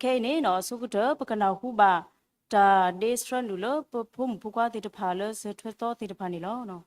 ခဲအံၤန့ၣ်နီၤ အဆိကတၢၢ် ပကနၢ်ဟူဘၣ်တၢ်ဒ့ဆှၢနုာ်လၢပဖိမုၣ်ဖိခွါသ့ၣ်တဖၣ်လၢဆၢထၢၣ်သီသ့ၣ်တဖၣ်န့ၣ်လီၤ.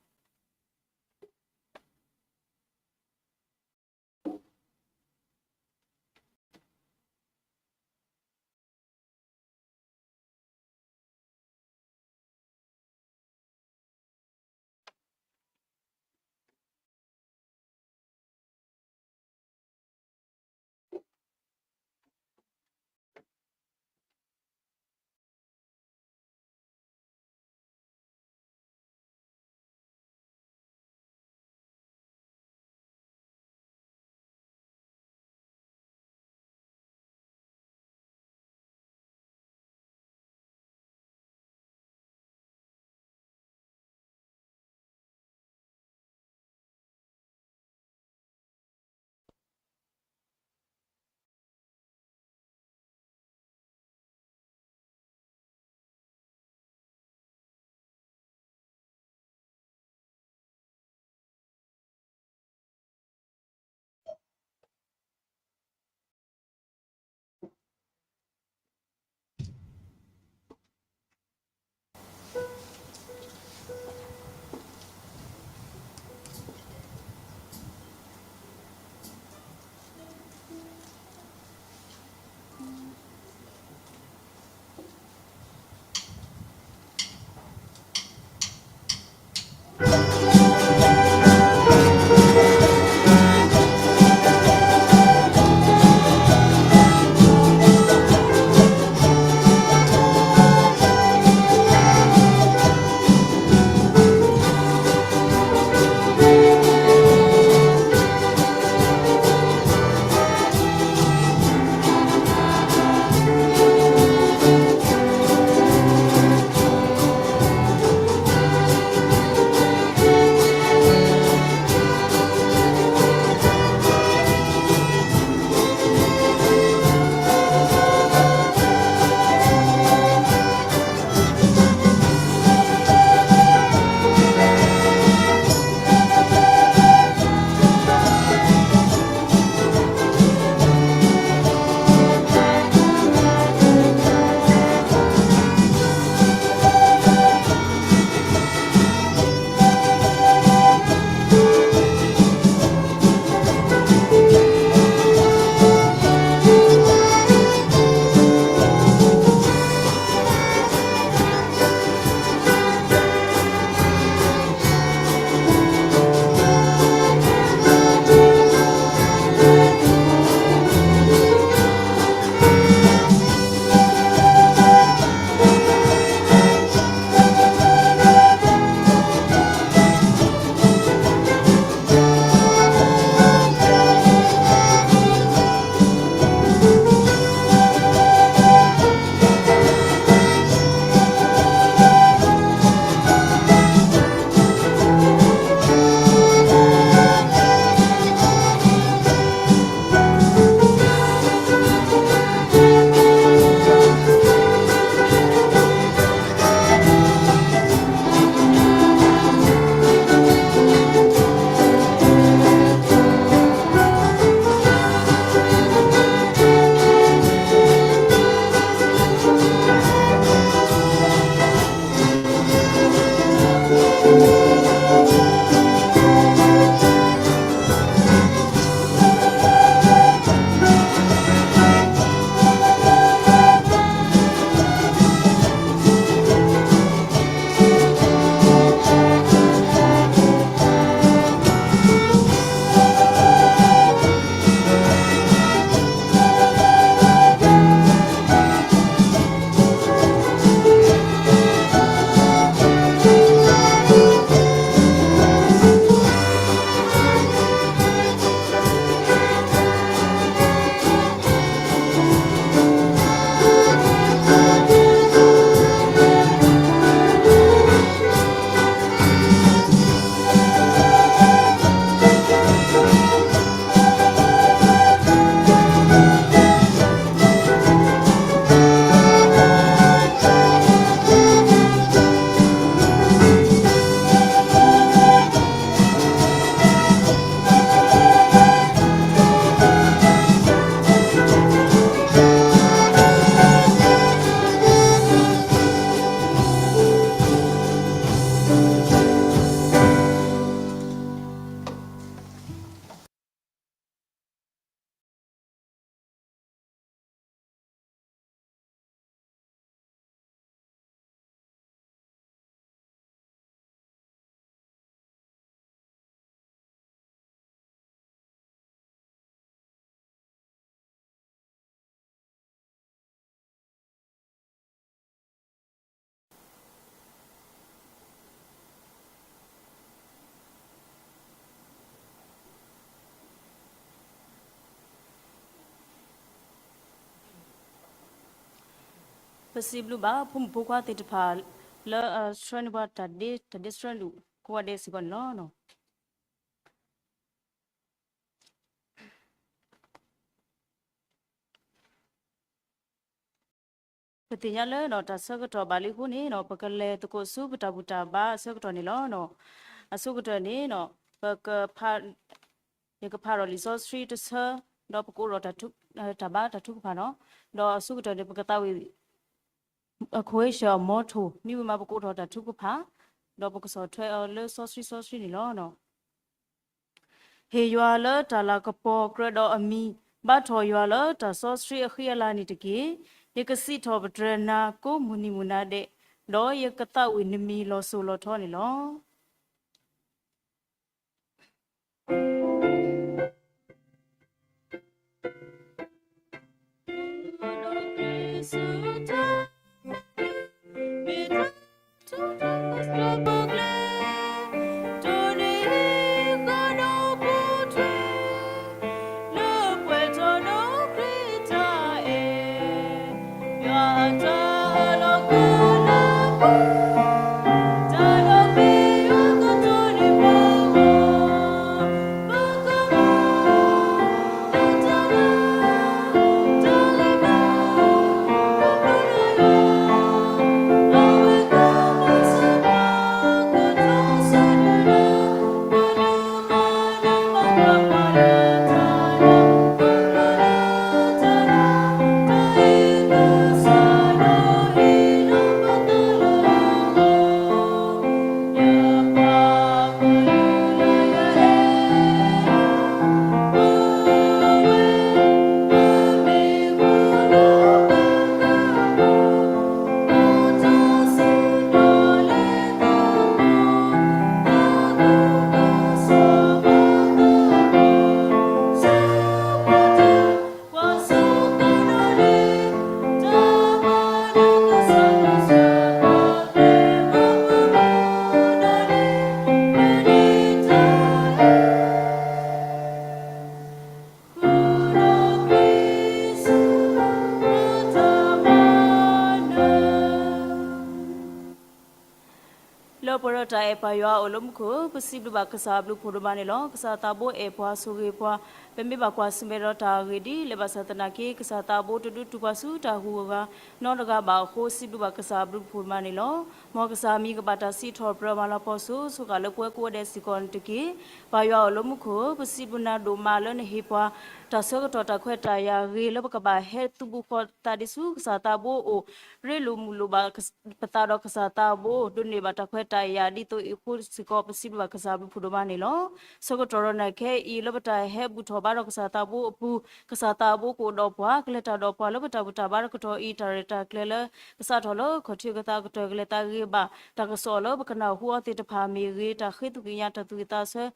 ပစံးဘျုးဘၣ်ဖိမုၣ်ဖိခွါသ့ၣ်တဖၣ် လၢအဆှၢန့ၢ်ပှၤတၢ်ဒ့တၢ်ဒ့ဆှၢဒုးကိးဂၤဒဲးစ့ၢ်ကီးန့ၣ်လီၤ. ပသ့ၣ်ညါလၢတၢ်ဆၢကတီၢ်ဘၣ်လံအဃိန့ၣ် ပကလဲၤသကိးဆူပတၢ်ဘူၣ်တၢ်ဘါအဆၢကတီၢ်န့ၣ်လီၤ. အဆိကတၢၢ်န့ၣ် ပ ယကဖးဒီးလံာ်စီဆှံတဆၢ ဒီးပကအိၣ်ဒီးတၢ်ဘါတၢ်ထုကဖၣ်န့ၣ်, ဒီးအဆိကတၢၢ်န့ၣ် ပကသးဝံၣ် အခိၣ်ဟ့ၡၢၣ်အမီထိၣ် မ့ၢ်ဝံၤမး ပကအိၣ်ထီၣ်တၢ်ထုကဖၣ် ဒီးပကဆီၣ်ထွဲအီၤလၢစီဆှံစီဆှံန့ၣ်လီၤ. ဟ့ၣ်ယွၤလၢတၢ်လၤကပီၤကြၢးဒီးအမံၤ, ဘါထီၣ်ယွၤလၢတၢ်စီဆှံအဃံအလၤန့ၣ်တက့ၢ်. ယကစံးထီၣ်ပတြၢၤနၤကိးမုၢ်နံၤမုၢ်နၤဒဲး, ဒီးယကသးဝံၣ်နမံၤလီၤစိၤလီၤထီန့ၣ်လီၤ. လၢပှဲၤဒီးတၢ်အဲၣ်ပၢ်ယွၤအအိၣ်လၢမူခိၣ်, ပစံးဘျုးဘၣ်ကစၢ်အဘျုးဖှိၣ်ဒိၣ်မးန့ၣ်လီၤ. ကစၢ်သးဘိအဲၣ်ပှၤဆိၣ်ဂ့ၤပှၤ, ပမ့ၢ်ဘၣ်ကွၢ်ဆၢၣ်မဲာ်ဒီးတၢ်ဂ့ၢ်ဒ်လဲၣ်ဘၣ်ဆၣ်သနာ်က့ ကစၢ်သးဘိတဒုးတူၢ်ပှၤဆူတၢ်ဟူးဂဲၤနီတဂၤဘၣ်အဃိ စံးဘျုးဘၣ်ကစၢ်အဘျုးဖှိၣ်ဒိၣ်မးန့ၣ်လီၤ. မ်ကစၢ်မံၤကဘၣ်တၢ်စံးထီၣ်ပတြၢၤမၤလၤကပီၤဆိ ဆိဃာ်လၢပဝဲကိးဂၤဒဲးစ့ၢ်ကီးန့ၣ်တက့ၢ်. ပၢ်ယွၤအအိၣ်လၢမူခိၣ်, ပစံးဘျုးနၤဒိၣ်မးလၢနဟ့ၣ်ပှၤ တၢ်ဆၢကတီၢ်တၢ်ခွဲးတၢ်ယာ်ဂ့ၤလၢပကဘၣ်ဟဲသုးဘူးဃီၤသးဒ်ဆူ ကစၢ်သးဘိအိၣ်, ရ့လိာ်မုာ်လိာ်ဘၣ်ပသးဒီးကစၢ်သးဘိ ဒိးန့ၢ်ဘၣ်တၢ်ခွဲးတၢ်ယာ်ဒ်သိးအံၤအဃိစ့ၢ်ကီး ပစံးဘျုးဘၣ်ကစၢ်အဘျုးဖှိၣ်ဒိၣ်မးန့ၣ်လီၤ. ဆၢကတီၢ်ဒီးနၤခဲအံၤ လၢပတၢ်ဟဲဘူၣ်ထီၣ်ဘါဒီးကစၢ်သးဘိအပူၤ, ကစၢ်သးဘိကအိၣ်ဒီးပှၤ, ကလဲၤတၢ်ဒီးပှၤလၢပတၢ်ဘူၣ်တၢ်ဘါတကတီၢ်အံၤ တၢ်ရဲၣ်တၢ်ကျဲၤလၢ ကစးထီၣ်လၢခီၣ်ထံးကသးကတၢၢ် ကလဲၤသးဂ့ၤဘၣ် တၢ်ကစီၣ်လၢပကနၢ်ဟူအီၤသ့ၣ်တဖၣ်မ့ၢ်ဂ့ၤ, တၢ်ဃ့သူၣ်က့ၤညါ တၢ်သူၣ်ဝံၣ်သးဆၢ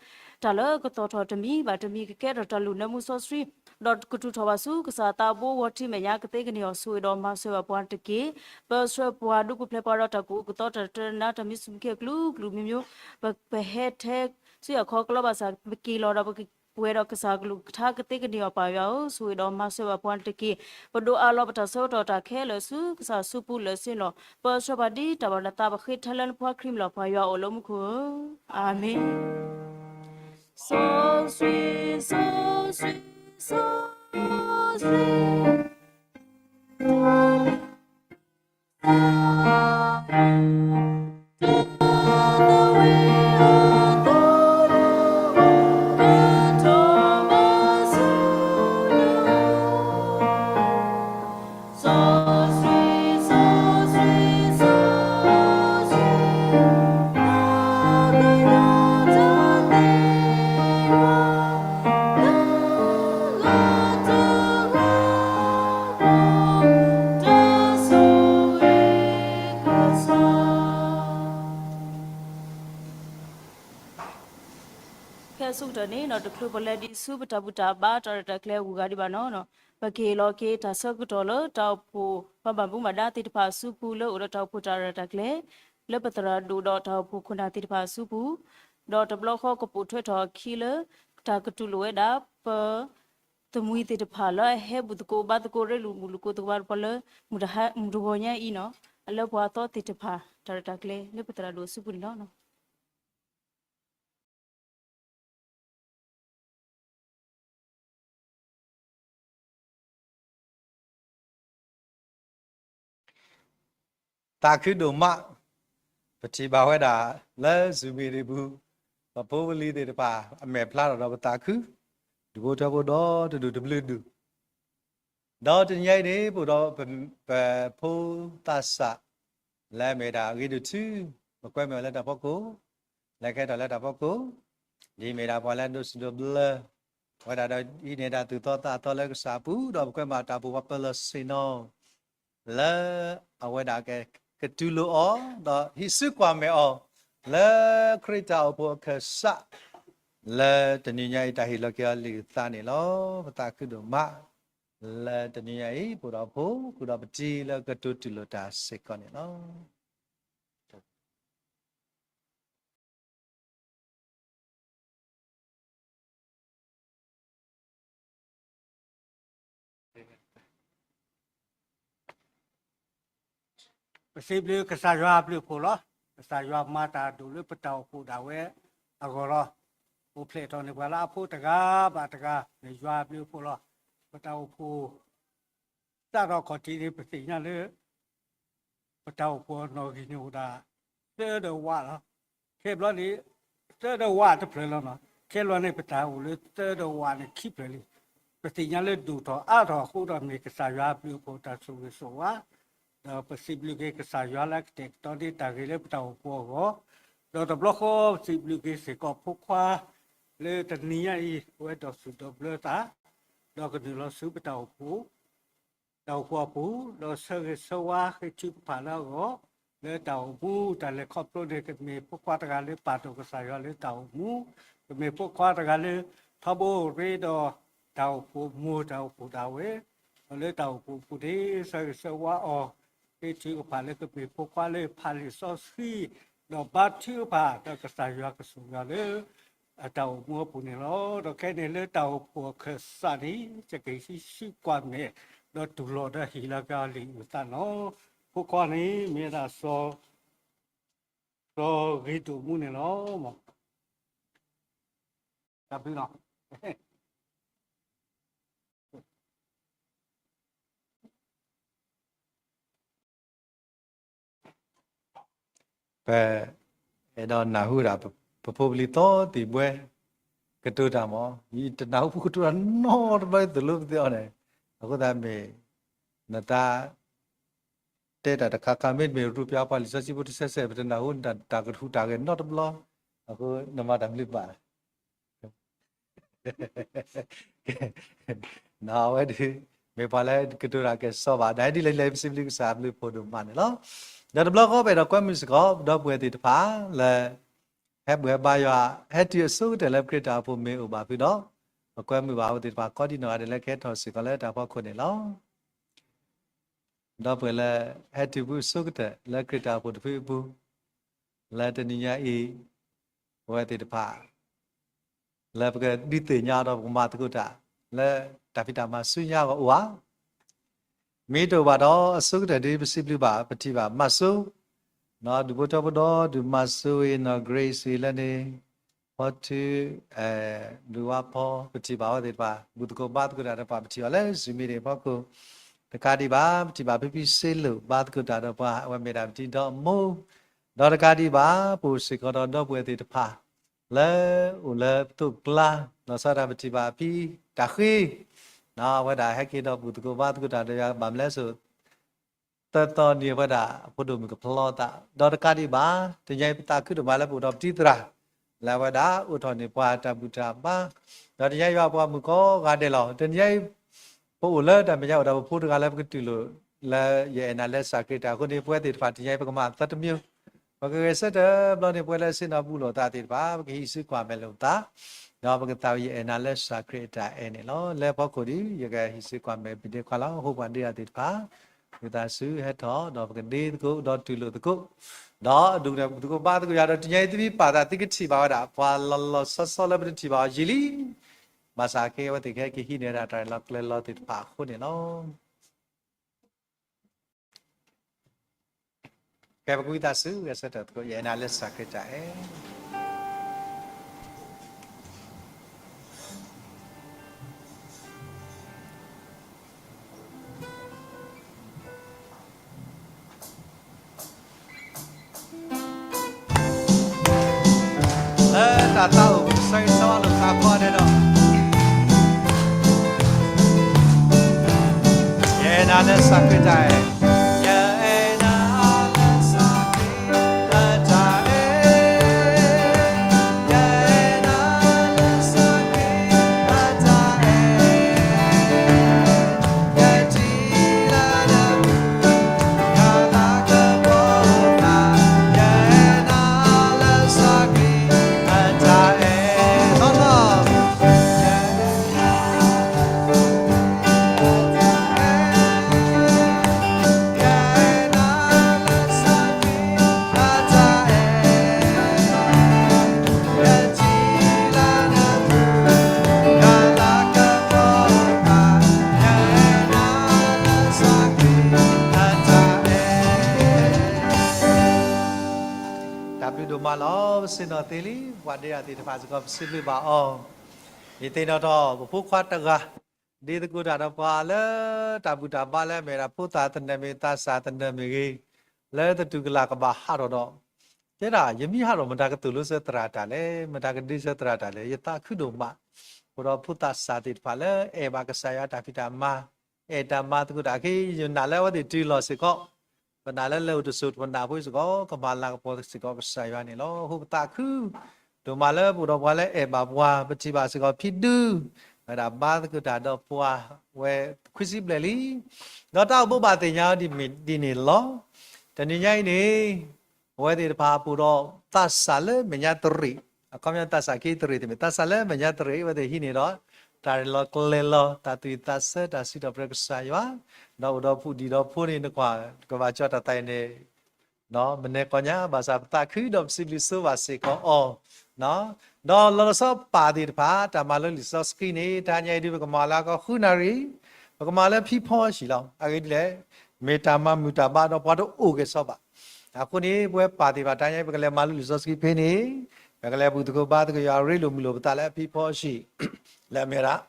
တၢ်လၢကသီၣ်ထီၣ်တမံၤဘၣ်တမံၤ ကကဲထီၣ်တၢ်လူၢ်နၢမူစီဆှံ ဒီးကတူၢ်ထီၣ်ဘၣ်ဆူကစၢ်သးဘိဂီၤထံမဲာ်ညါကသ့ကန့ၢ်အီၤ ဆိၣ်ဂ့ၤဒီးမၤစၢၤဘၣ်ပှၤတက့ၢ်. ပၢဆှၢပှၤဒုးပူၤဖျဲးပှၤဒီးတၢ်ကူၣ်အုၣ်ကသီ တၢ်တနါ တၢ်မံဆူၣ်မံခ့အကလုာ်ကလုာ်မံၤမံၤ, ပဟဲထဲဆူယၤခီကလီဘၣ်ဆၣ် ပက့ၤလီၤဒီးပကပှဲၤဒီးကစၢ်ကလုၢ်ကထါ ကသ့ကန့ၢ်အီၤ ပၢ်ယွၤဧၢ, ဆိၣ်ဂ့ၤဒီးမၤစၢၤဘၣ်ပှၤတက့ၢ်. ပဒိးအးလီၤပတၢ်ဆၢကတီၢ်တၢ်ခဲလၢာ်ဆူကစၢ်စုပူၤလၢာ်ဆ့လီၤ. ပၢဆှၢပှၤဒ်တၢ်ဘၣ်နသး ပဃ့ထဲလၢနဖိခွါခရံာ်မံၤလီၤ. ပၢ်ယွၤအိၣ်လၢမူခိၣ်ဧၢ, အၤမ့ၣ်. စီဆှံ, စီဆှံ, စီဆှံ, စီဆှံ, ခဲအံၤဆၢကတီၢ်န့ၣ် တချုးပလဲၤဒံးဆူပတၢ်ဘူၣ်တၢ်ဘါ တၢ်ရဲၣ်တၢ်ကျဲၤအဂုၤအဂၤဒံးဘၣ်န့ၣ်, ပကဟ့ၣ်လီၤက့ၤတၢ်ဆၢကတီၢ်လၢတၢ်အိၣ်ဖှိၣ်ပှၤဘၣ်မူဘၣ်ဒါသ့ၣ်တဖၣ်အစုပူၤ လၢအိၣ်ဒီးတၢ်အိၣ်ဖှိၣ်တၢ်ရဲၣ်တၢ်ကျဲၤ လၢပသရၣ်ဒိၣ်ဒီးတၢ်အိၣ်ဖှိၣ်ခိၣ်နၢ်သ့ၣ်တဖၣ်အစုပူၤ, ဒီးတဘျီဃီကပိာ်ထွဲထီၣ်အခံလၢ တၢ်ကတူၢ်လိာ်ဝဲဒၣ်ပ သ သမူသ့ၣ်တဖၣ်လၢအဟဲဘူၣ်သကိးဘါသကိး ရ့လိာ်မုာ်လိာ်ကိးသကိးဘါတဖၣ်လၢ မုၢ်တဂီၤညါအံၤန့ၣ် အလၢပှၤအသီသ့ၣ်တဖၣ် တၢ်ရဲၣ်တၢ်ကျဲၤလၢပသရၣ်ဒိၣ်အစုပူၤန့ၣ်လီၤ. သးခုဒိၣ်မး, ပထံၣ်ဘၣ်ဝဲဒၣ်လၢ Zoom မံၤတပူၤ ပဖိပလံၤသ့ၣ်တဖၣ် အမဲာ်ဖျါထီၣ်ဒီးပသးခု ဒူၣ်ဖိထၢဖိဒီတဒူၣ်တဘျုးဒူၣ် ဒီးတနံၤညါအံၤန့ၣ် ပအိၣ်ဒီးပဖိသးစၢ် လၢအမ့ၢ်ဒၣ်ဂ့ၤဒိၣ်ထူ ပကွဲမုာ်အီၤလၢတၢ်ဖီခိၣ်, လဲၤကဲထီၣ်လၢတၢ်ဖီခိၣ်, ဒ်အမ့ၢ်ဒၣ်ပှၤလၢအဒိးစံးဒိးဘျၢ ဝဲဒၣ်ဒီးဟံးန့ၢ်တၢ်သူၣ်သီသးသီလၢကစၢ်အပူၤ ဒီးပကွဲမုာ်တၢ်အိၣ်ဖှိၣ်ပှၤပၢၤလီၢ်ဆ့ၣ်နီၤ လၢအဝဲဒၣ်က ကတူၢ်လိာ်အီၤ ဒီးဟံးစုကွၢ်မဲာ်အီၤ လၢခရံာ်တၢ်အိၣ်ဖှိၣ်အခၢၣ်စး လၢတနံၤညါအံၤတၢ်ဟ့ၣ်လီၤက့ၤအီၤလံာ်အသးန့ၣ်လီၤ. ပသးခုဒိၣ်မး လၢတနံၤညါအံၤ ပအိၣ်ဒီးဖိ ဃုာ်ဒီးပတံၤလၢကတိၤတူၢ်လိာ်တၢ်စ့ၢ်ကီးန့ၣ်လီၤ. ပစံးဘျုးကစၢ်ယွၤအဘျုးအဖှိၣ်လီၤ. ကစၢ်ယွၤမၤတၢ်ဒိၣ်လၢပတၢ်အိၣ်ဖှိၣ်ဒၣ်ဝဲအဂီၢ်လီၤ. အိၣ်ဖျဲၣ်ထီၣ်န့ၢ်ပှၤလၢအဖိတဂၤဘၣ်တဂၤ မ့ၢ်ယွၤအဘျုးအဖှိၣ်လီၤ. ပတၢ်အိၣ်ဖှိၣ် စးထီၣ်ခီၣ်ထံးန့ၣ် ပသ့ၣ်ညါလၢ ပတၢ်အိၣ်ဖှိၣ်အနီၣ်ဂံၢ်န့ၣ်အိၣ်ဒၣ် သၢဒီးဝးလီၤ. ခဲဘျီန့ၣ် သၢဒီးဝးတဖျၢၣ်လီၤနီၤ. ခဲလၢာ်န့ၣ် ပတၢ်အိၣ်လၢသၢဒီးဝးန့ၣ်ခံဖျၢၣ်လံ. ပသ့ၣ်ညါလၢဒိၣ်ထီၣ်အါထီၣ်အဃိဒီး မ့ၢ်ကစၢ်ယွၤအဘျုးအဖှိၣ်တၢ်ဆိၣ်ဂ့ၤဆိၣ်ဝါ ဒီးပစံးဘျုးက့ၤကစၢ်ယွၤလၢအကတဲာ်ကတီၤန့ၢ်တၢ်ဂ့ၤလၢပတၢ်အိၣ်ဖှိၣ်အဂီၢ်, ဒီးတဘျီဃီပစံးဘျုးက့ၤစ့ၢ်ကီးဖိခွါ လၢတနံၤညါအံၤ အဝဲဒိးစူၣ်ဒိးဘျၢသး ဒီးကနုာ်လီၤဆူပတၢ်အိၣ်ဖှိၣ် တၢ်အိၣ်ဖှိၣ်အပူၤ, ဒီးဆၢဂ့ၤဆၢဝါဃ့ထုကဖၣ်လၢအဂီၢ်, လၢတၢ်အိၣ်မူတၢ်လဲၤခီဖျိန့ၣ် ကမ့ၢ်ဖိခွါတဂၤလၢပာ်ဒိၣ်ကစၢ်ယွၤလၢတၢ်အိၣ်မူ, ကမ့ၢ်ဖိခွါတဂၤလၢ ထီဘိရ့ဒီးတၢ်အိၣ်ဖှိၣ်မိၢ်တၢ်အိၣ်ဖှိၣ်ဒၣ်ဝဲ, ဒီးလၢတၢ်အိၣ်ဖှိၣ်အပူၤန့ၣ် ဆၢဂ့ၤဆၢဝါအီၤ, ဃ့ထုကဖၣ်လၢကမ့ၢ်ဖိခွါလၢဖးလံာ်စီဆှံ, ဒီးဘါထုကဖၣ်ဒီးကစၢ်ယွၤကစူၢ်ယွၤလၢ အတၢ်အိၣ်မူအပူၤန့ၣ်လီၤ. ဒီးခဲအံၤန့ၣ်လၢတၢ်အိၣ်ဖှိၣ်အခၢၣ်စးန့ၣ် ယကဟံးစုကွၢ်မဲာ် ဒီးတူၢ်လိာ်ဒီးဟ့ၣ်လီၤက့ၤအီၤလံာ်အုၣ်သးန့ၣ်လီၤ. ဖိခွါန့ၣ် မ့ၢ်ဝဲဒၣ် စီၤဂ့ၤဒိၣ်မူန့ၣ်လီၤ. တၢ်ဘျုးလီၤ. ပအဲၣ်ဒိးနၢ်ဟူဒၣ် ပဖိပလံၤသီသ့ၣ်ဘှဲ ကတိၤတၢ်မး, ယတနၢ်ဟူဖိကတိၤတၢ်နီတဘျီ သိၣ်လိပသ့ၣ်အီၤန့ၣ်, အဃိသတးမ့ၢ် နတၢ်တဲတၢ်တခါခါ မ့တမ့ၢ်ရူပျီပှၤလံာ်စီဆှံဖိတဆဲးဆဲး ပတနၢ်ဟူနတၢ်ကထူၣ်တၢ်ဂဲၤနီတဘျီ, အဃိနမၤတၢ်မနုၤဘၣ် အဝဲဒၣ် မ့ၢ်ပှၤလၢကတိၤတၢ်ကဲစီဘၣ်, ဒီးဒ်လဲၣ်လဲၣ်ပစံးဘျုးကစၢ်အဘျုးအဖှိၣ်ဒိၣ်မးန့ၣ်လီၤ. ဒီးတဘျီဃီပအဲၣ်ဒိးကွဲမုာ်စ့ၢ်ကီး ဒီပုၢ်ဝဲၢ်သ့ၣ်တဖၣ်လၢ ဟဲဘူၣ်ဟဲဘါယွၤ ဟဲတုၤအဆိကတၢၢ်လၢပခရံာ်တၢ်အိၣ်ဖှိၣ်မ့ၢ်အိၣ်ဘၣ်ဖုဒီး ပကွဲမုာ်ဘၣ်အဝဲသ့ၣ်တဖၣ် ကိးဒံနီၢ်ဂၤဒဲးလၢကဟဲထီၣ်စ့ၢ်ကီးလၢတၢ်ဖီခိၣ်န့ၣ်လီၤ. ဒီပုၢ်ဝဲၢ်လၢ ဟဲတုၤဖုအဆိကတၢၢ်လၢခရံာ်တၢ်အိၣ်ဖှိၣ်တဖုအပူၤ လၢတနံၤညါအံၤ ပဝဲသ့ၣ်တဖၣ် လၢပကဒုးသ့ၣ်ညါဒီးပကမၤသကိးတၢ် လၢတၢ်ဖံးတၢ်မၤဆူညါအဂီၢ်အိၣ်ဧါ. မ့ၢ်တအိၣ်ဘၣ်ဒီး အဆိကတၢၢ်ဒ်ပစံးဘျုးဘၣ် ပထံၣ်ဘၣ်မၤစိ နီၢ်ဒူၣ်ဖိထၢဖိဒီး ဒူၣ်မၤစိဝံၤ နီၢ် Grace ဝံၤလၢန့ၣ် ဖီထု ဒူၣ်ဝါဖီ ပထံၣ်ဘၣ်ဝဲသ့ၣ်တဖၣ် ဘူၣ်သကိးဘါသကိးတၢ်ဒီးပှၤ ပထံၣ်အီၤလၢ Zoom မံၤန့ၣ်အဖီခိၣ် တကးဒံးဘၣ် ပထံၣ်ဘၣ်ဖံဖံစ့လိၣ် ဘါသကိးတၢ်ဒီးပှၤ အဝဲမ့ၢ်ဒၣ်ပတံၤဒီးအမိၢ် ဒီးတကးဒံးဘၣ် ပအိၣ်စ့ၢ်ကီးဒီးဒီပုၢ်ဝဲၢ်သ့ၣ်တဖၣ် လၢအိၣ်လၢပသိးကျါ ဒီးစးဒၣ်ပထံၣ်ဘၣ်ဖံတၢ်ဃ့ အဝဲဒၣ်ဟဲက့ၤဒီးဘူၣ်သကိးဘါသကိးတၢ်ဒီးယၤ ဘၣ်မလဲၣ်စိ သၢသီနံၤအဝဲဒၣ် အဖိဒိၣ်မုၣ်ကဖျီသး ဒီးတကးဒံးဘၣ် တနံၤအံၤပသးခုဒိၣ်မးလၢပအိၣ်ဒီးပတံၤသရၣ် လၢအဝဲဒၣ်အိးထီၣ်န့ၢ်ပှၤတၢ်ဘူၣ်တၢ်ဘါ ဒီးတနံၤအံၤယွၤပှၤမုၣ်ကိးဂၤဒဲးလီၤ. တနံၤအံၤ ပအိၣ်လၢတၢ်မဲာ်ညါအိၣ်ဒီးပဖိတဂၤလၢပကတူၢ်လိာ် လၢယအဲၣ်နၤလၢစၢ်ခရံာ်တၢ်အဃိန့ၣ် ပဝဲသ့ၣ်တဖၣ်တနံၤအံၤ ပကမၤသးတမံၤ ပကဂဲၤဆၢထၢၣ်ဘျီန့ၣ် ပဝဲလၢဆ့ၣ်နီၤဘူၣ်လိာ်သးသ့ၣ်တဖၣ် ပကဟံးစုကွၢ်မဲာ်လိာ်ပသး ဒီးပကသးဝံၣ်ယအဲၣ်နၤလၢစၢ်ခရံာ်အတၢ်အဲၣ်န့ၣ်လီၤ. လၢဖီခိၣ်ဒီး ယကဟံးစုကွၢ်မဲာ်ဘုၣ်ဒ့ခွါလီၤ. ဟိပှၤဒ့အီၤသ့ၣ်တဖၣ် ဝံသးစူၤဟဲထီၣ် ဒီးပကဒ့သကိး ဒီးတူၢ်လိာ်သကိး ဒီးဒိကနၣ်ဘူၣ်သကိးဘါသကိးယၤဒီး တနံၤအံၤသုမ့ၢ်ပာ်သးသုကထံၣ်ဘၣ်ဝဲဒၣ် ပှၤလီၤလီၤဆီဆီလၢပတထံၣ်ဘၣ်အီၤယံာ်လံ ဘၣ်ဆၣ်က့ အဝဲသ့ၣ်ကဟဲက့ၤဟံးန့ၢ်ဝဲဒၣ်တၢ်ရ့လိာ်ကျဲၤလိာ်သ့ၣ်တဖၣ်အဃိန့ၣ်လီၤ. ကဲ ပကဝံသးစူၤ ဂဲၤဆၢထၢၣ်သကိး ယအဲၣ်နၤလၢကစၢ်ခရံာ်တၢ်အဲၣ် လၢတၢ်သးအိၣ် ကစၢ်ယွၤဆိၣ်ဂ့ၤလိာ်သးကိးဂၤဒဲးဒီး, ယအဲၣ်နၤလၢကစၢ်ခရံာ်တၢ်အဲၣ်, ယအဲၣ်နၤလၢကစၢ်ခရံာ်တၢ်အဲၣ်, ယအဲၣ်နၤလၢကစၢ်ခရံာ်တၢ်အဲၣ် တၢ်ဘျုးဒိၣ်မးလီၤ. ပဆ့ၣ်နီၤသ့လံ ပှၤဒ့တၢ်သ့ၣ်တဖၣ်စ့ၢ်ကီး ပစံးဘျုးဘၣ်အီၤ. ယသ့ၣ်နီၣ်ထီၣ် ပဖိခွါတဂၤ ဒ်သကိးတၢ်ဒီးပှၤလၢတၢ်ဘူၣ်တၢ်ဘါလၢအမ့ၢ်ဒၣ်ဖိသၣ်သနၢၣ်မ့ၢ်ဂ့ၤ သးစၢ်သနၢၣ်မ့ၢ်ဂ့ၤ လၢသတူၢ်ကလာ်ကဘၣ်ဟးထီၣ်ဒီး တဲဒၣ် ယမ့ၢ်ဟးထီၣ် မတၤကသိၣ်လိဆၢသရၣ်တၢ်လဲၣ်, မတၤကဒ့ဆၢသရၣ်တၢ်လဲၣ်, ယသးခုဒိၣ်မး, အိၣ်ဒီးဖိသၣ်စၢ်သ့ၣ်တဖၣ်လၢအဲၣ်ဘၣ်ကစၢ်ယွၤတၢ်ဖံးတၢ်မၤ, အဲၣ်တၢ်မၤသကိးတၢ်အဃိ ယနာ်လၢအဝဲသ့ၣ်တုၤလီၤစ့ၢ်ကီး ပနာ်လၢလၢအိၣ်တစိၤ ပနာ်ဖိစ့ၢ်ကီး ကမၤလၤကပီၤစ့ၢ်ကီးကစၢ်ယွၤန့ၣ်လီၤ. အဃိပသးခု ဒိၣ်မးလၢပအိၣ်ဒီးပှၤလၢအဲၣ်ဘၣ်ပှၤ ပထံၣ်ဘၣ်စ့ၢ်ကီးဖံဒု ဝဲဒၣ်ဘါသကိးတၢ်ဒီးပှၤဝဲခွံဆံဘျဲၣ်လံ. ဒီးတၢ်အိၣ်ဘိးဘၣ်သ့ၣ်ညါဒ်န့ၣ်လီၤ. တနံၤညါအံၤန့ၣ် အဝဲသ့ၣ်တဖၣ်ပအိၣ်ဒီးသးစၢ်လၢမဲာ်ညါတရံး, အခီပညီသးစၢ်က့တရံးတမ့ၢ် သးစၢ်လၢမဲာ်ညါတရံး အဝဲသ့ၣ်ဟံးန့ၢ်ဒီး တၢ်ရ့လိာ်ကျဲၤလိာ် တၢ်သူၣ်ဝံၣ်သးဆၢ တၢ်စံးထီၣ်ပတြၢၤကစၢ်ယွၤ, ဒီးအိၣ်ဒီးဖုၣ်ဒံၣ်ဒီးဖိန့ၣ် နကွၢ် ကဘၣ်ကၠီတၢ်သးအံၤန့ၣ် မနုၤကိညါ ဘၣ်ဆၣ်ပသးခုဒီးပစံးဘျုးစ့ၢ်ကီးဘၣ်စ့ၢ်ကီးအီၤ, ဒီးလီၤလီၤဆီဆီပၢ်သ့ၣ်တဖၣ် တၢ်မၤလိလံာ်စီဆှံန့ၣ် တနံၤညါအံၤဒုး ပကမၤလၢကီၢ်ဃုနၣ်ရံၣ်, ပကမၤလၢဖံဖီအဟံၣ်လီၤ. အဂ့ၢ်ဒ်လဲၣ်, မ့ၢ်တၢ်မၤမုာ်တၢ်ဘါဒီးပှၤတအိၣ်က့ၤစီဘၣ်. အဃိန့ၣ် ပဝဲပၢ်သ့ၣ်တဖၣ် တနံၤညါအံၤ ပကလဲၤမၤလိလံာ်စီဆှံဖဲန့ၣ်, ပကလဲၤဘူၣ်သကိးဘါသကိးယွၤ ရ့လိာ်မုာ်လိာ်ပသးလၢအဖံဖီအဟံၣ်, လၢအမ့ၢ်ဝဲဒၣ်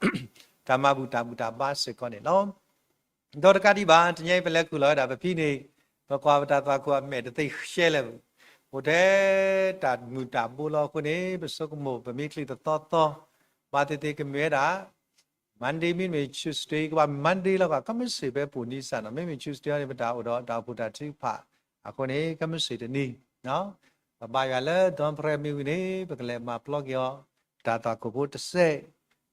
တၢ်မၤဘူၣ်တၢ်ဘူၣ်တၢ်ဘါစ့ၢ်ကီးန့ၣ်လီၤ. ဒီးတကးဒံးဘၣ် တနံၤညါအံၤ ပလဲၤဃုာ်လီၤဝဲဒၣ်ပဖံန့ၣ်, ပကွၢ်ပတၢ်သွၣ်ခိၣ်အမဲာ်တသ့ရှဲလၢၤ, အိၣ်ထဲတၢ်မုာ်တၢ်ဘိလီၤအဃိန့ၣ် ပဆိကမိၣ်ပမ့ၢ်ချံၣ်သသီသီ, ဘၣ်သ့ၣ်သ့ၣ်ကမ့ၢ်ဝဲဒၣ် Monday မ့တမ့ၢ် Tuesday ကဘၣ်မ့ၢ် Monday လီၤ ကမ့ၢ်စ့ၢ်ဖဲပူၤနံၣ်စၢ်နီၤ, မ့မ့ၢ် Tuesday န့ၣ် ပတၢ်အိၣ်ဒီးတၢ်အိၣ်ဖှိၣ်တၢ်ထုကဖၣ်, အဃိန့ၣ် ကမ့ၢ်စ့ၢ်တနံၤ ပဘါယွၤလၢ dawn prayer မ့ၢ်ဝံၤန့ၣ် ပကလဲၤမၤပျီက့ၤအီၤ တၢ်သွၣ်ခိၣ်ဖိတစဲး,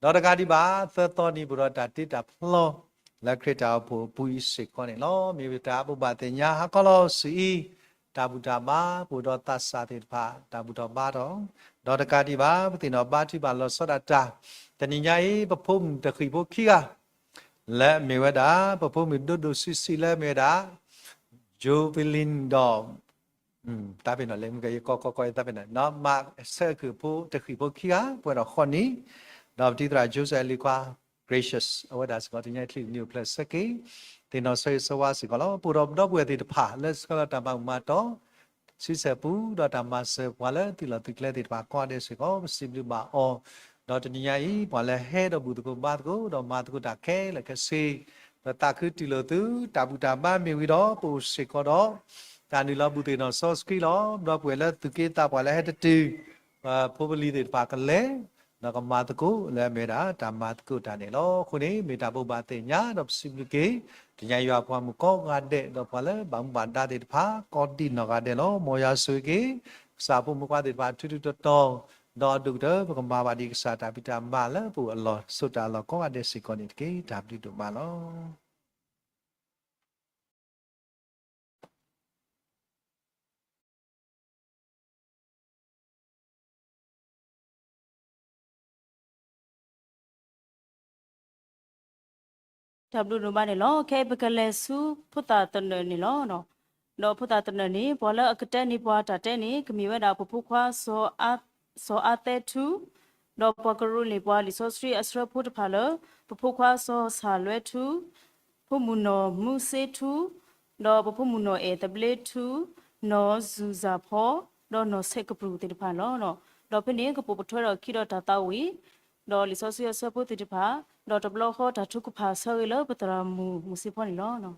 ဒီးတကးဒံးဘၣ် သၢသီနံၤ ပအိၣ်ဒီးတၢ်တ့တၢ်ဖျီ လၢခရံာ်တၢ်အိၣ်ဖှိၣ်အပူၤအံၤစ့ၢ်ကီးန့ၣ်လီၤ. မ့ၢ်ဝဲတၢ်ဘိးဘၣ်သ့ၣ်ညါဟါခီလီၤဆူအံၤ, တၢ်ဘူၣ်တၢ်ဘါ ပအိၣ်ဒီးသးစၢ်သ့ၣ်တဖၣ် တၢ်ဘူၣ်ထီၣ်ဘါထီၣ်, ဒီးတကးဒံးဘၣ် ပသ့ၣ်နီၣ်ဘါထုကဖၣ်လီၤဆီဒၣ်တၢ်, တနံၤညါအံၤ ပဖိမုၣ်တဃံၣ်ဖိခံဂၤ လၢအမ့ၢ်ဝဲဒၣ် ပဖိမုၣ်ဒိၣ်ဒိၣ်ဆံးဆံးလၢအမ့ၢ်ဝဲဒၣ် Jovelyn ဒီး တၢ်ပ့ၤနီၣ်လဲၣ် မ့ၢ်ကယကီကီကီ တၢ်ပ့ၤနီၣ် မးဆၢအကုၢ်ဖိတဃံၣ်ဖိခံဂၤ ပှဲၤဒီးဃိးနံၣ်, ဒီးပတံၤသရၣ် Joseph အလံၤခွါ Gracious အဝဲဒၣ်စ့ၢ်ကီး တနံၤညါအံၤ ချံၣ်တနံၤအိၣ်ဖျဲၣ်ဆၢက့ၤ သ့ၣ်နီၣ်ဆၢဂ့ၤဆၢဝါစ့ၢ်ကီးလီၤ. ပအိၣ်ဒီးပဒီပုၢ်ဝဲၢ်သ့ၣ်တဖၣ် လၢဆှၢလီၤတၢ်မၤမူမၤတီၤ ဆံဆဲၣ်ပူၤ ဒီးတၢ်မၤစၢၤပှၤလၢသုးလီၢ်သုးကျဲသ့ၣ်တဖၣ်ကိးဂၤဒဲးစ့ၢ်ကီး ပစံးဘျုးဘၣ်အီၤ, ဒီးတနံၤညါအံၤ ပှၤလၢဟဲဒီးဘူၣ်သကိးဘါသကိး ဒီးမၤသကိးတၢ်ခဲလၢာ်ခဲဆ့, ပသးခုတူၢ်လိာ်သု တၢ်ဘူၣ်တၢ်ဘါမ့ၢ်ဝံၤဒီး ပအိၣ်စ့ၢ်ကီးဒီး တၢ်နုာ်လီၤဘူၣ်သ့ၣ်နီၣ်စီဆှံလီၤ. ဒီပုၢ်ဝဲၢ်လၢသူၣ်က့သးပှၢ်လၢဟဲတတုၤ ဖိပလံၤသ့ၣ်တဖၣ်ကလဲၤ ဒီးကမၤသကိးလၢအမ့ၢ်ဝဲဒၣ် တၢ်မၤသကိးတၢ်န့ၣ်လီၤ. အဃိန့ၣ် မ့ၢ်တၢ်ဘိးဘၣ်သ့ၣ်ညါ ဒီးပစံးဘျုးက့ၤ တနံၤညါအံၤယွၤပှၤမုၣ်ကိးဂၤဒဲး ဒီးပှၤလၢဘၣ်မူဘၣ်ဒါသ့ၣ်တဖၣ် ကိးဒံးနီၢ်ဂၤဒဲးလီၤ. မ်ယွၤဆိၣ်ဂ့ၤက့ၤ ကစၢ်ဖိမုၣ်ခွါသ့ၣ်တဖၣ် ထူထူတီတီ ဒီးအဒိၣ်ကတၢၢ် ပကမၤဘၣ်ဒံးကစၢ်တၢ်ဖံးတၢ်မၤလၢပအိၣ်အလီၢ် ဆိးတၢ်အလီၢ်ကိးဂၤဒဲးစ့ၢ်ကီးန့ၣ်တက့ၢ်. တၢ်ဘျုးဒိၣ်မးလီၤ. တၢ်ဘျုးဒိၣ်မးန့ၣ်လီၤ. ခဲအံၤပကလဲၤဆူဖိသၣ်သနၢၣ်န့ၣ်လီၤ. ဒီးဖိသၣ်သနၢၣ်န့ၣ် ပှၤလၢအကတဲန့ၢ်ပှၤတၢ်တဲန့ၣ် ကမ့ၢ်ဝဲဒၣ်ပဖိခွါ စီၤအါသဲထူ, ဒီးပှၤကရူၢ်န့ၢ်ပှၤလံာ်စီဆှံအဆၢဖိတဖၣ်လၢ ပဖိခွါစီၤဆၣ်လွဲထူ, ဖိမုၣ်နီၢ်မုစ့ထူ, ဒီးပဖိမုၣ်နီၢ်အဲၣ်သဘျ့ထူ, နီၢ်စူၢ်စၢ်ဖီ, ဒီးနီၢ်ဆဲးကပြုၢ်သ့ၣ်တဖၣ်လီၤ. ဒီးဖဲန့ၣ်ကပိာ်ပထွဲဒီးခံဒီးတၢ်သးဝံၣ်, ဒီးလံာ်စီဆှံအဆၢဖိသ့ၣ်တဖၣ်, ဒီးတဘျီဃီတၢ်ထုကဖၣ်ဆၢဂ့ၤလၢပသရၣ်မုၣ်မုၢ်စ့ဖီန့ၣ်လီၤ.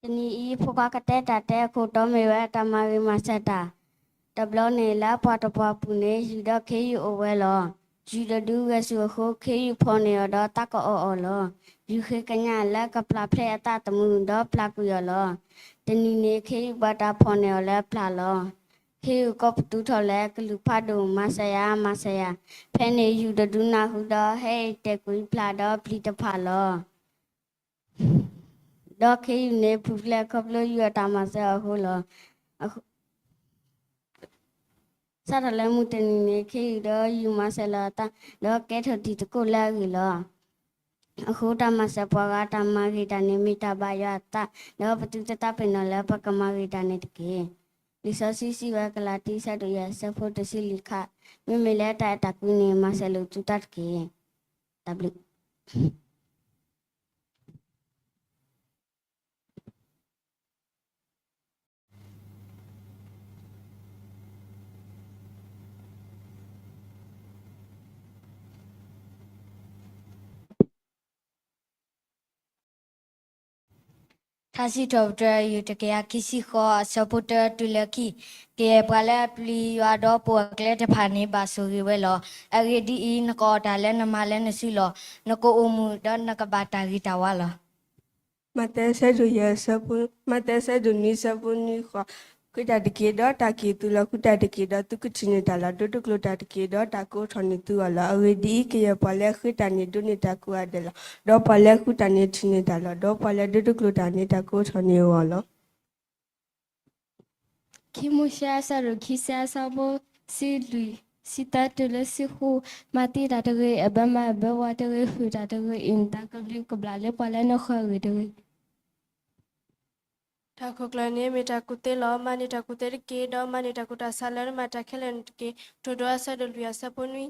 တနံၤအံၤ ဖိခွါကတဲတၢ်တဲအခိၣ်တီမ့ၢ်ဝဲတၢ်မၤဂ့ၤမၤစၢၤတၢ်. တဘျီန့ၣ်လၢပှၢ်တပှၢ်ပူၤန့ၣ် ယုၢ်ဒီးခ့ယုၢ်အိၣ်ဝဲလီၤ. ယုၢ်တဒုဂဲၤဆူၣ်အဃိ ခ့ယုၢ်ဖီၣ်န့ၢ်အီၤဒီးသးကအီၣ်အီၤလီၤ. ယုၢ်ဃ့ကညးလၢကပျၢ်ဖျဲးအသးသမူဒီးပျၢ်ကွံာ်အီၤလီၤ. တနံၤန့ၣ် ခ့ယုၢ်ဘၣ်တၢ်ဖီၣ်န့ၢ်အီၤလၢပျၢ်လီၤ. ခ့ယုၢ်ကိးပသူထီၣ်လၢကလုၢ်ဖးဒိၣ် မၤစၢၤယၤ မၤစၢၤယၤ. ဖဲန့ၣ်ယုၢ်တဒုနၢ်ဟူဒီးဟဲအံၤတဲာ်ကွံာ်ပျၢ်ဒီးပျံၤတဖၣ်လီၤ. ဒီးခ့ယုၢ်န့ၣ်ပူၤဖျဲးခီဖျိယုၢ်အတၢ်မၤစၢၤအဃိလီၤ. စးထီၣ်လၢမုၢ်တနံၤန့ၣ် ခ့ယုၢ်ဒီးယုၢ်မၤစၢၤလီၤအသး ဒီးကဲထီၣ်တံၤသကိးလၢအဂ့ၤလီၤ. အဃိတၢ်မၤစၢၤပှၤဂၤတၢ်မၤဂ့ၤတၢ်န့ၣ် မ့ၢ်တၢ်ဘၣ်ယွၤအသး, ဒီးပသုတသးပ့ၤနီၣ်လၢပကမၤဂ့ၤတၢ်န့ၣ်တက့ၢ်. လံာ်စီဆှံစံးဝဲ ကလၤတံ အဆၢဒိၣ်ယဲၢ် အဆၢဖိတဆံလွံၢ်ခါ, မ့မ့ၢ်လၢတၢ်အဲၣ်တၢ်ကွံန့ၣ် မၤစၢၤလိာ်သုတၢ်တက့ၢ်. တၢ်ဘျုး ထါစံးထီၣ်ပတြၢၤ ယူၢ်တကယၤခံဆံဃိး အဆၢဖိတၢတုၤလၢခံ, ကယဲၢ်ပှၤလၢအပျံၤယွၤဒီးပိာ်အကျဲတဖၣ်န့ၣ် ဘၣ်ဆိၣ်ဂ့ၤဝဲလီၤ. အဂ့ၢ်ဒ်အံၤ, နကအီၣ်တၢ်လၢနမါလၢနစုလီၤ. နကအိၣ်မုာ်ဒီးနကဘၣ်တၢ်ဂ့ၤတၢ်ဝါလီၤ. မးသဲအဆၢဒိၣ်ယဲၢ်အဆၢဖိ, မးသဲအဆၢဒိၣ်နွံအဆၢဖိနွံဃိး, ဃ့တၢ်တက့ၢ်, ဒီးတၢ်က့ၤသုလီၤ. ဃုတၢ်တက့ၢ်, ဒီးသုကထံၣ်န့ၢ်တၢ်လီၤ. ဒိတကျိၤတၢ်တက့ၢ်, ဒီးတၢ်ကအိးထီၣ်န့ၢ်သုအဂီၢ်လီၤ. အဂ့ၢ်ဒ်အံၤ, ကယဲၢ်ပှၤလၢအဃ့တၢ်န့ၣ် ဒိးန့ၢ်တၢ်ကိးဂၤဒဲးလီၤ. ဒီးပှၤလၢအဃုတၢ်န့ၣ်ထံၣ်န့ၢ်တၢ်လီၤ. ဒီးပှၤလၢဒိတကျိၤတၢ်န့ၣ် တၢ်ကအိးထီၣ်န့ၢ်အဂီၢ်လီၤ. ခံမိၤၡ့အဆၢဒိၣ်ခံဆံအဆၢဖိ ဆံလွံၢ်, ဆံသၢတုၤလၢဆံဃု, မၤသံတၢ်တဂ့ၤ, အဘၢမၤအဘၢဝၤတဂ့ၤ, ဃုာ်တၢ်တဂ့ၤ, အ့ၣ်နတၢ်ကဘျံးကဘျၣ်လၢပှၤလၢနဃၢၤအဂ့ၢ်တဂ့ၤ. တၢ်ခိၣ်ကျၢၢ်န့ၣ်မ့ၢ်တၢ်ကူၣ်သ့လီၤ. မၤန့ၢ်တၢ်ကူၣ်သ့တက့ၢ်, ဒီးမၤန့ၢ်တၢ်ကူၣ်တၢ်ဆးလၢနမၤတၢ်ခဲလၢာ်န့ၣ်တက့ၢ်. ကတိၤဒိအဆၢဒိၣ်လွံၢ်အဆၢဖိနွံ.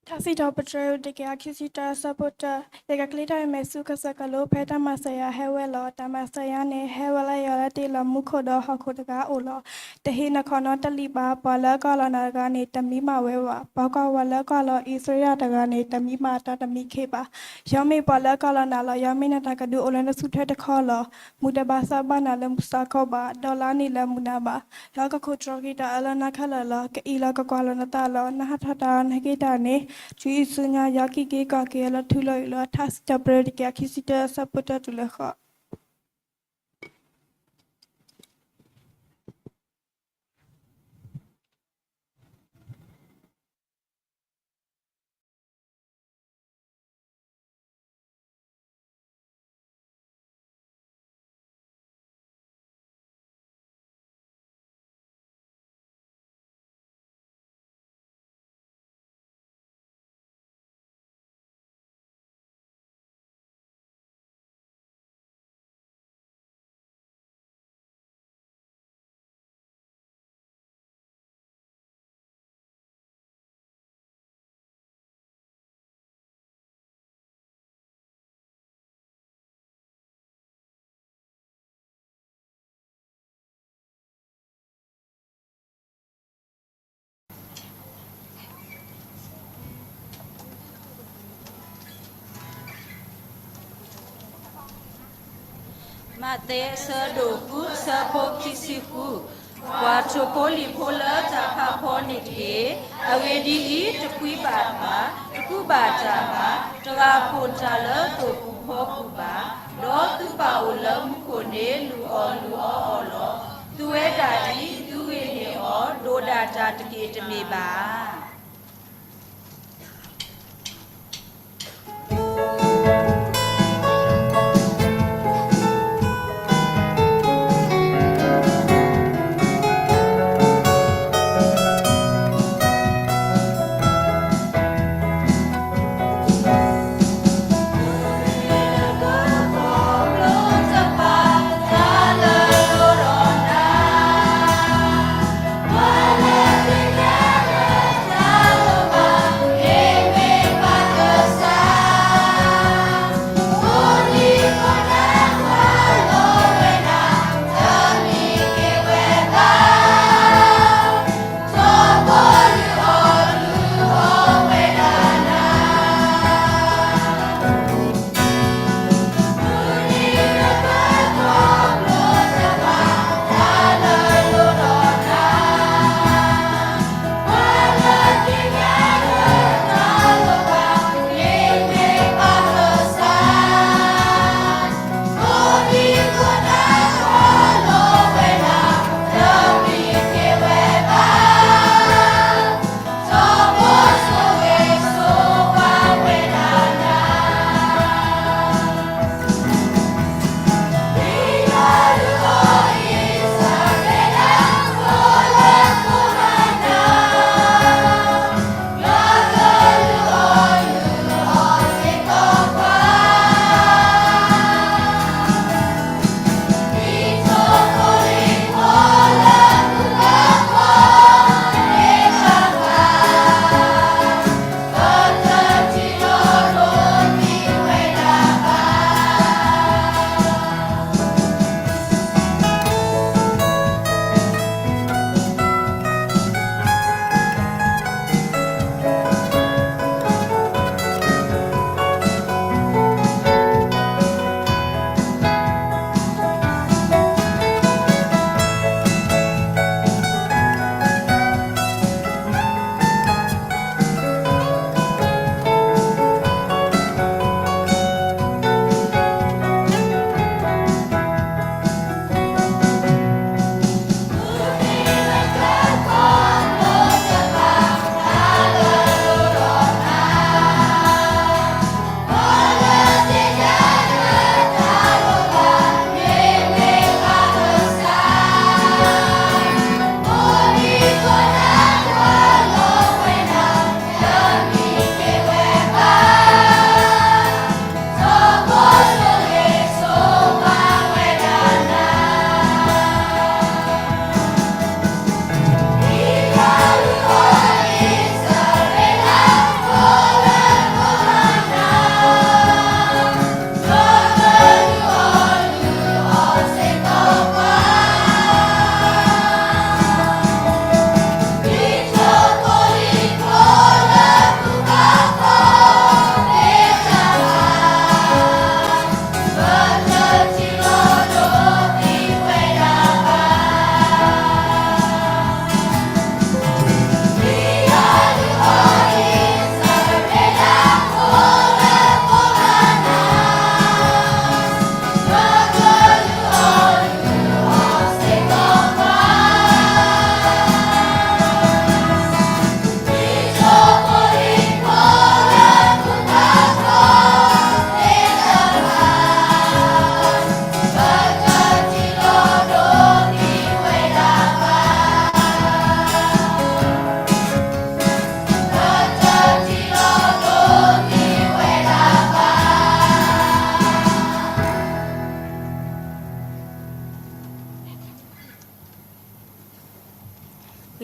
ထါစံးထီၣ်ပတြၢၤ တကယၤခံဆံတၢအဆၢဖိတၢ, ယကကျ့ထီၣ်အမဲာ်ဆူကစၢၢ်ကလိ ဖဲတၢ်မၤစၢၤယၤဟဲဝဲလီၤ. တၢ်မၤစၢၤယၤန့ၣ် ဟဲဝဲလၢယွၤလၢတ့လီၤမူခိၣ်ဒီးဟီၣ်ခိၣ်တဂၤအအိၣ်လီၤ. တဟ့ၣ်နခီၣ်နီတလံာ်ဘၣ်. ပှၤလၢအကွၢ်လီၤနၤတဂၤန့ၣ် တမံဘၣ်ဝဲဘၣ်. ပှၤကွၢ်ဝဲလၢအကွၢ်လီၤအံၣ်စရ့လးတဂၤန့ၣ် တမံဘၣ်အတၢ်တမံခ့ဘၣ်. ယွၤမ့ၢ်ပှၤလၢအကွၢ်လီၤနၤလီၤ. ယွၤမ့ၢ်နတၢ်ကဒုအိၣ်လၢနစုထွဲတခီလီၤ. မုၢ်တဘၣ်သးဘၣ်နၤလၢမုၢ်ဆါခီဘၣ်, ဒီးလါန့ၣ်လၢမုၢ်နၤဘၣ်. ယွၤကခိးတြီက့ၤတၢ်အၢလၢနၤခဲလၢာ်လီၤ. ကအံးလီၤကကွၢ်လီၤနသးလီၤ. နဟးထီၣ်တၢ်နဟဲက့ၤတၢ်န့ၣ် ဆူအံၤဆူညါ ယွၤကဟံးက့ၤကီၢ်က့ၤအီၤလၢထူလၢယိာ်လီၤ. ထါစံးထီၣ်ပတြၢၤ တကယၤခံဆံတၢအဆၢဖိတၢတုၤလၢဃိး. မးသဲအဆၢဒိၣ်ဃုအဆၢဖိခံဆံဃု, ပှၤထိၣ်ဖိလံၣ်ဖိလၢတၢ်ဖးဖီန့ၣ်တက့ၢ်. အဂ့ၢ်ဒ်အံၤ, တဖှံဘၣ်တၢ်, တကူးဘၣ်တၢ်ဘၣ်, တဂၤပိာ်တၢ်လၢသိၣ်ပူၤဖီပူၤဘၣ်, ဒီးသုပၢ်အိၣ်လၢမူခိၣ်န့ၣ် လုၢ်အီၣ်လုၢ်အီအီၤလီၤ. သုဝဲဒၣ်အံၤ, သုဂ့ၤန့ၢ်အီၤ, ဒိၣ်ဒၣ်တၢ်တက့ၢ်တမ့ၢ်ဘၣ်.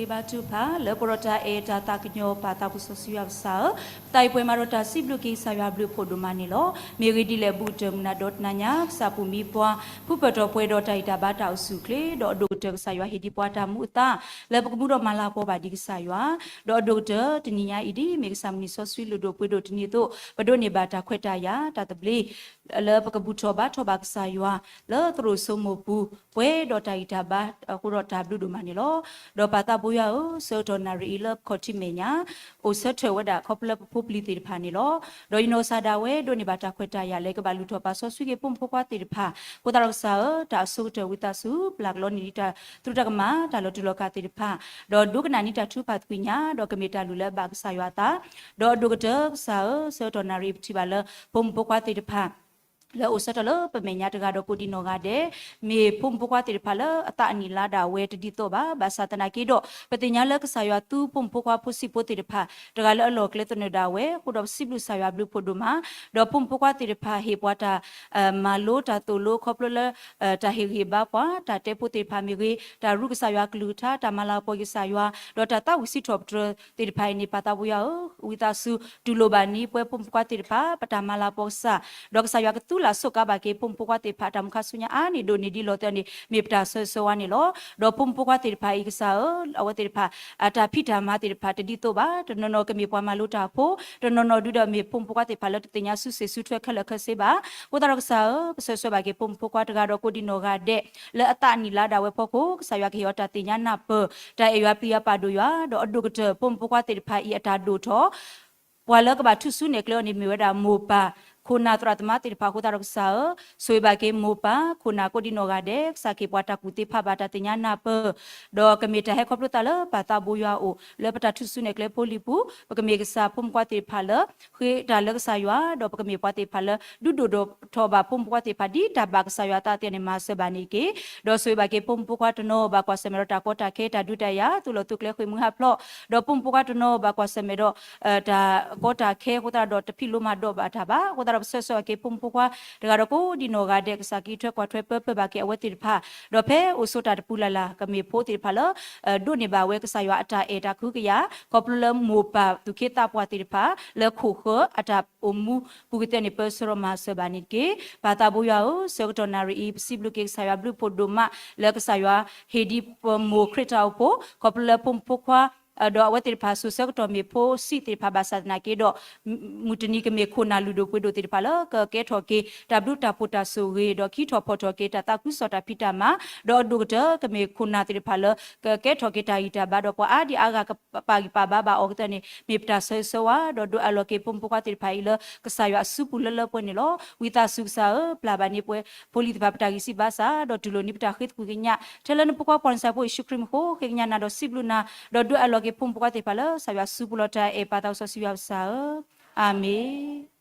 ဃ့ဘါထုကဖၣ် လၢပှဲၤဒီးတၢ်အဲၣ်တၢ်သးကညီၤ ပၢ်သးဘိၣ်စီဆှံယွၤကစၢ်ဧၢ, ပသးအံၤပှဲၤမးဒီးတၢ်စံးဘျုးက့ၤကစၢ်ယွၤအဘျုးအဖှိၣ်ဒိၣ်မးန့ၣ်လီၤ. မ့ၢ်ဂ့ၢ်ဒ်လဲၣ်အဘူးကတၢၢ်မုၢ်နၤဒီတနၤညါ ကစၢ်ပူၤမံပှၤ ဖုပၢၢ်ထီၣ်ပှဲၤဒီးတၢ်ဂံၢ်တၢ်ဘါတၢ်အိၣ်ဆူၣ်အိၣ်ချ့ ဒီးအဒိၣ်ကတၢၢ်ကစၢ်ယွၤဟ့ၣ်ဒံးပှၤတၢ်မူအသါ လၢပကမူဒီးမၤလၤကပီၤဘၣ်ဒံးကစၢ်ယွၤ, ဒီးအဒိၣ်ကတၢၢ်တနံၤညါအံၤဒ် မ့ၢ်ကစၢ်မုၢ်နံၤစီဆှံလုၢ်ဒိၣ်ပှ့ၤဒိၣ်တနံၤအသိး ပဒိးန့ၢ်ဘၣ်တၢ်ခွဲးတၢ်ယာ် တၢ်သဘျ့ လၢပကဘူၣ်ထီၣ်ဘါထီၣ်ဘၣ်ကစၢ်ယွၤ လၢသရိာ်စိမိၢ်ပူၤ ပှဲၤဒီးတၢ်ဂံၢ်တၢ်ဘါအဃိဒီးတၢ်ဘျုးဒိၣ်မးန့ၣ်လီၤ. ဒီးပၢ်သးဘိယွၤဧၢ, ဆၢကတီၢ်နၣ်ရံၣ်အံၤလၢပခီၣ်ထံးမဲာ်ညါ အိၣ်ဆၢထၢၣ်ဝဲဒၣ်ခီဖျိလၢပဖိပလံၤသ့ၣ်တဖၣ်န့ၣ်လီၤ. ဒီးယနီၢ်ကစၢ်ဒၣ်ဝဲဒိးန့ၢ်ဘၣ်တၢ်ခွဲးတၢ်ယာ်လၢကဘၣ်လူၤထီၣ်ပာ်စီဆှံက့ၤဖိမုၣ်ဖိခွါသ့ၣ်တဖၣ်, အဃိသတးဒီးကစၢ်ဧၢ, တၢ်အဆိကတၢၢ်ဝံသးစူၤ ပျၢ်ကလီန့ၢ်ဒံးတၢ်သရူးတၢ်ကမၣ် တၢ်လီၤတူာ်လီၤကာ်သ့ၣ်တဖၣ်, ဒီးဒိကနၣ်န့ၢ်တၢ်ထုကဖၣ်သကွံာ်ညါ ဒီးကမ့ၢ်တၢ်လုၢ်လၢအဘၣ်ကစၢ်ယွၤအသး, ဒီးအဒိၣ်ကတၢၢ်ကစၢ်ဧၢ, ဆၢကတီၢ်နၣ်ရံၣ်အံၤ ပထံၣ်ဘၣ်လၢဖိမုၣ်ဖိခွါသ့ၣ်တဖၣ် လၢအိၣ်ဆၢထၢၣ်လၢပမဲာ်ညါတဂၤဒီးကိးဒံနီၢ်ဂၤဒဲး, မ့ၢ်ဖိမုၣ်ဖိခွါသ့ၣ်တဖၣ်လၢအသးအနံၣ်လါဒၣ်ဝဲတဒ်သိးဘၣ်. ဘၣ်ဆၣ်သနာ်က့ဒီး ပသ့ၣ်ညါလၢကစၢ်ယွၤသူဖိမုၣ်ဖိခွါဖိစံးဖိသ့ၣ်တဖၣ် တဂၤလၢအလီၢ်ကျဲသနၢၣ်ဒၣ်ဝဲ, အဃိဒီးပစံးဘျုးကစၢ်ယွၤဘျုးဖှိၣ်ဒိၣ်မး, ဒီးဖိမုၣ်ဖိခွါသ့ၣ်တဖၣ်ဟ့ၣ်ပှၤတၢ် မၤလိတၢ်သိၣ်လိခီဖျိလၢ တၢ်ဟ့ၣ်ဂံၢ်ဘါပှၤ တၢ်တဲဖိသ့ၣ်တဖၣ်မ့ၢ်ဂ့ၤ, တၢ်ရူကစၢ်ယွၤကလုၢ်ကထါ တၢ်မၤလၤကပီၤက့ၤကစၢ်ယွၤ ဒီးတၢ်သးဝံၣ်စံးထီၣ်ပတြၢၤသ့ၣ်တဖၣ်အံၤန့ၣ် ပၢ်သးဘိယွၤဧၢ, ဝံသးစူၤ တူၢ်လိာ်ဘၣ်န့ၢ်ပှၤဖိမုၣ်ဖိခွါသ့ၣ်တဖၣ် ပတၢ်မၤလၤကပီၤကစၢ်, ဒီးကစၢ်ယွၤကသူလၢ်ဆိးကါဘၣ်က့ၤ ဖိမုၣ်ဖိခွါသ့ၣ်တဖၣ် တၢ်မုၢ်ခါဆူညါအါန့ၢ်ဒိၣ်န့ၢ်ဒ်လီၤသ့ၣ်န့ၣ် မ့ၢ်ပတၢ်ဆၢဂ့ၤဆၢဝါန့ၣ်လီၤ. ဒီးဖိမုၣ်ဖိခွါသ့ၣ်တဖၣ်အံၤကစၢ်ဧၢ, အဝဲသ့ၣ်တဖၣ် အတၢ်ဖံးတၢ်မၤသ့ၣ်တဖၣ်တဒ်သိးဘၣ်. တနီၤနီၤကမ့ၢ်ပှၤမၤလိတၢ်ဖိ, တနီၤနီၤဒုဒီးမ့ၢ်ဖိမုၣ်ဖိခွါသ့ၣ်တဖၣ်လၢတသ့ၣ်ညါစုစ့ၣ်စုထွဲခဲလၢာ်ခဲဆ့ဘၣ်. အဃိသတးဒီးကစၢ်ဧၢ, ပဆၢဂ့ၤဆၢဝါဘၣ်က့ၤဖိမုၣ်ဖိခွါတဂၤဒီးကိးဒံနီၢ်ဂၤဒဲး လၢအသးအနံၣ်လါဒၣ်ဝဲအဖီခိၣ် ကစၢ်ယွၤကဟ့ၣ်အီၤတၢ်သ့ၣ်ညါနၢ်ပၢၢ်, တၢ်အဲၣ်ယွၤပျံၤယွၤပာ်ဒိၣ်ယွၤ, ဒီးအဒိၣ်ကတၢၢ်ဖိမုၣ်ဖိခွါသ့ၣ်တဖၣ်အံၤအတၢ်ဒိၣ်ထီၣ် ပှၤလၢကဘၣ်ထူၣ်စုနဲၣ်ကျဲအီၤန့ၣ်မ့ၢ်ဝဲဒၣ်မိၢ်ပၢ် ခိၣ်နၢ်သရၣ်သမါသ့ၣ်တဖၣ်အဃိသတးဒီးကစၢ်ဧၢ, ဆိၣ်ဂ့ၤဘၣ်က့ၤမိၢ်ပၢ် ခိၣ်နၢ်ကိးဒံနီၢ်ဂၤဒဲး ကစၢ်ကဟ့ၣ်ပှၤတၢ်ကူၣ်သ့ဖးဘၣ်တၢ်သ့ၣ်ညါနၢ်ပၢၢ်, ဒီးကမ့ၢ်တၢ်ဟဲခီဖျိသးလၢပၢ်သးဘိယွၤအအိၣ် လၢပတၢ်ထူၣ်စုနဲၣ်ကျဲဖိလံၤပူၤ, ပကမ့ၢ်ကစၢ်ဖိမုၣ်ဖိခွါသ့ၣ်တဖၣ်လၢ ဃ့တၢ်လၢကစၢ်ယွၤ, ဒီးပကမ့ၢ်ပှၤသ့ၣ်တဖၣ်လၢ ဒုးဒိၣ်ထီၣ်ဘၣ်ဖိမုၣ်ဖိခွါသ့ၣ်တဖၣ် ဒ်တၢ်ဘၣ်ကစၢ်ယွၤအသးသ့ၣ်န့ၣ် မၤစၢၤဘၣ်န့ၣ်တက့ၢ်. ဒီးဆိၣ်ဂ့ၤဘၣ်က့ၤဖိမုၣ်ဖိခွါတနီၤဘၣ်ကွၢ်ဆၢၣ်မဲာ်ဒီးတၢ်ကီတၢ်ခဲ တၢ်ဒုးတၢ်ယၤ သူၣ်လီၤသူၣ်ကျဲဃ့ၢ်မှံဟးဖျိး, ဒီးဖိမုၣ်ဖိခွါတနီၤဘၣ်ကွၢ်ဆၢၣ်မဲာ်ဒီး တၢ်ကီတၢ်ခဲအဃိသတးဒီးတဖံးလိမၤဒိးဘၣ်တၢ်ဘၣ်. အဃိသတးဒီးပဆၢဂ့ၤဆၢဝါက့ၤဖိမုၣ်ဖိခွါ တဂၤဒီးကိးဒံနီၢ်ဂၤဒဲး ကစၢ်ကဟံးထွဲကွၢ်ထွဲပၢပၢၢ်ဘၣ်က့ၤအဝဲသ့ၣ်တဖၣ်, ဒီးဖဲအိၣ်ဆိးတၢ်တပူၤလၢ်လၢ် ကမ့ၢ်ဖိသ့ၣ်တဖၣ်လၢ ဒိးန့ၢ်ဘၣ်ဝဲကစၢ်ယွၤအတၢ်အဲၣ်တၢ်ကဟုကယာ် ခီဖျိလၢမိၢ်ပၢ်သူၣ်က့သးပှၢ်သ့ၣ်တဖၣ် လၢခိၣ်ဃၢၤအတၢ်အိၣ်မူပူၤကသ့ၣ်န့ၣ် ပၢဆှၢဒီးမၤစၢၤဘၣ်န့ၣ်တက့ၢ်. ပၢ်သးဘိယွၤဧၢ, ဆၢကတီၢ်နၣ်ရံၣ်အံၤ ပစံးဘျုးက့ၤကစၢ်ယွၤဘျုးဖှိၣ်ဒိၣ်မး လၢကစၢ်ယွၤဟ့ၣ်ဒံးပမိၢ်ခရံာ်တၢ်အိၣ်ဖှိၣ် ခီဖျိလၢဖိမုၣ်ဖိခွါ ဒီးအဝဲသ့ၣ်တဖၣ်စိၤဆၢကတီၢ်မ့ၢ်ဖိဆံးသ့ၣ်တဖၣ်ဘၣ်ဆၣ်သနာ်က့ဒီး မုၢ်တနံၤကမ့ၢ်ခိၣ်နၢ်လုၢ်ဒိၣ်ပှ့ၤဒိၣ်သ့ၣ်တဖၣ်လၢ ကကဲထီၣ်က့ၤတၢ်ဘျုးတၢ်ဖှိၣ်တၢ်ဆိၣ်ဂ့ၤ ဒီးကဟံးထီၣ်ဖီၣ်ထီၣ်က့ၤတၢ်သးခုကစီၣ်တၢ်ဖံးတၢ်မၤ, ဒီးအဒိၣ်ကတၢၢ်ကမ့ၢ်ခိၣ်နၢ်သ့ၣ်တဖၣ်လၢ ကကဲထီၣ်က့ၤတၢ်ဂံၢ်တၢ်ဘါ ဒီးပှၤအါဒံအါဂၤကပာ်ဂံၢ်ပာ်ဘါဘၣ်အီၤကသ့ၣ်န့ၣ် မ့ၢ်ပတၢ်ဆၢဂ့ၤဆၢဝါ ဒီးဒုးအးလီၤက့ၤဖိမုၣ်ဖိခွါသ့ၣ်တဖၣ်အံၤလၢ ကစၢ်ယွၤအစုပူၤလၢလၢပှဲၤပှဲၤန့ၣ်လီၤ. ဝံသးစူၤကစၢ်ဧၢ, ပျၢ်ဘၣ်န့ၢ်ပှၤဖိလံၤသ့ၣ်တဖၣ်ပတၢ်ဂံၢ်ဆံးဘါစၢ် ဒီးတူၢ်လိာ်န့ၢ်ပတၢ်ဃ့သကွံၢ်ကညး ထဲလၢနဖိခွါပှၤနစၢ်ဖိယ့ၣ်ၡူးခရံာ်မံၤအဃိ ဃ့ကညးနၤဒီးစံးဘျုးနၤ ဒီးဒုးအးလီၤက့ၤဖိမုၣ်ဖိခွါသ့ၣ်တဖၣ်လၢ ကစၢ်ယွၤစုပူၤလီၤတၢ်အဲၣ်ပၢ်သးစီဆှံယွၤကစၢ်ဧၢ, အၤမ့ၣ်.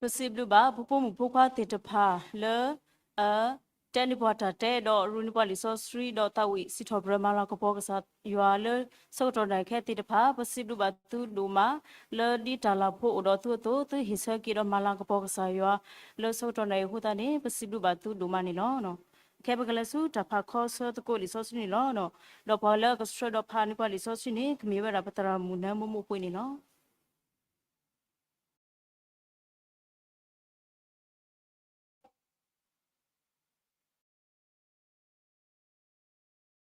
ပစံးဘျုးဘၣ် ပဖိမုၣ်ဖိခွါသ့ၣ်တဖၣ်လၢ အတဲန့ၢ်ပှၤတၢ်တဲ ဒီးရူန့ၢ်ပှၤလံာ်စီဆှံ ဒီးသးဝံၣ်စံးထီၣ်ပတြၢၤမၤလၤကပီၤကစၢ်ယွၤလၢ ဆၢကတီၢ်နၣ်ရံၣ်ခဲသ့ၣ်တဖၣ် ပစံးဘျုးဘၣ်သုဒိၣ်မး လၢဒ်တၢ်လၤဖိအိၣ်ဒီးသုအသိး သုဟ့ၣ်ဆၢက့ၤဒီးမၤလၤကပီၤကစၢ်ယွၤ လၢဆၢကတီၢ်နၣ်ရံၣ်အဃိသတးန့ၣ် ပစံးဘျုးဘၣ်သုဒိၣ်မးန့ၣ်လီၤ. ခဲအံၤပကလဲၤဆူတၢ်ဖးခီဆၢသကိးလံာ်စီဆှံန့ၣ်လီၤ. ဒီးပှၤလၢအကဆှၢဒီးဖးန့ၢ်ပှၤလံာ်စီဆှံန့ၣ် ကမ့ၢ်ဝဲဒၣ်ပသရၣ်မုၣ်နၢမိၢ်မိၢ်ပှ့ၤန့ၣ်လီၤ.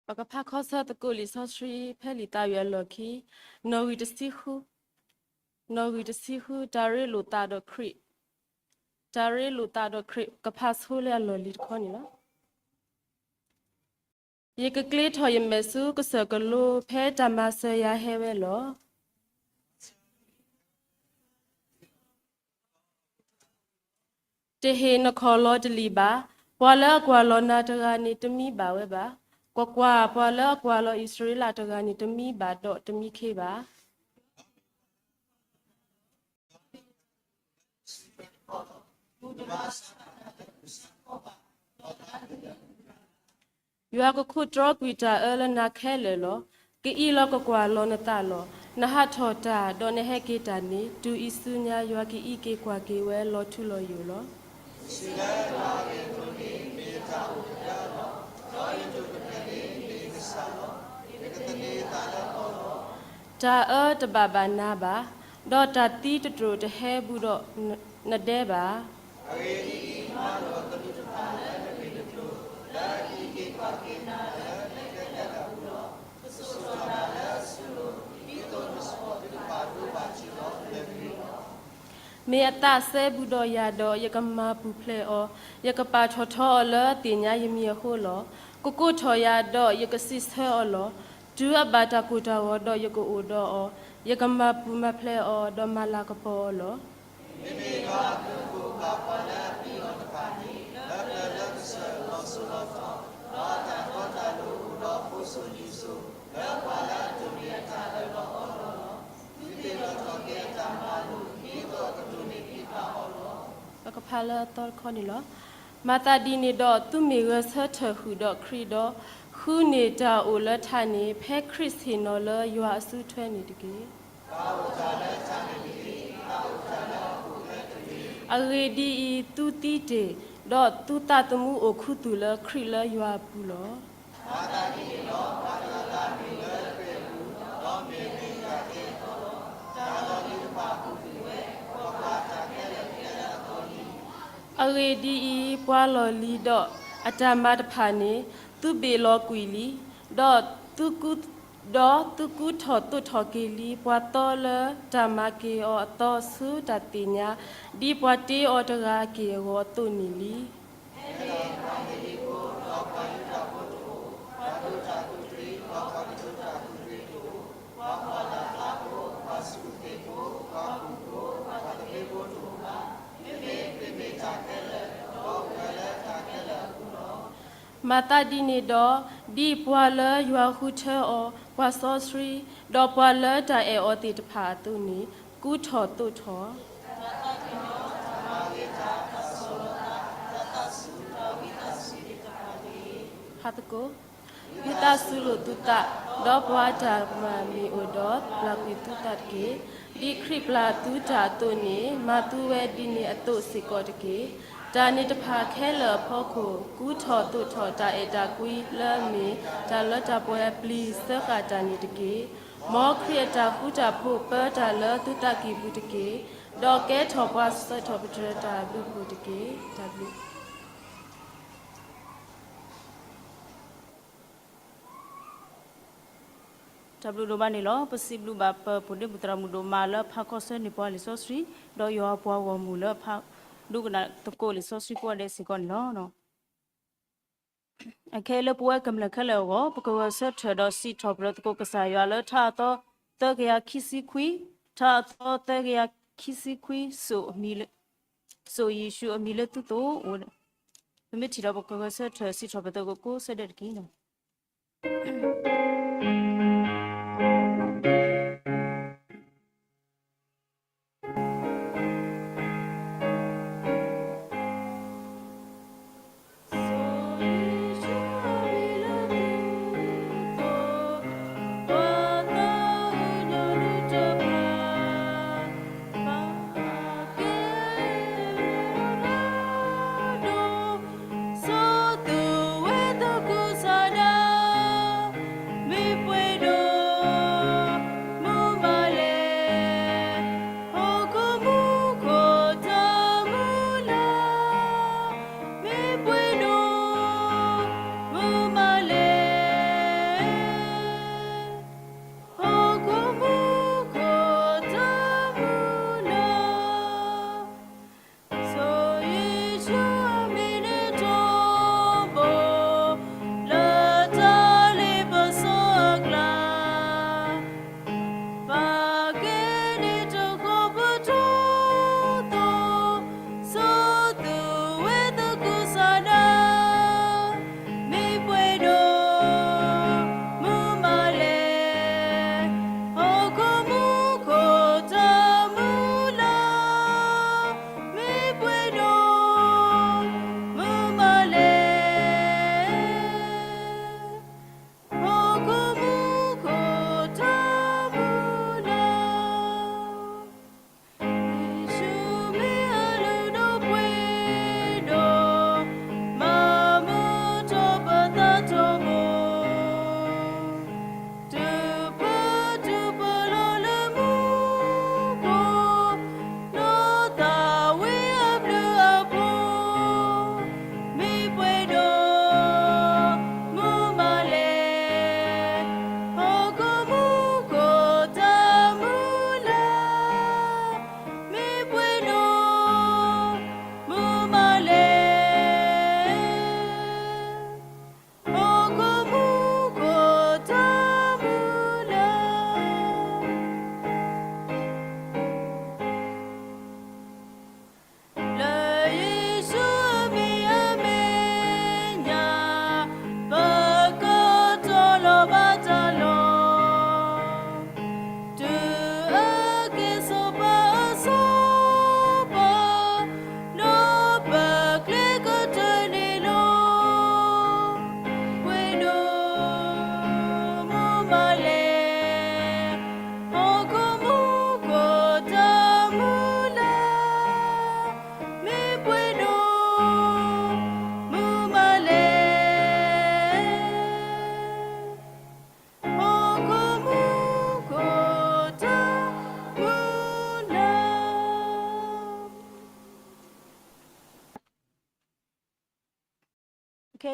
ပကဖးခီဆၢသကိးလံာ်စီဆှံ ဖဲလံာ်သးဝံၣ်အလီၢ်ခံ နီၣ်ဂံၢ်တဆံဃု, နီၣ်ဂံၢ်တဆံဃု တၢ်ရ့လိာ်သးဒီးခရံာ်, တၢ်ရ့လိာ်သးဒီးခရံာ် ကဖးဆိလၢအလီၢ်လံၤတခီန့ၣ်လီၤ. ယကကျ့ထီၣ်ယမဲာ်ဆူကစၢၢ်ကလိ ဖဲတၢ်မၤစၢၤယၤဟဲဝဲလီၤ. တဟ့ၣ်နခီၣ်လီၤတလံာ်ဘၣ်. ပှၤလၢအကွၢ်လီၤနၤတဂၤန့ၣ် တမံဘၣ်ဝဲဘၣ်. ကွၢ်ကွၢ်, ပှၤလၢအကွၢ်လီၤအံၣ်စရ့လးတဂၤန့ၣ် တမံဘၣ်ဒီးတမံခ့ဘၣ်. ယွၤကခိးတြီကွံာ်တၢ်အၢလၢနၤခဲလၢာ်လီၤ. ကအံးလီၤကကွၢ်လီၤနသးလီၤ. နဟးထီၣ်တၢ်, ဒီးနဟဲက့ၤတၢ်န့ၣ်, တုၤအံၤဆူညါယွၤကအံးက့ၤကွၢ်က့ၤဝဲလီၤထူလီၤယိာ်လီၤ. တၢ်အၢတဘၣ်ဘၣ်နၤဘၣ်, ဒီးတၢ်သံတတြိာ်တဟဲဘူးဒီးနဒဲဘၣ်. မ့ၢ်အသးစဲဘူးဒီးယၤဒီး, ယကမၤပူၤဖျဲးအီၤ, ယကပာ်ထီၣ်ထီအီၤလၢအသ့ၣ်ညါယမံၤအဃိလီၤ. ကကိးထီၣ်ယၤဒီး, ယကစံးဆၢအီၤလီၤ. တုၤအဘၣ်တၢ်ကိၢ်တၢ်ဂီၤဒီးယကအိၣ်ဒီးအီၤ, ယကမၤပူၤမၤဖျဲးအီၤ, ဒီးမၤလၤကပီၤအီၤလီၤ. ကဖးလၢအသီတခီန့ၣ်လီၤ. မၤသးဒ်န့ၣ်ဒီး, သုမ့ၢ်ဂဲၤဆၢထၢၣ်ဃုာ်ဒီးခရံာ်ဒီး, ဃုန့ၢ်တၢ်အိၣ်လၢထးန့ၣ်, ဖဲခရံာ်ဆ့ၣ်နီၤလၢယွၤအစုထွဲန့ၣ်တက့ၢ်. အဂ့ၢ်ဒ်အံၤ, သုသံတ့ၢ်, ဒီးသုသးသမူအိၣ်ခူသူၣ်လၢခရံာ်လၢယွၤအပူၤလီၤ. အဂ့ၢ်ဒ်အံၤ, ပှၤလီၢ်လံၤဒီးအတၢ်မၤတဖၣ်န့ၣ်, သုဘ့ၣ်လီၤကွံာ်လံ, ဒီးသုကူ, ဒီးသုကူထီၣ်သိးထီၣ်က့ၤလံ ပှၤသီလၢတၢ်မၤက့ၤအီၤအသီဆူတၢ်သ့ၣ်ညါ, ဒ်ပှၤတ့အီၤတဂၤအက့ၢ်အဂီၤအသိးန့ၣ်လံ. မၤသးဒ်န့ၣ်ဒီး, ဒ်ပှၤလၢယွၤဃုထၢအီၤ, ပှၤစီဆှံ, ဒီးပှၤလၢတၢ်အဲၣ်အီၤသ့ၣ်တဖၣ်အသိးန့ၣ်, ကူထီၣ်သိးထီၣ် ဖးသကိး, ဝံသးစူၤလိာ်သုသး, ဒီးပှၤတၢ်မၤမ့ၢ်အိၣ်ဒီး, ပျၢ်ကွံာ်သုသးတက့ၢ်. ဒ်ခရံာ်ပျၢ်သုတၢ်အသိးန့ၣ်, မၤသုဝဲဒ်န့ၣ်အသိးစ့ၢ်ကီးတက့ၢ်. တၢ်န့ၣ်တဖၣ်ခဲလၢာ်အဖီခိၣ်, ကူထီၣ်သိးထီၣ်တၢ်အဲၣ်တၢ်ကွံလၢအမ့ၢ်တၢ်လၢတၢ်ပှဲၤအပျံၤ စၢဃာ်တၢ်န့ၣ်တက့ၢ်. မ်ခရံာ်အတၢ်ဃူတၢ်ဖိးပၢတၢ်လၢသုသးကံၢ်ပူၤတက့ၢ်. ဒီးကဲထီၣ်ပှၤစံးထီၣ်ပတြၢၤတၢ်ဘျုးဖှိၣ်တက့ၢ်. တၢ်ဘျုး တၢ်ဘျုးဒိၣ်မးန့ၣ်လီၤ. ပစံးဘျုးဘၣ်ပပုၢ်ဒ့မုၣ်သရၣ်မုၣ်ဒိၣ်မးလၢဖးခီဆၢန့ၢ်ပှၤလံာ်စီဆှံ, ဒီးယွၤပှၤဂီၢ်မုၢ်လၢဖးဒိကနၣ်သကိးလံာ်စီဆှံကိးဂၤဒဲးစ့ၢ်ကီးန့ၣ်လီၤ. အခဲအံၤလၢပဝဲကမျၢၢ်ခဲလၢာ်အဂီၢ်, ပကဂဲၤဆၢထၢၣ်ဒီးစံးထီၣ်ပတြၢၤသကိးကစၢ်ယွၤလၢထါအသီသၢကယၤခံဆံခွံ, ထါအသီသၢကယၤခံဆံခွံ, စိာ်ယ့ၣ်ၡူးအမံၤလၢသုသိး, ပမ့ၢ်ထံၣ်ဒီးပကဂဲၤဆၢထၢၣ်စံးထီၣ်ပတြၢၤသကိးကိးဂၤဒဲးတက့ၢ်. စီၤသုးဝဲသကိးစဒါ, မ့ၢ်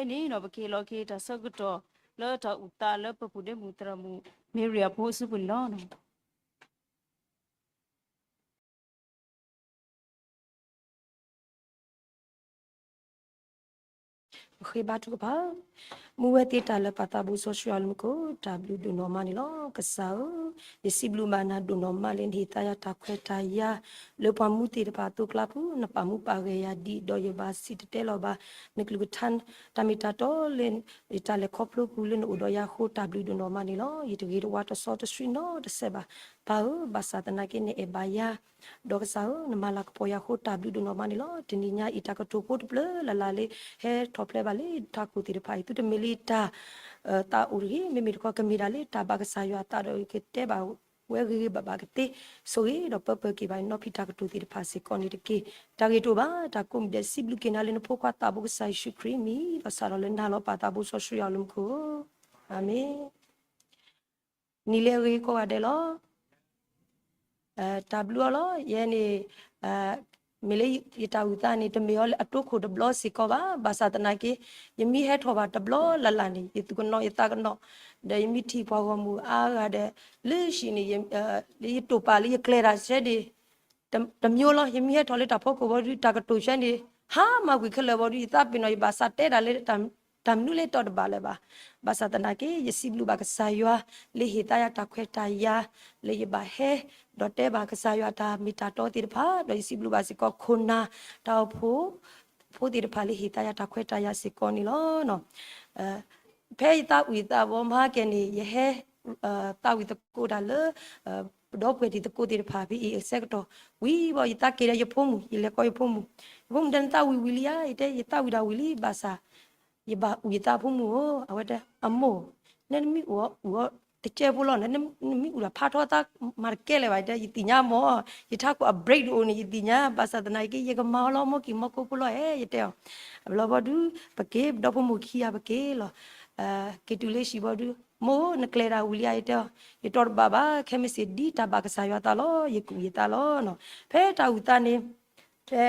ဖဲန့ၣ်ဒီး ပကဟ့ၣ်လီၤက့ၤတၢ်ဆၢကတီၢ်လၢတၢ်အုၣ်သးလၢပပုၢ်ဒ့မုၣ်သရၣ်မုၣ် Mary အဖိအစုပူၤန့ၣ်လီၤ. ပဃ့ဘါထုကဖၣ်. မူဝဲသ့တၢ်လၢပၢ်သးဘိစီဆှံယွၤအလၢမူခိၣ် တၢ်ဘျုးဒိၣ်နီၢ်မးန့ၣ်လီၤ. ကစၢ်ဧၢ, ယစံးဘျုးဘၣ်နၤဒိၣ်နီၢ်မးလၢနဟ့ၣ်သါယၤတၢ်ခွဲးတၢ်ယာ် လၢပှၤမူသ့ၣ်တဖၣ်အသိးကျါပူၤ နပာ်မူပာ်ဂဲၤယၤဒ်အံၤ ဒီးယဘၣ်စံၣ်တဲၤတဲလီၤဘၣ် နကလုၢ်ကထါ တၢ်မ့ၢ်တၢ်တီလၢ ယတၢ်လဲၤခီဖျိပူၤလၢနအိၣ်ဒီးယၤအဃိ တၢ်ဘျုးဒိၣ်နီၢ်မးန့ၣ်လီၤ. ယတဂ့ၤတဝါတစီတဆှံနီတစဲးဘၣ်. ပၢ်ဧၢ, ဘၣ်ဆၣ်သနာ်က့ နအဲၣ်ဘၣ်ယၤ ဒီးကစၢ်ဧၢ, နမၤလၤကပီၤယၤအဃိ တၢ်ဘျုးဒိၣ်နီၢ်မးန့ၣ်လီၤ. တနံၤညါအံၤ တၢ်ကတိၤဖိတဖျၢၣ်လၢ်လၢ်လၢ ဟဲထီၣ်ဖျဲးဘၣ်လၢတၢ်ကိၢ်သ့ၣ်တဖၣ်အံၤ သုတမ့ၢ်လၢတၢ် သးအိၣ်တဂ့ၤ, မ့မ့ၢ်တခီ ကမ့ၢ်ဒၣ်လၢတၢ်ဘၣ်ကစၢ်ယွၤအသးဒီး ကတဲဘၣ်ဝဲဂ့ၤဂ့ၤဘၣ်ဘၣ်ကသ့, ဆိၣ်ဂ့ၤဒီးပၢပၢက့ၤဘၣ် နီၢ်ဖံးတၢ်ကတိၤသ့ၣ်တဖၣ်စ့ၢ်ကီးန့ၣ်တက့ၢ်. တၢ်ဂ့ၢ်တအိၣ်ဘၣ်, တၢ်ကိးမံၤဒဲး စံးဘျုးက့ၤနၤလၢနဖိခွါသးဘိကစၢ်ယ့ၣ်ၡူးခရံာ်အမံၤ ဒီးစးထီၣ်လၢနၤလီၤ ပၢ်သးဘိစီဆှံယွၤအလၢမူခိၣ်, အၤမ့ၣ်. နံၤလၢအဂ့ၤကိးဂၤဒဲးလီၤ. တၢ်ဘျုးအီၤလီၤ. ယဲန့ၣ် မ့ၢ်လၢယတၢ်အုၣ်သးန့ၣ် တမ့ၢ်အီၤလၢအတိခိၣ်တဘျီစ့ၢ်ကီးဘၣ်. ဘၣ်ဆၣ်သနာ်က့ ယမ့ၢ်ဟဲထီၣ်ဘၣ်တဘျီလၢ်လၢ်န့ၣ် ယသူၣ်ကနိးယသးကနိး, ဒီးယမ့ၢ်ထံၣ်ပှၤဂီၢ်မုၢ်အါဂၤဒီး လၢဟံၣ်န့ၣ် လၢယတိာ်ပာ်လၢယကျဲၤတၢ်ဆဲန့ၣ် တမံၤလီၤ. ယမ့ၢ်ဟဲထီၣ်လၢတၢ်ဖီခိၣ်ဘီဒုး တၢ်ကတိၤဆဲန့ၣ် ဟါမၢ်ကွံာ်ခဲလၢာ်ဘီဒုး ယသးပ့ၤနီၣ် ယဘၣ်စးတဲဒၣ်လၢ တၢ်မနုၤလဲၣ်တီတဘၣ်လၢၤဘၣ်. ဘၣ်ဆၣ်သနာ်က့ ယစံးဘျုးဘၣ်ကစၢ်ယွၤ လၢဟ့ၣ်သးယၤတၢ်ခွဲးတၢ်ယာ် လၢယဘၣ်ဟဲ ဒီးတဲဘၣ်ကစၢ်ယွၤတၢ်မ့ၢ်တၢ်တီသ့ၣ်တဖၣ်, ဒီးယစံးဘျုးဘၣ်စ့ၢ်ကီးခိၣ်နၢ် တၢ်အိၣ်ဖှိၣ်ဖိသ့ၣ်တဖၣ်လၢဟ့ၣ်သးယၤတၢ်ခွဲးတၢ်ယာ်စ့ၢ်ကီးန့ၣ်လီၤ. ဖဲယသးဝံၣ်သးဘီမဟါကဲန့ၣ် ယဟဲ သးဝံၣ်သကိးတၢ်လၢ ပဒီပုၢ်ဝဲၢ်တံၤသကိးသ့ၣ်တဖၣ်ဖဲအံၤအဆၢကတီၢ်ဝံၤဘီ ယသးက့ၤဒီးယဖိမုၣ် ယလဲၤကိးယဖိမုၣ်, ယဖိမုၣ်တဲနသးဝံၣ်ဝံၤလံဧါ, ယတဲယသးဝံၣ်ဒၣ်ဝံၤလံ ဘၣ်ဆၣ် ယဘၣ်အုၣ်ယသးဖိမုၣ်ဧၢ, အဝဲတဲ အမိၢ်, နမ့ၢ်အုၣ်အီၤအုၣ်အီၤတကဲဖိလီၤ, နမ့ၢ်အုၣ်ဒီးဖးထီသးမၤတကဲလၢၤဘၣ်, ယတဲ ယသ့ၣ်ညါမၢ်, ယထးခိၣ်အ break တအိၣ်န့ၣ် ယသ့ၣ်ညါ, ဘၣ်ဆၣ်သနာ်က့ ယကမၤအီၤလီၤ မိၢ်က့ၤမိၢ်ကိဖိလီၤဧၢ, ယတဲအီၤ, အဘျီဘီဒုး ပက့ၤ ပဒီဖိမိၢ်ခံဂၤပက့ၤလီၤ. က့ၤတုၤလၢဟံၣ်ဘီဒုး မိၢ်ဧၢ နကျဲၤတၢ်ဝံၤလံဧါ, ယတဲအီၤ, ယတီတဘၣ်ဘၣ်, ခဲမုၢ်ဆ့ၣ်ဒ်တၢ်ဘၣ်ကစၢ်ယွၤသးလီၤ, ယကအုၣ်ယသးလီၤ. ဖဲတၢ်အုၣ်သးန့ၣ် ဖဲ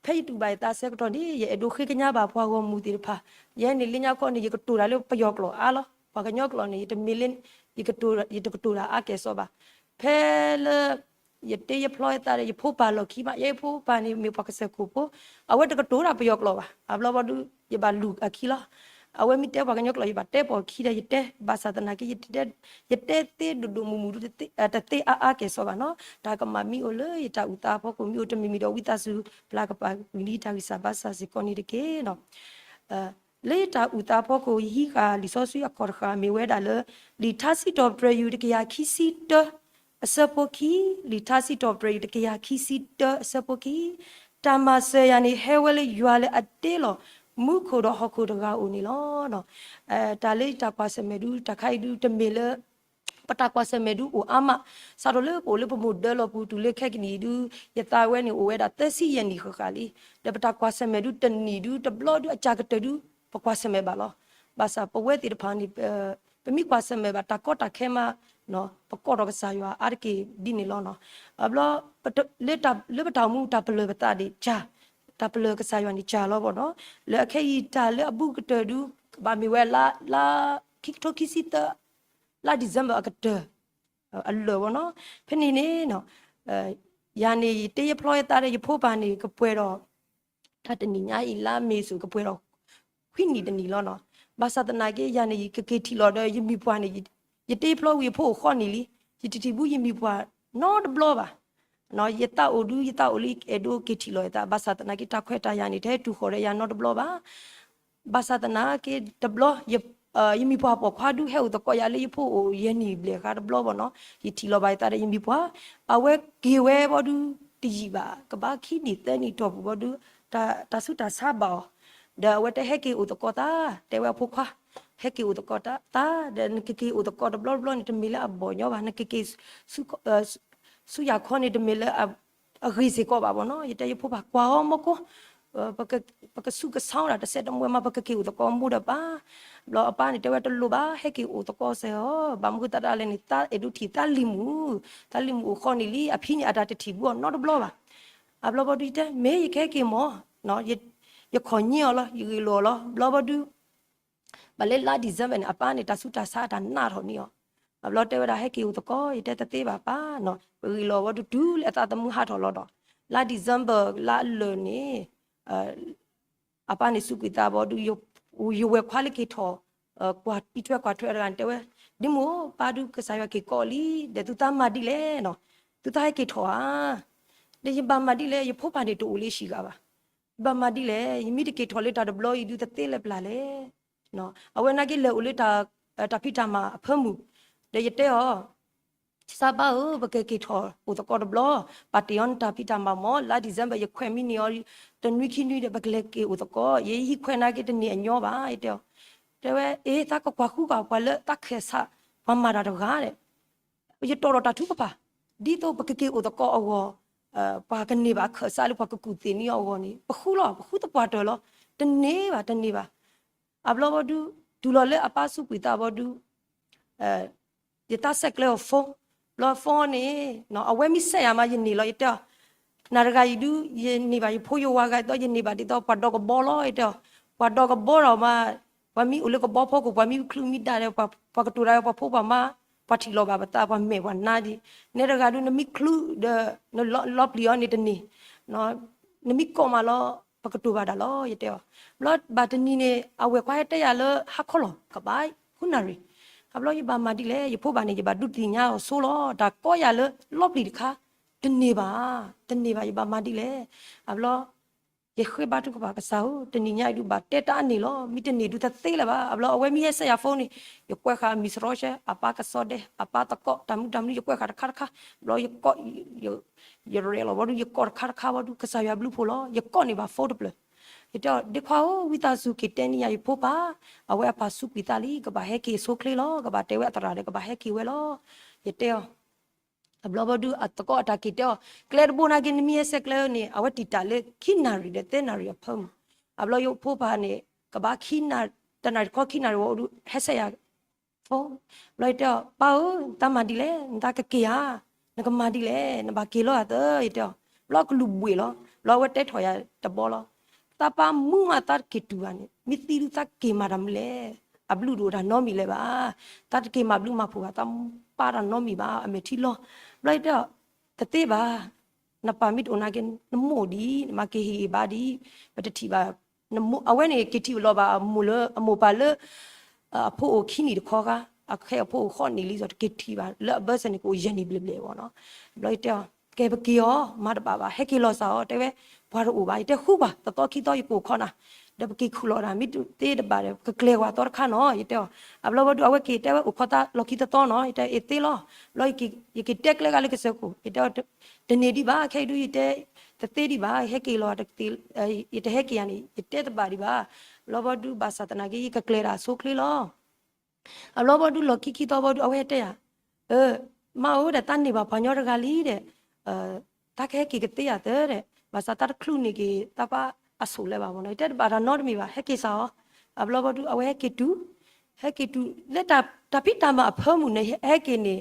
ဖဲယတူၢ်ဘၣ်ယသးဆၢကတီၢ်န့ၣ် ယအဲၣ်ဒိးဃ့ကညးဘၣ်ပှၤဂီၢ်မုၢ်သ့ၣ်တဖၣ်, ယဲန့ၣ်လၢညါခီန့ၣ် ယကတိၤတၢ်လၢပယီၤကျိာ်အါလီၤ, ပှၤကညီကျိာ်န့ၣ် ယတမ့ၢ်လၢ ယတကတိၤတၢ်အါကဲၣ်ဆိးဘၣ်. ဖဲလၢ ယတဲယဖျီယသးဒီး ယဖိပၢ်လီၢ်ခံမး, ယဲယဖိပၢ်န့ၣ် မ့ၢ်ပှၤကစၢၢ်ခိၣ်ဖိ, အဝဲတကတိၤတၢ်ပယီၤကျိာ်ဘၣ်, အဘျီဘီဒုး ယဘၣ်လူၤအခံလီၤ. အဝဲမ့ၢ်တဲပှၤကညီကျိာ် ယဘၣ်တဲပိာ်ခံဒီး ယတဲ, ဘၣ်ဆၣ်သနာ်က့ ယတဲ, ယတဲသ့ဒိၣ်ဒိၣ်မုၢ်မုၢ်ဒုး တသ့အါအါကဲၣ်ဆိးဘၣ်နီၤ, တၢ်ကမၣ်မ့ၢ်အိၣ်လၢယတၢ်အုၣ်သးအဖီခိၣ် မ့ၢ်အိၣ်တမံၤမံၤဒီး ဝံသးစူၤ ပျၢ်ကပာ်ဝံၤလံတၢ်ဂံၢ်စၢ်ဘါစၢ်စ့ၢ်ကီးန့ၣ်တက့ၢ်နီၤ. လၢယတၢ်အုၣ်သးအဖီခိၣ် ယဟံးဃာ်လံာ်စီဆှံအခီၣ်တဃာ် မ့ၢ်ဝဲဒၣ်လၢ လံာ်ထါစံးထီၣ်ပတြၢၤ ယူၢ်တကယၤခံဆံတၢ အဆၢဖိခံ, လံာ်ထါစံးထီၣ်ပတြၢၤ ယူၢ်တကယၤခံဆံတၢ အဆၢဖိခံ, တၢ်မၤစၢၤယၤန့ၣ် ဟဲဝဲလၢယွၤလၢအတ့လီၤ မူခိၣ်ဒီးဟီၣ်ခိၣ်တဂၤအအိၣ်န့ၣ်လီၤ. တၢ်လၢယတၢ်ကွၢ်ဆၢၣ်မဲာ်ဒုး တၢ်ခါအံၤဒုး တမ့ၢ်လၢ ပတၢ်ကွၢ်ဆၢၣ်မဲာ်ဒုးအိၣ်အါမး, စးထီၣ်လၢပအိၣ်လၢပမိၢ်ဒၢလီၢ်ပူၤ တုၤလၢခဲကနံၣ်အံၤဒုး ယသးဝဲန့ၣ်အိၣ်ဝဲဒၣ်သၢဆံယဲၢ်နံၣ်ဃၣ်ဃၣ်လံ. ဒီးပတၢ်ကွၢ်ဆၢၣ်မဲာ်ဒုးတနံၣ်ဒုး တဘျီဒုးအစှၤကတၢၢ်ဒုး ပကွၢ်ဆၢၣ်မဲာ်ဘၣ်လီၤ. ဘၣ်ဆၣ်ပဝဲသ့ၣ်တဖၣ်န့ၣ် ပမ့ၢ်ကွၢ်ဆၢၣ်မဲာ်ဘၣ်တၢ်ကီတၢ်ခဲမး ပကိးထီၣ်ကစၢ်ယွၤအါတက့ၢ်ဒ်န့ၣ်လီၤ. အဘျီ လၢပတၢ်အိၣ်မူတၢ်ပလၢၢ်ပသးန့ၣ် တၢ်ပလၢၢ်ကစၢ်ယွၤန့ၣ် ကၢ်လီၤဘၣ်နီၤ. လၢအခဲအံၤတၢ်လၢအဘူးကတၢၢ်ဒုး ကဘၣ်မ့ၢ်ဝဲလါ လါ ခံကထိခံဆံသၢ လါ December အကတၢၢ် အလၢာ်ဘၣ်နီၤ. ဖဲန့ၣ်န့ၣ် ယၤန့ၣ် ယတ့ယဖျီယသးဒီးယဖိပၢ်န့ၣ် ကပှဲၤဒီး တၢ်တနံၣ်ညါအံၤလါမ့ၤဆူၣ် ကပှဲၤဒီး ခွံနံၣ်တနံၣ်လီၤနီၤ. ဘၣ်ဆၣ်သနာ်က့ ယၤန့ၣ် ယကက့ၤထံၣ်လီၤဒီးယမံၤပှၢ်န့ၣ် ယတ့ဖျီဝံၤအဖိအိၣ်ဃိးနံၣ်လံ. ယတထံၣ်ဘူးယမံၤပှၢ်နီတဘျီဘၣ်. ယသးအိၣ်ဒုး ယသးအိၣ်လၢအဲၣ်ဒိးက့ၤထံၣ်လီၤယသး ဘၣ်ဆၣ်သနာ်က့ တၢ်ခွဲးတၢ်ယာ်န့ၣ် တဟဲတုၤဃီၤဒီးယၤနီတဘျီဘၣ်. ဘၣ်ဆၣ်သနာ်က့တဘျီ ယမံၤပှၢ်ပိာ်ခွါဒုး ဟဲအိၣ်သကိးယၤလၢယဖိအိၣ်ယဲၢ်နံၣ်ဘျဲၣ်ဃါတဘျီဘၣ်နီၤ. ယထံၣ်လီၤဘၣ်ယသးဒီးယမံၤပှၢ် အဝဲက့ၤဝဲဘီဒုးတယံာ်ဘၣ် ကဘၣ်ခံနံၣ်သၢနံၣ်တီၢ်ပူၤဘီဒုး တၢ်ဆူးတၢ်ဆါဘၣ်အီၤ ဒီးအဝဲတဟဲက့ၤအိၣ်သကိးသး တဲဝဲအဖိခွါ ဟဲက့ၤအိၣ်သကိးသး ဒီးနကက့ၤအိၣ်သကိးတဘျီတဘျီန့ၣ် တမ့ၢ်လၢအဘီၣ်ညီဘၣ် နကက့ၤ ဆူယၤခီန့ၣ် တမ့ၢ်လၢ အဂ့ၤစ့ၢ်ကီးဘၣ်ဘီနီၤ. ယတဲယဖိခွါ ကွၢ်အီၤမ့ၢ်ကိၢ် ပကဆူးကဆါတၢ်တစဲးတမှဲၤမး ပကက့ၤအိၣ်သကိးမိၢ်ဒီးပၢ်. ဘျီအပၢ်န့ၣ်တဲဝဲတလိၣ်ဘၣ် ဟဲက့ၤအိၣ်သကိးစဲးအီၤ ဘၣ်မနုၤဃိသတးလဲၣ်န့ၣ် သးအဲၣ်ဒိးထံၣ်သးလံၤမုၣ် သးလံၤမုၣ်အိၣ်ဃိးနံၣ်လံ အဖံန့ၣ်အတၢ်တထံၣ်ဘူးအီၤနီတဘျီဘၣ်. အဘျီဘီဒုးယတဲ မ့ၢ်ယကဟဲက့ၤမၢ် ယခိးညိၣ်အီၤလီၤ, ယဂ့ၢ်လိာ်အီၤလီၤ. ဘျီဘီဒုး ဘၣ်လၢလါ December န့ၣ် အပၢ်န့ၣ် တၢ်ဆူးတၢ်ဆါအတၢ်နးထီၣ်န့ၢ်အီၤ. အဘျီတဲဝဲဒၣ် ဟဲက့ၤအိၣ်သကိး, ယတဲတသ့ဘၣ်ပၢ်နီၤ, ပဂ့ၢ်လိာ်ဘီဒုးတုၤလၢအသးသမူဟးထီၣ်လီၤဒီး လါ December လါအလၢာ်န့ၣ် အပၢ်န့ၣ်စူးကွံာ်သးဘီဒုး ယဝဲၢ်ခွါလၢက့ၤထီၣ် ကွၢ်အံးထွဲကွၢ်ထွဲတဂၤန့ၣ် တဲဝဲ, ဒ့မုၣ်ဧၢ, ပၢ်ဒုးကစၢ်ယွၤက့ၤကိးလံ, ဒီးသုသးမၤဒ်လဲၣ်နီၤ, သုသးဟဲက့ၤထီၣ်ဧါ, ဒီးယဘၣ်မၤဒ်လဲၣ်, ယဖိပၢ်န့ၣ်တအိၣ်လၢယဟံၣ်ဂၤဘၣ်, ယဘၣ်မၤဒ်လဲၣ်, ယမ့ၢ်တက့ၤထီၣ်လၢတၢ်တဘျီအံၤဒုး တသ့လၢပျၢ်လဲၣ်. အဝဲနာ်က့လဲၤအိၣ်လၢ တၢ်ဖံးတၢ်မၤအဖၢမုၢ်, ဒီးယတဲအီၤ စီၤပၤဧၢ, ပကက့ၤထီၣ်အိၣ်သကိးတဘျီ, ပာ်တ့ၢ်အီၤနတၢ်ဖံးတၢ်မၤမၢ်, လါ December ယခွဲးမံးနံးအီၤ တနွံခံနွံဒီး ပကလဲၤက့ၤအိၣ်သကိး, ယဟံးခွဲးနာ်က့တန့ၢ်အညီဘၣ်, ယတဲအီၤ. တဲဝဲ အ့ သးကကွၢ်ဃုကွၢ်ပှၤလၢတၢ်ခၢၣ်စး ပှၤမၤတၢ်တဂၤဒီး ယတီၣ်ထီၣ်တၢ်ထုကဖၣ်, ဒ်သိးပကက့ၤအိၣ်သကိးအဂီၢ်, ပှၤကန့ၢ်ဘၣ်ခၢၣ်စးလၢပှၤကကူၣ်သ့ၣ်န့ၢ်အီၤအဂီၢ်န့ၣ် ပဃုလီၤ, ပဃုသပှၢ်တၢၢ်လီၤ, တန့ၢ်ဘၣ် တန့ၢ်ဘၣ်. အဘျီဘီဒုး တုၤလီၤလၢအပၢ်စူးကွံာ်သးဘီဒုး ယသးဆဲးကျၢအီၤ phone, ဘျီ phone န့ၣ် အဝဲမ့ၢ်စဲးယၤမး ယန့ၢ်လီၤ ယတဲအီၤ, နၤတဂၤအံၤဒုး ယန့ၢ်ဘၣ်ယဖိယဝၤဂၤဒီး ယန့ၢ်ဘၣ်ဒ်သိးပှၤဒီကဘီလီၤ ယတဲအီၤ, ပှၤဒီကဘီဒီးမး, ပှၤမ့ၢ်အိၣ်လၢကဘီဖီခိၣ် ပှၤမ့ၢ်ချုးမ့ၢ်ဒၣ်ဒီး ပှၤကတိၤတၢ်ဒီးပှၤဖိပှၤမါ, ပှၤထံၣ်လီၤဘၣ်ပသး ပှၤမဲာ်ပှၤနါဒံး, နဲတဂၤဒုး နမ့ၢ်ချုးဒီး နလီၤပျံၤအီၤန့ၣ်တန့ၢ်, နမ့ၢ်ကိးမးလီၤ ပကတိၤဘၣ်တၢ်လီၤ ယတဲအီၤ. ဘျီဘၣ်တနံၤန့ၣ် အဝဲၢ်ခွါဟဲတဲယၤလၢဟါခီလီၤ ကဘၣ်ဃုနၣ်ရံၣ်, အဘျီယဘၣ်မၤဒ်လဲၣ် ယဖိဘၣ်န့ၣ် ယဘၣ်ဒုးသ့ၣ်ညါအီၤဆိလီၤ တၢ်ကီယၤလၢလီၤပျံၤတခါ, တန့ၢ်ဘၣ်, တန့ၢ်ဘၣ် ယဘၣ်မၤဒ်လဲၣ်. အဘျီ ယဃ့ဘါထုကဖၣ် ကစၢ်ဧၢ, တနံၤညါအံၤဒုး ဘၣ်တဲတၢ်အန့ၣ်လီၤ, မ့ၢ်တန့ၢ်ဒုးတသ့လၢၤဘၣ်. အဘျီအဝဲမ့ၢ်ဟဲစဲးယၤ phone န့ၣ် ယကွဲးဃာ်အမံၤစရီရှဲ အပၢ်ကစီၣ်ဒဲ အပၢ်သကိး တၢ်မနုၤတၢ်မနုၤ ယကွဲးဃာ်တခါတခါ, ဘျီယကိး ယရဲၣ်လီၤဘီဒုး ယကိးတခါတခါဘီဒုး ကစၢ်ယွၤဘျုးဖှိၣ်လီၤ ယကိးန့ၢ်ဘၣ် phone တဖျၢၣ်. ယတဲအီၤ ဒ့ခွါဧၢ, ဝံသးစူၤက့ၤတဲန့ၢ်ယၤယဖိပၢ်, အဝဲအပၢ်စူးကွံာ်သးလံ ကဘၣ်ဟဲက့ၤအဆိချ့လီၤ, ကဘၣ်တဲဝဲအသရၣ်ဒီး ကဘၣ်ဟဲက့ၤဝဲလီၤ. ယတဲအီၤ အဘျီဘီဒုး အသကိးအတၢ်က့ၤတဲအီၤ ကျဲတဘိနာ်က့ နမ့ၢ်ဟဲစဲးကျၢန့ၣ် အဝဲတံာ်တာ်လၢခံနၣ်ရံၣ်ဒီးသၢနၣ်ရံၣ်အဖၢမုၢ်, အဘျီယဖိပၢ်န့ၣ် ကဘၣ်ခံနၣ်, တနၣ်ရံၣ်တခီခံနၣ်ရံၣ်ဝဲဒုး ဟဲစဲးယၤ phone, ဘျီယတဲအီၤ ပၢ်ဧၢ, နတၢ်မၤဒ်လဲၣ်, နတၢ်ကက့ၤဧါ, နကမၤဒ်လဲၣ်, နဘၣ်က့ၤလီၤဧါသၢ ယတဲအီၤ. ဘျီကလူၤဘှံးလီၤ, ဘျီအဝဲတဲထီၣ်ယၤတဘီလီၤ. သးပၢ်မုၢ်မးသးတက့ၤတုၤဘၣ်န့ၣ် မ့ၢ်သံဒုးသးက့ၤမၤတၢ်မနုၤလဲၣ်, အဘျုးတအိၣ်တၢ်နီတမံၤလၢၤဘၣ်, သးတက့ၤမၤဘျုးမၤဖှိၣ်ဘၣ် သးပၢ်တၢ်နီတမံၤဘၣ် အမဲာ်ထံလီၤ. ဘျီယတဲအီၤ တသ့ဘၣ်, နပၢ်မ့ၢ်တအိၣ်နာ်က့ နမိၢ်ဒံး နမၤက့ၤဟ့ၣ်ဂ့ၤဘၣ်ဒံး, ပတထံၣ်ဘၣ် အဝဲန့ၣ် က့ၤထံၣ်လီၤဘၣ်အမိၢ်လၢ အမိၢ်ပၢ်လၢ အဖိအိၣ်ခံနံၣ်တခီခါ, အခဲအဖိအိၣ်ဃိးနံၣ်လံ တက့ၤထံၣ်ဘၣ် လၢအဘၢၣ်စၢၤန့ၣ် ကအိၣ်ယဲၢ်နံၣ်ဘျဲၣ်ဘျဲၣ်ဘၣ်နီၤ. ဘျီယတဲအီၤ ကဲပက့ၤအီၤ မၤတဘၣ်ဘၣ် ဟဲက့ၤလီၤစ့ၢ်အီၤ တဲဝဲ, ပှၤတအိၣ်ဘၣ် ယတဲဃုပှၤ တသီခံသီယကအိၣ်ခီနၤ, ဒီးပက့ၤခူၣ်လီၤတၢ် မ့ၢ်တသ့တဘၣ်ဒီး ပကကျဲၤကွၢ်သီတခါနီၤ ယတဲအီၤ. အဘျီဘၣ်ဒုး အဝဲက့ၤတဲဝဲအိၣ်ခီသးလီၢ်ခံသီသီနီၤ ယတဲအီၤ အ့ၣ်သ့လီၤ. ဘျီ ယက့ၤတဲကျဲဂၤလၢကစၢၢ်ခိၣ် ယတဲအီၤ တန့ၢ်ဒံးဘၣ် ခဲအံၤဒုး ယတဲ တသ့ဒံးဘၣ် ဟဲက့ၤလီၤ ယတဟဲက့ၤယၤန့ၣ် ယတဲတဘၣ်ဒံးဘၣ်. ဘျီဘၣ်ဒုး ဘၣ်ဆၣ်သနာ်က့ ယကကျဲၤတၢ်ဆိချ့လီၤ. အဘျီဘၣ်ဒုး လီၢ်ခံခံသီဘၣ်ဒုး အဝဲဟဲတဲယၤ, မါဧၢဒီး တၢ်န့ၢ်ဘၣ်ပှၤညီတဂၤလံဒီး တၢ်ကဟဲက့ၤကသ့ယၤသၢဒီး ဘၣ်ဆၣ်တၢ်တချုးန့ၢ်က့ၤ တၢ်ပၢ်အစိၣ်လၢၤဘၣ်မနီၤ ယတဲတဘၣ်တၢ်နီတမံၤဘၣ် ဟဲက့ၤစ့ၢ်အီၤ. အဘျီဘၣ်ဒုး အဝဲဟဲက့ၤတုၤ ဟဲက့ၤတုၤ လၢတၢ်ဖံးတၢ်မၤအဖၢမုၢ်န့ၣ် ဟဲက့ၤန့ၣ်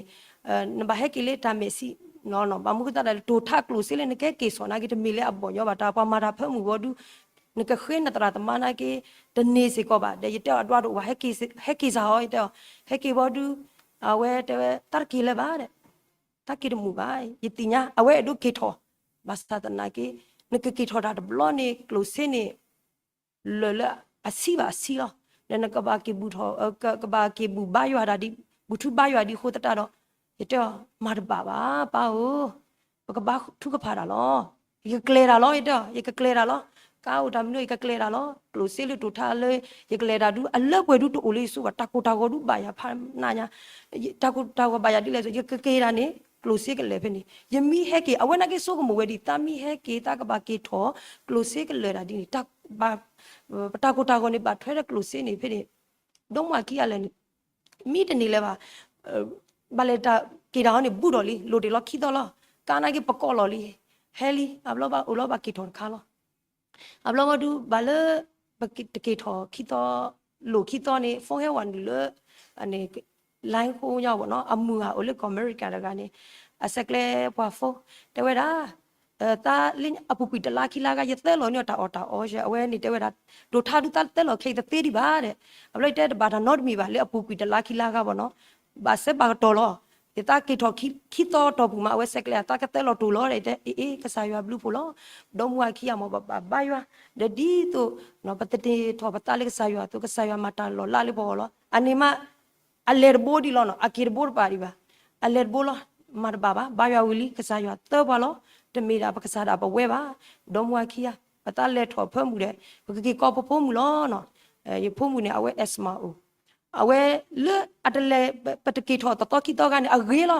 နဘၣ်ဟဲက့ၤလၢတၢ်မဲာ်ဆံးနီၤ ဘၣ်မနုၤဃိသတးဒီး တိာ်ထးကျိၣ်စ့လၢနကဟဲက့ၤစိာ်နာ်က့ တမ့ၢ်လၢအဘီၣ်ညီဘၣ် တၢ်ပှၤမၤတၢ်ဖၢမုၢ်ဘၣ်ဒုး နကဃ့နသရၣ်သမါနာ်က့ တန့ၢ်စ့ၢ်ကီးဘၣ် ဒီးယတဲအီၤ အဒွးတအိၣ်ဘၣ် ဟဲက့ၤစ့ၢ်အီၤ ယတဲအီၤ ဟဲက့ၤဘၣ်ဒုး အဝဲတဲဝဲ တၢ်တက့ၤလၢၤဘၣ်ဒီး တၢ်က့ၤတမုာ်ဘၣ် ယသ့ၣ်ညါ အဝဲအဲၣ်ဒိးက့ၤထီၣ် ဘၣ်ဆၣ်သနာ်က့ နကက့ၤထီၣ်တၢ်တဘျီန့ၣ် ကျိၣ်စ့န့ၣ် လၢာ်လၢအဆံးဘၣ်အဆံးလီၤ. ဒီးနကဘၣ်က့ၤဘူၣ်ထီၣ် ကဘၣ်က့ၤဘူၣ်ဘါယွၤဒၣ်ဒ် ဘူၣ်ထူဘါယွၤဒ်အဃိသတးဒီး ယတဲအီၤ မၤတဘၣ်ဘၣ် ပၢ်ဧၢ, ပကဘါထုကဖၣ်တၢ်လီၤ. ယကကျဲၤတၢ်လီၤ ယတဲအီၤ ယကကျဲၤတၢ်လီၤ. ကါအိၣ်တၢ်မနုၤ ယကကျဲၤတၢ်လီၤ. ကျိၣ်စ့လၢတိာ်ထးလၢ ယကလဲၤတၢ်ဒုး အလၢပှဲၤဒုးတအိၣ်လၢယစုဘၣ် တၢ်ကိၢ်တၢ်ဂီၤဒုးဘၣ်ယၤဖးနးညါ တၢ်ကိၢ်တၢ်ဂီၤဘၣ်ယၤဒ်လဲၣ် ယကက့ၤတၢ်န့ၣ် ကျိၣ်စ့ကလဲၤဖဲန့ၣ် ယမ့ၢ်ဟဲက့ၤ အဝဲနာ်က့ဆိကမိၣ်ဝဲဒ် သးမ့ၢ်ဟဲက့ၤ သးကဘၣ်က့ၤထီၣ် ကျိၣ်စ့ကလၢာ်တၢ်ဒ်န့ၣ် ပတၢ်ကိၢ်တၢ်ဂီၤန့ၣ် ဘၣ်ထွဲဒီးကျိၣ်စ့န့ၣ်ဖဲန့ၣ် ဒိၣ်မးခံဂၤလၢာ်န့ၣ် မ့ၢ်တန့ၢ်လၢၤဘၣ် ဘၣ်လဲၤတၢ်က့ၤတၢ်အီၤန့ၣ် ဘူးထီၣ်လံ လိၣ်တ့ၢ်လီၤခံသီလီၤ. ကါနာ်က့ပကိးလီၤလံ ဟဲလံ အဘျီဘၣ်အိၣ်လီၤဘၣ်က့ၤထီၣ်တခါလီၤ. အဘျီဘၣ်ဒုး ဘၣ်လၢ ပတက့ၤထီၣ်ခံသီ လိၣ်ခံသီန့ၣ် phone ဟဲဝဲနုာ်လၢ line ဃိညါဘၣ်နီၤ အမုၢ်ဂၤအိၣ်လၢကီၢ်အမဲရကၤတဂၤန့ၣ် အဆဲးကျဲပှၤ phone တဲဝဲဒၣ် တၢ်လၢအပူၤကွံာ်တလါခံလါဂၤ ယသဲလီၤန့ၢ်အီၤတၢ်အီၣ်တၢ်အီ, အဝဲန့ၣ်တဲဝဲဒၣ် တိာ်ထါဒုးတၢ်သဲလီၤခဲအံၤတသ့ဒံးဘၣ်ဒီး, အဘျီယတဲတဘၣ်တၢ်နီတမံၤဘၣ် လၢအပူၤကွံာ်တလါခံလါဂၤဘၣ်နီၤ, ဘၣ်ဆၢဘၣ်ကတီၢ်လီၤ. ယသးက့ၤထီၣ်ခံသီတီၢ်ပူၤမး အဝဲဆဲးကျဲး သးကသဲလီၤတိာ်လီၤဒီး ယတဲ အ့ အ့ ကစၢ်ယွၤဘျုးဖှိၣ်လီၤ. ဒီမါဝၤခံဂၤမ့ၢ်ဘၣ်ဘါယွၤ, ဒီးဒ်သိး ပတန့ၢ်ထီၣ်ပသးလၢကစၢ်ယွၤအသိး ကစၢ်ယွၤမၤတၢ်လီၤလးလၢပဂီၢ်လီၤ. အန့ၣ်မး အလဲၤတဘိဒံးလီၤနီၤ, အက့ၤတဘိတပၤဒံးဘၣ်, အလဲၤတဘိလီၤ. မၤတဘၣ်ဘၣ်, ဘါယွၤဝံၤလံ ကစၢ်ယွၤသၢပှၤလီၤ. တမ့ၢ်ဒၣ်ပကစၢ်ဒၣ်ပဝဲဘၣ်. ဒီမါဝၤခံဂၤ ပသးလဲၤထီၣ်ဖၢမုၢ်ဒီး ပကက့ၤကိးပဖိမုၣ်လီၤနီၤ. ယဖိမုၣ်န့ၣ် အဝဲ asthma အိၣ်, အဝဲလၢအတလဲၤ ပတက့ၤထီၣ်တသီခံသီဂၤန့ၣ် အဂ့ၤလီၤ.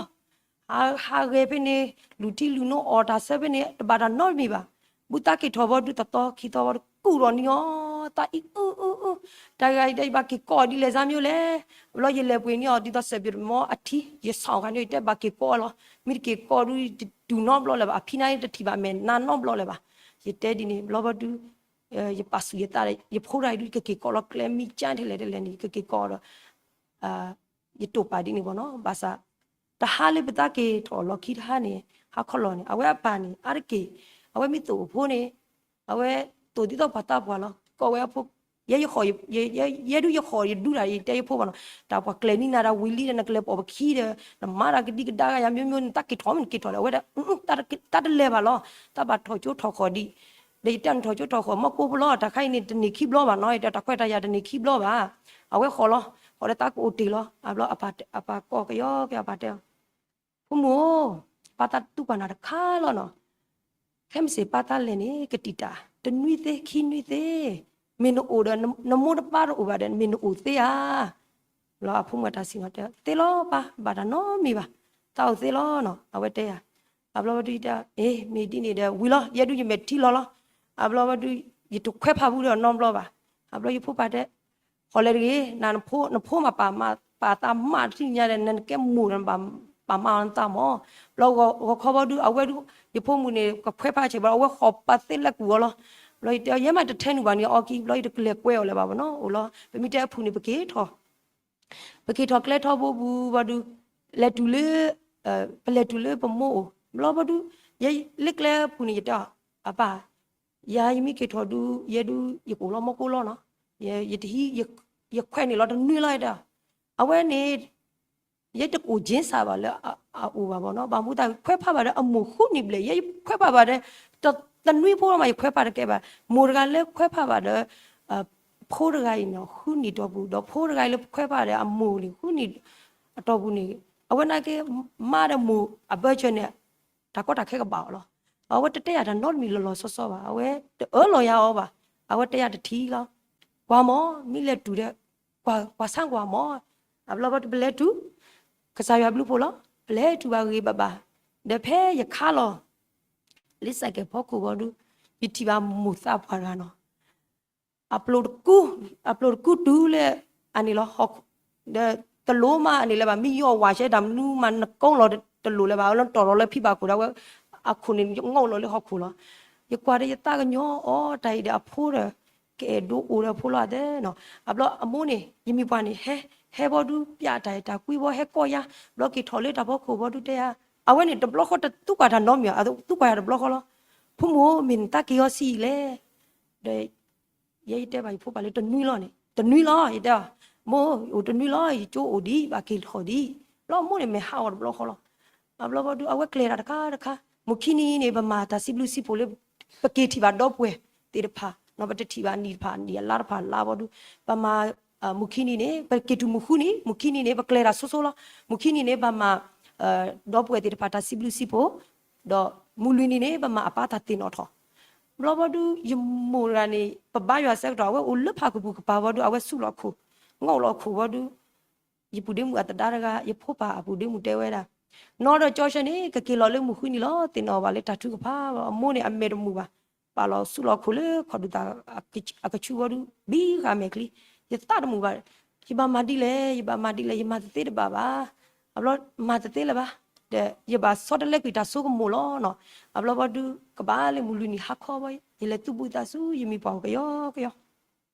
ဟးဂဲၤဖဲန့ၣ် လူၤထံလူၤနိအီၣ်တၢ်ဆၢဖဲန့ၣ် တဘၣ်တၢ်နီတမံၤဘၣ်. ဘူးသးက့ၤထီၣ်ဘီဒုးတသီခံသီဘီဒုး ကူၣ်ထီၣ်န့ၢ်အီၤ သးအံၤအုအုအု, တၢ်ဂၤအံၤတဲ ယဘၣ်က့ၤကိးအီၤဒ်လဲၣ်စါမ့ၢ်လဲၣ်. ဘျီယလဲၤပှ့ၤန့ၢ်အီၤ ဒ်သိးစဲးဘျုးတမီအထံ ယဆၣ်အီၤခါန့ၣ် ယတဲဘၣ်က့ၤကိးအီၤလီၤ. မ့ၢ်တက့ၤကိးဒုး တတူၢ်နီတဘျီလၢၤဘၣ်, အဖံန့ၣ်တထံၣ်ဘၣ်မဲာ်နါနီတဘျီလၢၤဘၣ်. ယတဲဒ်န့ၣ် ဘျီဘီဒုး ယပာ်ဆူၣ်ယသးဒီး ယဖိတဂၤအံၤဒုး ကက့ၤကိးလီၤကျဲမံကၠၢထဲလဲၣ်ထဲလဲၣ်န့ၣ် ကက့ၤကိးအီၤဒီး ယတိာ်ပာ်ဒ်န့ၣ်ဘၣ်နီၤ. ဘၣ်ဆၣ် တဟါလၢပသးက့ၤထီၣ်လီၢ်ခံတဟါန့ၣ် ဟါခီလီၤန့ၣ် အဝဲအပၢ်န့ၣ် အါတက့ၢ် အဝဲမ့ၢ်သိၣ်အဖိန့ၣ် အဝဲသိၣ်ဒ်သိးပှၤသးပှၢ်လီၤ. ကိးဝဲအဖိ ယဲယဃီၣ် ယဲဒုးယဃီၣ်ယဒူတၢ် ယတဲယဖိဘၣ်နီၤ, တၢ်ပှၤကျဲၤန့ၢ်နၤတၢ်ဝံၤလံဒီး နကလဲၤပိာ်ပခံဒီး နမၤတၢ်ကဒံကဒါဂၤယၤ မျိုးမျိုး နသးက့ၤထီၣ်မ့ၢ်နက့ၤထီၣ်လဲၣ်. အဝဲဒၣ် တၢ်တလဲၤဘၣ်လီၤ, တၢ်ဘၣ်ထီၣ်ကၠိထီၣ်ဃီၣ်ဒံး, ဒီးယတဲနထီၣ်ကၠိထီၣ်ဃီၣ် မီၢ်ကိၢ်ဖိလီၤ, တၢ်ခါအံၤန့ၣ် တန့ၢ်ခံဘျီဘၣ်နီၤ, ယတဲတၢ်ခွဲးတၢ်ယာ်တန့ၢ်ခံဘျီဘၣ်. အဝဲဃီၣ်လီၤ, ဃီၣ်ဒီးသးကအိၣ်တ့ၢ်လီၤ. အဘျီအပၢ်ကိးကယီကယီ အပၢ်တဲအီၤ ဖိမုၣ်ဧၢ, ပၢ်သးတူၢ်ပာ်နၤတခါလီၤနီၤ, ခဲမုၢ်ဆ့ၣ်ပၢ်သးလဲၤန့ၣ် ကတံာ်တာ် တနွံသ့ ခံနွံသ့, မ့ၢ်နအိၣ်ဒီး နမိၢ်နပၢ်တအိၣ်ဘၣ်ဒီး မ့ၢ်နအိၣ်သ့ဧါ. ဘျီအဖိမုၣ်တၢ်စံးနီၤတဲ သ့လီၤပၢ်, ဘၣ်တၢ်နီတမံၤဘၣ်, သးအိၣ်သ့လီၤနီၤ, အဝဲတဲယၤ. အဘျီဝဲဒုးတဲ အ့ မ့ၢ်ဒ်န့ၣ်ဒီး ဝံၤလီၤ, ယဲဒုးယမဲာ်ထံလီၤလီၤ. အဘျီဝဲဒုး ယတခွဲးဖးဘူးဒီးနီတဘျီဘၣ်. အဘျီယဖိပၢ်တဲ ဃီၣ်လဲၤတဂ့ၤ, နဖိ နဖိမးပာ်မး ပာ်သးမးတထံၣ်ညါဒီး နကဲမိၢ်ဒီး ပာ်မးအီၤနသးမး. ဘျီဂီၤခီဘီဒုး အဝဲဒုး ယဖိမုၣ်န့ၣ် ကခွဲးဖးဆဲးဘၣ် အဝဲဃီၣ်ပာ်သ့လဲၤကူၣ်အီၤလီၤ. ဘျီယတဲ ယဲမးတထဲနုာ်ဘၣ်န့ၣ် အီကံ ဘျီ ယတကလဲၤကွဲအီၤလၢၤဘၣ်ဘၣ်နီၤ, အိၣ်လီၤ. ပမ့ၢ်တဲအဖုၣ်န့ၣ် ပက့ၤထီၣ် ပက့ၤထီၣ်ကျဲထီဘိပူၤဘၣ်ဒုး လဲၤတုၤလၢ ပလဲၤတုၤလၢပမိၢ်အိၣ် ဘျီဘီဒုး ယဲလၢကျဲပူၤန့ၣ် ယတဲအီၤ အပၢ်, ယၤယမ့ၢ်က့ၤထီၣ်ဒုး ယဲဒုး ယကအိၣ်လီၤမီၢ်ကိၢ်လီၤနီၤ, ယတဟံး ယခွဲးန့ၣ်လီၤတနွံလီၤ ယတဲအီၤ. အဝဲန့ၣ် ယတအိၣ်ကၠ့စၢ်ဘၣ်လၢအအိၣ်ဘၣ်ဘၣ်နီၤ, ဘၣ်မူသးခွဲးဖးဘၣ်ဒီးအမိၢ်ဃုနံၣ်ဘျဲၣ်, ယခွဲးဖးဘၣ်ဒီး တနွံဖိလီၤမး ယခွဲးဖးတကဲဘၣ်. မိၢ်တဂၤလၢခွဲးဖးဘၣ်ဒီး ဖိတဂၤအံၤန့ၣ် ဃုနံၣ်တီၢ်ပူၤ, ဒီးဖိတဂၤအံၤလၢခွဲးဖးဒီးအမိၢ်န့ၣ် ဃုနံၣ်အတီၢ်ပူၤန့ၣ်, အဝဲနာ်က့ မါဒီးမိၢ်အဘၢၣ်စၢၤန့ၣ် တၢ်ကီတၢ်ခဲကဘၣ်အီၤလီၤ. အဝဲတတဲယၤတၢ်နီတမံၤလီၤလီၤဆီဆီဘၣ်, အဝဲတအၢၣ်လီၤယၤအီၤဘၣ်, အဝဲတဲယၤတထံၣ်လီၤ. ကွၢ်မး, မ့ၢ်လဲၤတုၤဒီး ကွၢ် ကွၢ်ဆၣ်ကွၢ်မး, အဘျီဘီဒုးပလဲၤတုၤ, ကစၢ်ယွၤဘျုးဖှိၣ်လီၤ, ပလဲၤတုၤဘၣ်ဂ့ၤဘၣ်ဘၣ်, ဒီးဖဲယခါလီၤ လၢစဲးကဲးဖီခိၣ်ဘီဒုး ယထံၣ်ဘၣ်မိၢ်သးပှၢ်တဂၤနီၤ အပျိၢ်တကူ, အပျိၢ်တကူတုၤလၢ အန့ၣ်လီၤ, ဒီးတလိၣ်မးအန့ၣ်လၢၤဘၣ်, မ့ၢ်ယီၢ်ဝးဆဲတၢ်မနုၤမး နကိးလီၤတလိၣ်လၢၤဘၣ်, အဝဲလၢတီၢ်လီၤလၢဖံဘၣ်ခိၣ်ဒီး အဝဲ အခိၣ်န့ၣ် ယငီၢ်လီၤလၢဟီၣ်ခိၣ်လီၤ. ယကွၢ်ဒီးယသးကညီၤအီၤ တၢ်အံၤဒီးအဖိဒီး ကအဲၣ်ဒိးအိၣ်ဒီးအဖိလီၤသဲနီၤ. အဘျီအမိၢ်န့ၣ် ယမံၤပှၢ်န့ၣ် ဟဲ ဟဲဘီဒုး ပျးတၢ်အဲၣ်တၢ်ကွံဘီ ဟဲကိးယၤ, ဘျီက့ၤထီၣ်လၢတၢ်ဖီခိၣ်ဘီဒုးတဲယၤ, အဝဲန့ၣ်တဘျီဃီတသူၣ်ကွၢ်တၢ်နီတမံၤ, အသူၣ်ကွၢ်ယၤတဘျီဃီလီၤ. ဖိမုၣ်ဧၢ, မ့ၢ်နသးက့ၤအီၤဆံးအံၤလဲၣ်. ဒီး ယဲယတဲဘၣ်ယဖိပၢ်လၢတနွံလီၤန့ၣ်, တနွံလီၤ ယတဲအီၤ, မိၢ် အိၣ်တနွံလီၤ ယကၠိအိၣ်ဒံး ဘၣ်က့ၤထီၣ်ဒံး. ဘျီမိၢ်န့ၣ်မဲာ်ဟးဂီၤတဘျီဃီလီၤ. အဘျီဘီဒုး အဝဲကျဲၤတၢ်တခါတခါ, မုၢ်ခံနံၤန့ၣ် ပမၤတၢ်စံးဘျုးစံးဖှိၣ်လၢ ပက့ၤထံၣ်ဘၣ်ဒီပုၢ်ဝဲၢ်သ့ၣ်တဖၣ်နီၤ, ပတထံၣ်ဘၣ်နံၣ်တဖၣ် နံၣ်အလါတဖၣ်လါဘီဒုး, ပမၤ မုၢ်ခံနံၤန့ၣ် ပက့ၤတုၤမုၢ်ဃုနံၤ, မုၢ်ခံနံၤန့ၣ် ပကျဲၤတၢ်ဆိဆိလီၤ. မုၢ်ခံနံၤန့ၣ် ပမၤ ဒီပုၢ်ဝဲၢ်သ့ၣ်တဖၣ်တၢ်စံးဘျုးစံးဖှိၣ်, ဒီးမုၢ်လွံၢ်နံၤန့ၣ် ပမၤအပၢ်တၢ်သ့ၣ်နီၣ်ထီၣ်. ဘျီဘီဒုး ယမိၢ်တဂၤန့ၣ် ပဘါယွၤဆၢကတီၢ် အဝဲအိၣ်လၢဖးကပူၤကပၤဘီဒုး အဝဲဆူၣ်လီၤခိၣ်, ငီၢ်လီၤခိၣ်ဘီဒုး ယပုၢ်ဒ့မုၣ်အသဒါတဂၤ ယဖိပၢ်အပုၢ်ဒ့မုၣ်တဲဝဲဒၣ်, နီၢ်ဒီးကၠီဆၢန့ၣ် ကက့ၤလီၤလၢမုၢ်ဃုနံၤလီၤ, သ့ၣ်နီၣ်ဘၣ်လၢတၢ်ထုကဖၣ်ဘၣ်. အမိၢ်န့ၣ် အမဲာ်တမုာ်ဘၣ်, ပာ်လီၤဆူၣ်လီၤခိၣ်လၢခီၣ်ဒုးသး အကဆူဘီဒုး ဘံဃာ်မဲာ်ချံ, ယသးတမုာ်ဘၣ်, ယဘၣ်မၤဒ်လဲၣ်, ယဘၣ်မၤဒ်လဲၣ်, ယမၤတသ့တဘၣ်ဘၣ်. အဘျီမၤတသ့လၢၤဘၣ်, ဒီးယဘၣ်ဆီတလဲကွံာ်တၢ်ဆိကမိၣ်လီၤနီၤ. အဘျီဘီဒုး ကဘၣ်လၢမုၢ်လွံၢ်နံၤဟါခီဘီ ယလဲၤသူၣ်ဘုသးဆူယမံၤပှၢ်ကယီကယီ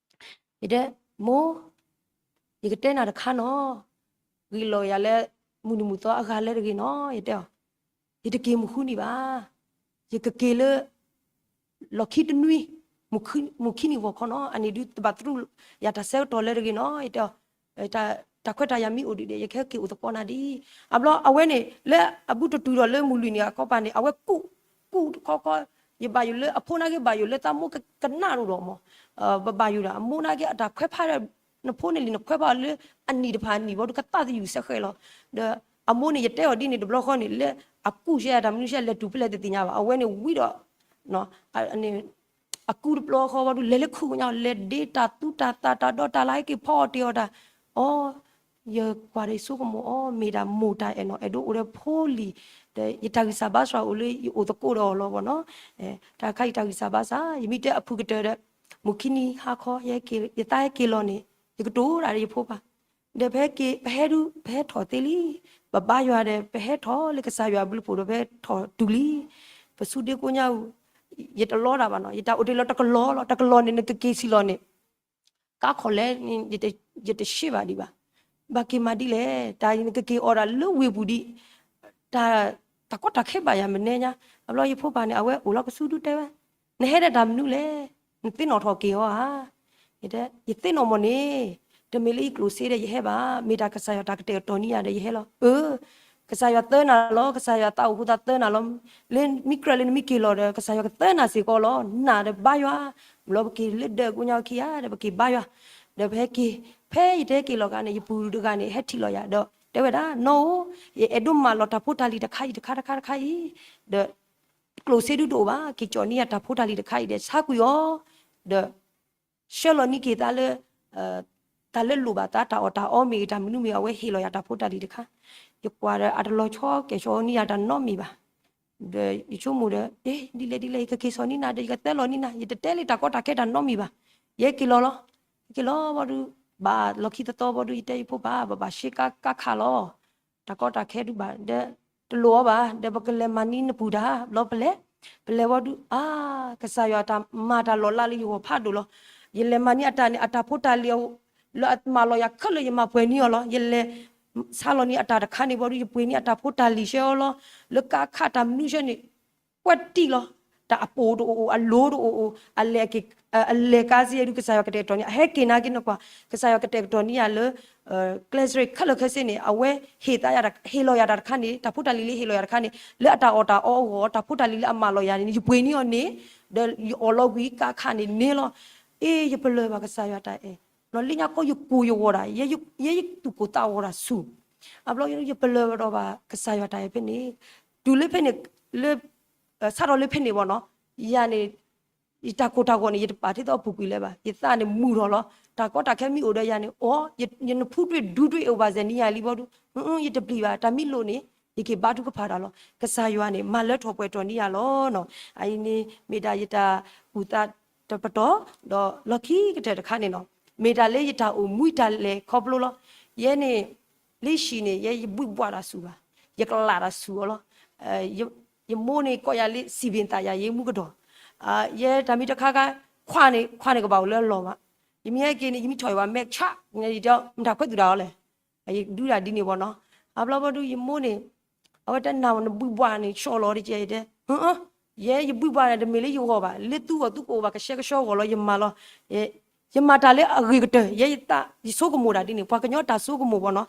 ယတဲ, မိၢ်, ယကတဲနၤတခါနီၤ, ဂ့ၤလီၤယၤလၢ မုၢ်နံၤမုၢ်သီအဂၤလၢတဂ့ၤနီၤ, ယတဲအီၤ, ယတက့ၤမုၢ်ဃုနံၤဘၣ်. ယကက့ၤလၢ လီၢ်ခံတနွံ, မုၢ်ခံနံၤဂီၤခီနီၤ, အန့ၣ်ဒုးတဘၣ်သရူးယၤတၢ်ဆၢကတီၢ်လၢတဂ့ၤနီၤ, ယတဲအီၤ, တၢ်ခွဲးတၢ်ယာ်မ့ၢ်အိၣ်ဒံးဒီး ယကဟဲက့ၤအိၣ်သကိးနၤဒံး. အဘျီအဝဲန့ၣ် လၢအဘူးတတုၤဒီးလၢမုၢ်လွံၢ်နံၤအခီပၤန့ၣ် အဝဲကူၣ်, ကူၣ်တခီခီ, ယဘၣ်ယိၣ်လၢအဖိနာ်က့ဘၣ်ယိၣ်လၢသးမိၢ်ကနၣ်ဒိၣ်ဒီးမး, ပဘၣ်ယိၣ်ဒီး အမိၢ်နာ်က့အတၢ်ခွဲးဖးဒီး နဖိန့ၣ်လံ နခွဲးဖးအီၤလၢအနံၣ်တဖၣ်အနံၣ်ဘီဒုးကသးသယုၢ်စဲဃဲးလီၤ. ဒီးအမိၢ်န့ၣ် ယတဲအီၤဒ်န့ၣ်တဘျီဃီန့ၣ် လၢအကူၣ်ရှဲယၤတၢ်မနုၤရှဲ လဲၤတုၤဖဲလဲၣ်တသ့ၣ်ညါဘၣ်. အဝဲန့ၣ်ဝံၤဒီး အကူတဘျီဃီဘီဒုး လဲၤလၢခိၣ်ညါ လဲၤဒ့တၢ်သူတၢ်သၣ်တၢ်ဒီတၢ်လၢဟဲက့ၤဖီအီၣ်တ့ၢ်အီၣ်တၢ်, အိ, ယကွၢ်ဒီးယဆိကမိၣ်အီၤ မ့ၢ်ဒၣ်မိၢ်တၢ်အဲၣ်နီၤ အဲၣ်ဒိးအိၣ်ဒီးဖိလံၤ, ဒီးယတၢ်ဂံၢ်စၢ်ဘါစၢ်အိၣ်လၢယအိၣ်သကိးဒီးအီၤလီၤဘီနီၤ. တၢ်ခါအံၤတၢ်ဂံၢ်စၢ်ဘါစၢ် ယမ့ၢ်တဲအဖုၣ်ကတၢၢ်ဒီး မုၢ်ခံနံၤဟါခီ ယသးဟဲက့ၤလီၤန့ၣ် ယကတိၤတၢ်ဒီးယဖိပၢ်, ဒီးပဟဲက့ၤ ပဟဲဒုး ပဟဲထီၣ်သ့လံ. ပဘါယွၤဒီး ပဟဲထီၣ်လၢကစၢ်ယွၤအဘျုးအဖှိၣ်ဒီး ပဟဲထီၣ်တုၤလံ. ပဆူဒ့ကိညါအူ, ယတလီတၢ်ဘၣ်နီၤ, ယတၢ်အိၣ်တ့ၢ်လီၤတကလီၤလီၤ, တကလီၤန့ၣ် နကက့ၤဆံးလီၤန့ၣ် ကါခီၣ်လဲၣ်န့ၣ် ယတရှဲဘၣ်ဒံးဘၣ်. ဘၣ်က့ၤမၤဒ်လဲၣ်, တၢ်အံၤနကက့ၤအီၣ်ဒၣ်လၢဝ့ၢ်ပူၤဒံး, တၢ်, တၢ်ကီတၢ်ခဲဘၣ်ယၤမနုၤညါ. အဘျီယဖိပၢ်န့ၣ် အဝဲအိၣ်လီၤကဆူဒုတဲဝဲ, နဟဲဒီးတၢ်မနုၤလဲၣ်, နသ့ၣ်နီၣ်ထီၣ်က့ၤအီၤဧါ. ယတဲ ယသ့ၣ်နီၣ်မီၢ်န့ၣ်, တမ့ၢ်လၢယကျိၣ်စ့ဒီးယဟဲဘၣ်, မ့ၢ်တၢ်ကစၢ်ယွၤတၢ်ကတဲာ်ကတီၤန့ၢ်ယၤဒီးယဟဲလီၤ. အၢ, ကစၢ်ယွၤသၢနၤလီၤ, ကစၢ်ယွၤသးအိၣ်ဖိသးသၢနၤလီၤ. လၢမ့ၢ်ကြၢးလၢနမ့ၢ်က့ၤလီၤဒီး ကစၢ်ယွၤကသၢနၤစ့ၢ်ကီးလီၤ. နၤဒီးဘါယွၤ, ဘျီပက့ၤလၢဒၢးကိညါခံဂၤဒီး ပက့ၤဘါယွၤ, ဒီးပဟဲက့ၤ, ဖဲယတဟဲက့ၤလီၤဂၤန့ၣ် ယပုၢ်တဂၤန့ၣ် ဟဲထံၣ်လီၤယၤ ဒီးတဲဝဲဒၣ် နီၢ်ဧၢ, ယအဲၣ်ဒိးမၤလီၤတၢ်ဖိတၢ်လံၤတခါအံၤတခါတခါတခါအံၤ, ဒီး ကျိၣ်စ့ဒုးတအိၣ်ဘၣ်, က့ၤကၠီၣ်န့ၢ်ယၤတၢ်ဖိတၢ်လံၤတခါအံၤဒီး ဆါကွံာ်အီၤ, ဒီး ဆှၢလီၤန့ၢ်က့ၤသးလၢ တၢ်လၢလိၣ်ဘၣ်သး တၢ်အီၣ်တၢ်အီမ့ၢ်ဂ့ၤ တၢ်မနုၤမ့ၢ်ဂ့ၤ အဝဲဟ့ၣ်လီၤယၤတၢ်ဖိတၢ်လံၤတခါ, ယကွၢ်ဒီးအတလီၤဆီကဲၣ်ဆီန့ၢ်ယၤတၢ်နီတမံၤဘၣ်. ဒီးယဆိကမိၣ်ဒီး အ့ ဒ်လဲၣ်ဒ်လဲၣ် ယကက့ၤစိာ်န့ၢ်နၤဒီး ယကသၢလီၤန့ၢ်နၤ, ယတတဲလၢတၢ်ကီတၢ်ခဲတၢ်နီတမံၤဘၣ်. ယဟဲက့ၤလီၤလီၤ, ယက့ၤလီၤဘီဒုး, ဘၣ်လီၢ်ခံသီသီဘီဒုး ယတဲယဖိပၢ် ပဘၣ်ရှဲကါကါခးလီၤ, တၢ်ကီတၢ်ခဲဒုးဘၣ်ဒီး တလိၣ်အီၤဘၣ်, ဒီးပကလဲၤမၤန့ၢ်နပုၢ်တၢ် ဘျီပလဲၤ, ပလဲၤဘီဒုး အါ, ကစၢ်ယွၤတၢ်မၤတၢ်လီၤလးလၢယဂီၢ်ဖးဒိၣ်လီၤ. ယလဲၤမၤန့ၢ်အတၢ်န့ၣ် အတၢ်ဖိတၢ်လံၤ လၢအမၤလီၤယၤခဲလၢာ် ယမၤပှဲၤန့ၢ်အီၤလီၤ. ယလဲၤဆါလီၤန့ၢ်အတၢ်တခါန့ၣ်ဘီဒုး ယပှ့ၤန့ၢ်အတၢ်ဖိတၢ်လံၤရှဲအီၤလီၤ. လၢကါခးတၢ်မနုၤဆဲန့ၣ် ကွၢ်တံၢ်လီၤ. တၢ်အပိာ်တအိၣ်အိၣ် အလိၤတအိၣ်အိၣ် အလဲၤက့ၤ, အလဲၤကါစ့ဒုး ကစၢ်ယွၤကတဲာ်ကတီၤန့ၢ် အဟဲက့ၤနာ်က့န့ၣ်ကွၢ်, ကစၢ်ယွၤကတဲာ်ကတီၤန့ၢ်ယၤလၢ ကျဲစရ့းခဲလၢာ်ခဲဆ့န့ၣ် အဝဲဟ့ၣ်သးယၤ, ဟ့ၣ်လီၤယၤတၢ်တခါန့ၣ်, တၢ်ဖိတၢ်လံၤလၢဟ့ၣ်လီၤယၤတခါန့ၣ် လၢအတၢ်အီၣ်တၢ်အီအဂီၢ် တၢ်ဖိတၢ်လံၤလၢအမၤလီၤယၤန့ၣ် ယပှ့ၤန့ၢ်အီၤန့ၣ်, ဒီးယအီၣ်လီၤကွံာ်ကါခးန့ၣ်န့ၣ်လီၤ. အ့ ယပလၢၢ်ဘၣ်ကစၢ်ယွၤတၢ်အဲၣ်, လၢညါခီယကိၢ်ယဂီၤဒၣ်, ယဲယသူၣ်ကိၢ်သးဂီၤတၢ်ဆူၣ်, အဘျီယပလၢၢ်ဘၣ်ဒီးဘၣ်ကစၢ်ယွၤတၢ်အဲၣ်ဖဲန့ၣ်, တုၤလၢဖဲန့ၣ်, လၢ စးထီၣ်လၢဖဲန့ၣ်ဘီနီၤ, ယၤန့ၣ် ယတၢ်ကိၢ်တၢ်ဂီၤန့ၣ် ယတပာ်ထဲသိးအပူၤကွံာ်လၢၤဘၣ်. ယသးန့ၣ်မုာ်ထီၣ်လီၤ. တၢ်ကီတၢ်ခဲမ့ၢ်အိၣ်ဒီးယၤန့ၣ် အိ, ယနဖူတွ့ဒူတွ့အိၣ်ဘၣ်စဲၤနံၤယၤလံဘီဒုး, ယတပျံၤဘၣ်. တၢ်မ့ၢ်လိၣ်န့ၣ် ယက့ၤဘါထုကဖၣ်တၢ်လီၤ. ကစၢ်ယွၤန့ၣ် မၤလၢထီၣ်ပှဲၤထီၣ်န့ၢ်ယၤလီၤနီၤ. အအံၤန့ၣ် မ့ၢ်ဒၣ်ယတၢ်ကူၣ်သးတပတီၢ်, ဒီးလီၢ်ခံကတၢၢ်တခါန့ၣ်နီၤ, မ့ၢ်ဒၣ်လၢယတၢ်အိၣ်မူတၢ်လဲၤခီဖျိလီၤ. ယဲန့ၣ် လၢယဟံၣ်န့ၣ် ယဲယဘှံးဘှးတၢ်ဆူၣ်ဘၣ်, ယကလးတၢ်ဆူၣ်အီၤလီၤ. ယမိၢ်န့ၣ် ကိးယၤလၢစံးဘ့ၣ်သးယၤ ယမူကဒီး, ယဲတၢ်မ့ၢ်တခါခါ ခွါန့ၣ် ခွါန့ၣ်ကဘၣ်အိၣ်လၢအလီၢ်ဘၣ်. ယမ့ၢ်ဟဲက့ၤန့ၣ် ယမ့ၢ်ထီၣ်ယဝဲမဲာ်ဆှး, ယတဲ မတၤခွဲးသူၣ်တၢ်အီၤလဲၣ်, ယဒုးတၢ်ဒ်န့ၣ်ဘီနီၤ. အဘျီဘီဒုး ယမိၢ်န့ၣ် အဝဲတဲနၤ နဘှံးဘှးန့ၣ် ဆှီလီၤတကဲ ယတဲ, ယဲယဘှံးဘှးန့ၣ် တမ့ၢ်လၢယဂီၢ်ဘၣ်, လၢသုဂီၢ်သုကအိၣ်ဘၣ် ကဆှဲကဆှီဂီၢ်လီၤ ယမၤလီၤ. ယမၤတၢ်လၢအဂ့ၤကတၢၢ်, ယဲယသး ယဆိကမိၣ်တၢ်ဒ်န့ၣ်, ပှၤကညီတၢ်ဆိကမိၣ်ဘီနီၤ,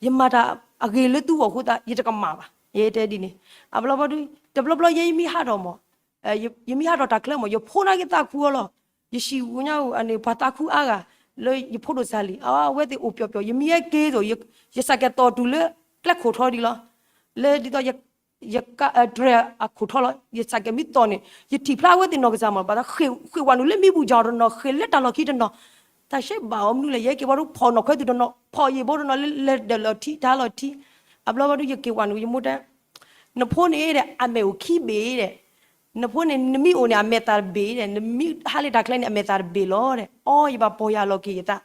ယမၤတၢ်အဂ့ၤလၢသုဂီၢ်အဃိသတး ယတကမၣ်ဘၣ်, ယတဲဒ်န့ၣ်. အဘျီဘီဒုး တဘျီဘျီ ယဲယမ့ၢ်ဟးထီၣ်မး ယမ့ၢ်ဟးထီၣ်တၢ်ချၢမး ယဖိနာ်က့သးခုအီၤလီၤ. ယဟံၣ်ဝူညါဧိၤန့ၣ် ပှၤသးခုအါဂၤ လၢယဖိဒိၣ်စၢ်လံၤ အဝဲသ့ၣ်အိၣ်ပျီပျီ, ယမ့ၢ်ဟဲက့ၤသိး ယစးကဲသိးတုၤလၢကျဲခိၣ်ထီဒံးလီၤ. လၢဒ်သိး ယကတြဲၤအခိၣ်ထီလီၤ. ယစးကဲမ့ၢ်သိးန့ၣ် ယထံၣ်ဖျါအဝဲသ့ၣ်နီၢ်ကစၢ်မး ဘၣ်သးဃ့ၢ်ဝဲနုာ်လၢမံဘူၣ်ကၠီတနီၤ, ဃ့ၢ်လၢတၢ်လီၢ်ခံတနီၤ, တၢ်ရှဲဘၣ်အီၤမနုၤလဲၣ်, ယဟဲက့ၤဘီဒုး ဖီၣ်နီၢ်ခွဲးသူၣ်တနီၤ, ဖီၣ်ယံာ်ဘီတနီၤ လၢလဲၤဒီးလီၤထံ တၢ်လီၤထံ. အဘျီဘီဒုး ယက့ၤဝဲနုာ် ယမိၢ်တဲ နဖိန့ၣ်ဒီး အမဲာ်အိၣ်ခံဘ့ၣ်ဒီး, နဖိန့ၣ် နမ့ၢ်အိၣ်န့ၣ် အမဲာ်သၣ်တဘ့ၣ်ဒီး, နမ့ၢ်ဟးလၢတၢ်ချၢန့ၣ် အမဲာ်သၣ်တဘ့ၣ်လီၤဒီး, အီ ယဘၣ်ပီၢ်ယၢ်လီၤက့ၤယသး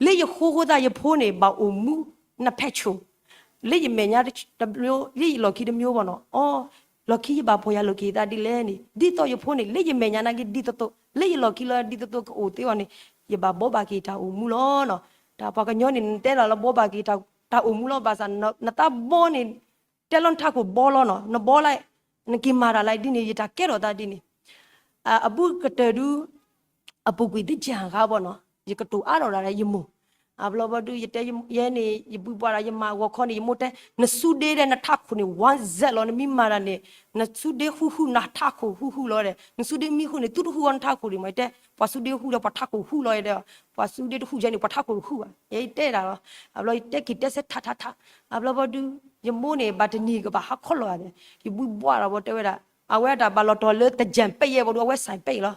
လၢယဃိဃိသတး ယဖိန့ၣ် ဘၣ်အိၣ်မူနဖဲးဆိၣ်, လၢယမဲာ်ညါတမျိုး, လၢယလီၢ်ခံတမျိုးဘီနီၤ, အီ လီၢ်ခံယဘၣ်ပီၢ်ယၢ်လီၤက့ၤယသးဒ်လဲၣ်န့ၣ်, ဒ်သိးယဖိန့ၣ် လၢယမဲာ်ညါနာ်က့ဒ်သိးသိး, လၢယလီၢ်ခံလၢဒ်သိးသိးကအိၣ်သ့အီၤန့ၣ်, ယဘၣ်ဘီဘၣ်က့ၤတၢ်အိၣ်မူလီၤနီၤ. တၢ်ပှၤကညီန့ၣ် နတဲလီၤလၢဘီဘၣ်က့ၤတၢ်အိၣ်မူလီၤ, ဘၣ်ဆၣ်နသးဘီန့ၣ် တဲလီၤနထးခိၣ်ဘီလီၤနီၤ, နဘီလၢ နက့ၤမၤတၢ်လၢဒ်န့ၣ် ယတၢ်ကဲထီၣ်သးဒ်န့ၣ်, အဘူးကတၢၢ်ဒု အပူၤကွံာ်သ့ၣ်ကၢ်ဂၤဘၣ်နီၤ, ယကတိၤအါထီၣ်ဒၣ်လၢယမိၢ်, အဘျီဘီဒု ယတဲ ယဲန့ၣ် ယဘုဘှါဒီး ယမၤဂီၤခီန့ၣ် ယမိၢ်တဲ နစူဒ့ဒီးနထးခိၣ်န့ၣ် ဝါစဲးလီၤ, နမ့ၢ်မၤတၢ်န့ၣ် နစူဒ့ဟုဟု နထးခိၣ်ဟုဟုလီၤဒီး နစူဒ့မံဃုာ်န့ၣ် သုတဟုဃီနထးခိၣ်ဒံးမး, ယတဲ ပှၤစူဒ့ဟုဒီးပှၤထးခိၣ်ဟုလီၤ, ယတဲ ပှၤစူဒ့တဟုယဲန့ၣ် ပှၤထးခိၣ်တဟုဘၣ်, ယတဲဒၣ်လီၤ, အဘျီယတဲက့ၤတဲဆၢထးထးထး, အဘျီဘီဒု ယမိၢ်န့ၣ် ဘၣ်တနံၤကဘၣ်ဟးခီလီၤဂၤဒီး ယဘုဘှါဒီးဘီတဲဝဲဒၣ်, အဝဲဒၣ်ဘၣ်လီၤတီၤလၢတကၢၢ်ပဲၢ်ယဲၢ်ဘီဒု အဝဲစဲးပဲၢ်လီၤ,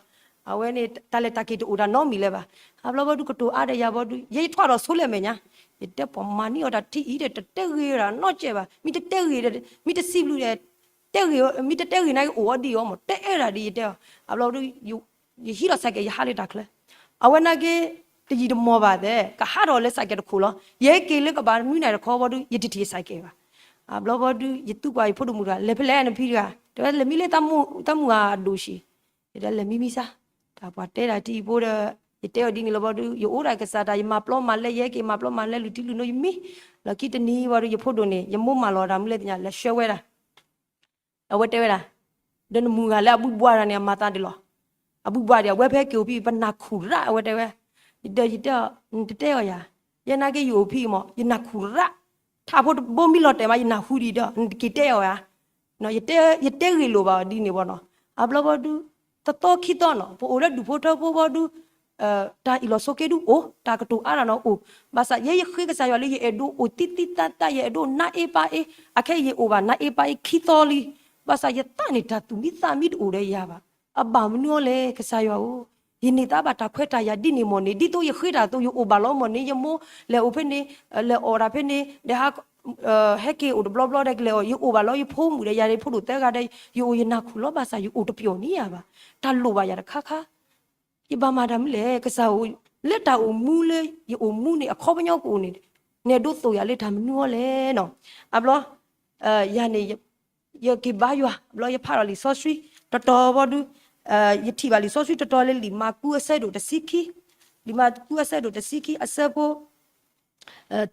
အဝဲန့ၣ် တၢ်လဲၤတၢ်က့ၤတအိၣ်တၢ်နီတမံၤလၢၤဘၣ်, အဘျီဘီဒု ကတိၤအါဒီးယၤဘီဒု ယဲယထွဲဒီးဆိလၢမဲာ်ညါ, ယတဲပှၤမၤန့ၢ်အီၤတၢ်ထံအံၤဒီး တတဲဂ့ၤဒၣ်နီတစဲးဘၣ်, မ့ၢ်တတဲဂ့ၤဒီး မ့ၢ်တစံးဘျုးဒီး တဲဂ့ၤ, မ့ၢ်တတဲဂ့ၤနာ်က့အိၣ်အီၤဒ်အံၤအီၤမး တဲအဲၣ်ဒၣ်ဒ်ယတဲအီၤ, အဘျီဘီဒု ယဟံးဒီးစဲးကဲး ယဟးလၢတၢ်ချၢ, အဝဲနာ်က့ တယံာ်တမီၢ်ဘၣ်သဲး ကဟးထီၣ်လၢစဲးကဲးတခိၣ်လီၤ, ယဟဲက့ၤလၢကဘၣ်နွံနၣ်ရံၣ်တခီဘီဒု ယတထံၣ်စဲးကဲးဘၣ်, အဘျီဘီဒု ယတူၢ်ပှၤယဖိဒိၣ်မုၣ်တဂၤ လဲၤဖဲလဲၣ်နဖံတဂၤ, တဲဝဲလဲၤမံလၢတၢ်မုၢ်အဒိၣ်ဆံး, ယတဲလဲၤမံမံစၢ်, တၢ်ပှၤတဲဒၣ်တံၤဖိဒီး ယတဲအီၤဒ်န့ၣ်လီၤဘီဒု ယအိၣ်ဒၣ်ကစၢ်တၢ် ယမၤပျီမၤလဲ ယဟဲက့ၤမၤပျီမၤလဲ လုၢ်ထံလုၢ်နိယမံ, လီၢ်ခံတနံၤဘီဒု ယဖိဒိၣ်န့ၣ် ယမိၢ်မၢလီၤတၢ်မနုၤလဲၣ်သ့ၣ်ညါ လဲၤဆှၢဝဲဒၣ် အဝဲတဲဝဲဒၣ်, ဒီးနမုၢ်ဂၤလၢအဘုဘှါတၢ်န့ၣ် အမၤသးဒ်လဲၣ်, အဘုဘှါဒံး အဝဲဖဲက့ၤအိၣ်ဖဲ ပနၢ်ခူၣ်ရၣ် အဝဲတဲဝဲ, ဒီးယတဲအီၤ နတတဲအီၤယၤ, ယဲနာ်က့ယအိၣ်ဖဲအံၤမး ယနၢ်ခူၣ်ရၣ်, ထးဖိတဘိမံလီၤတဲာ်မး ယနၢ်ဟူဒံးဒီး နတက့ၤတဲအီၤဧါ, ယတဲဂ့ၤလိာ်ဘၣ်အီၤဒ်န့ၣ်ဘီနီၤ, အဘျီဘီဒု တသီခံသီနီၤ ပအိၣ်လၢဒူၣ်ဖိထၢဖိဘီဒု တၢ်အ့ၣ်လိာ်ဆိးက့ဒုအိၣ်, တၢ်ကတိၤအါတၢ်နီၤအိၣ်, ဘၣ်ဆၣ်ယဲယဃ့ကစၢ်ယွၤလၢယအဲၣ်ဒိးအိၣ်သံသံသးသး ယအဲၣ်ဒိးနါအ့ပါအ့, အခဲအံၤယအိၣ်ဘၣ်နါအ့ပါအ့ခံသီလံ, ဘၣ်ဆၣ်ယသးန့ၣ်တၢ်သူၣ်မံသးမံတအိၣ်ဒီးယၤဘၣ်, အဘၣ်မနုၤအီၤလဲၣ် ကစၢ်ယွၤဧၢ, ယန့ၢ်သါဘၣ်တၢ်ခွဲးတၢ်ယာ်ဒ်န့ၣ်မ့ၢ်န့ၣ် ဒ်သိးယဃ့တၢ်အသိး ယအိၣ်ဘၣ်လီၤမ့ၢ်န့ၣ် ယမိၢ်လဲၤအိၣ်ဖဲန့ၣ်, လဲၤအီၣ်တၢ်ဖဲန့ၣ် ဒီး ဟဲက့ၤအိၣ်တဘျီဘျီဒီးကလဲၤအီၤ ယအိၣ်ဘၣ်လီၤ ယဖိမုၣ်ဒီးယၤဒီး ဖိဒိၣ်သၢဂၤဒီး ယအိၣ်ယနၢ်ခူၣ်လီၤ ဘၣ်ဆၣ်ယအိၣ်တပျီၣ်န့ၢ်ယၤဘၣ်, တၢ်လိၣ်ဘၣ်ယၤတခါခါ ယဘၣ်မၤတၢ်မနုၤလဲၣ် ကစၢ်ဧၢ, လၢတၢ်အိၣ်မူလၢယအိၣ်မူန့ၣ် အခီပညီကအိၣ်န့ၣ်, နအဲၣ်ဒိးသိၣ်ယၤလၢတၢ်မနုၤအီၤလဲၣ်နီၤ, အဘျီ ယၤန့ၣ် ယက့ၤဘါယွၤ ဘျီယဖးဒီးလံာ်စီဆှံ တတီၤဘီဒု ယထံၣ်ဘၣ်လံာ်စီဆှံတတီၤလၢလံာ်မၢကူးအဆၢဒိၣ်တဆံခံ, လံာ်မၢကူးအဆၢဒိၣ်တဆံခံ အဆၢဖိ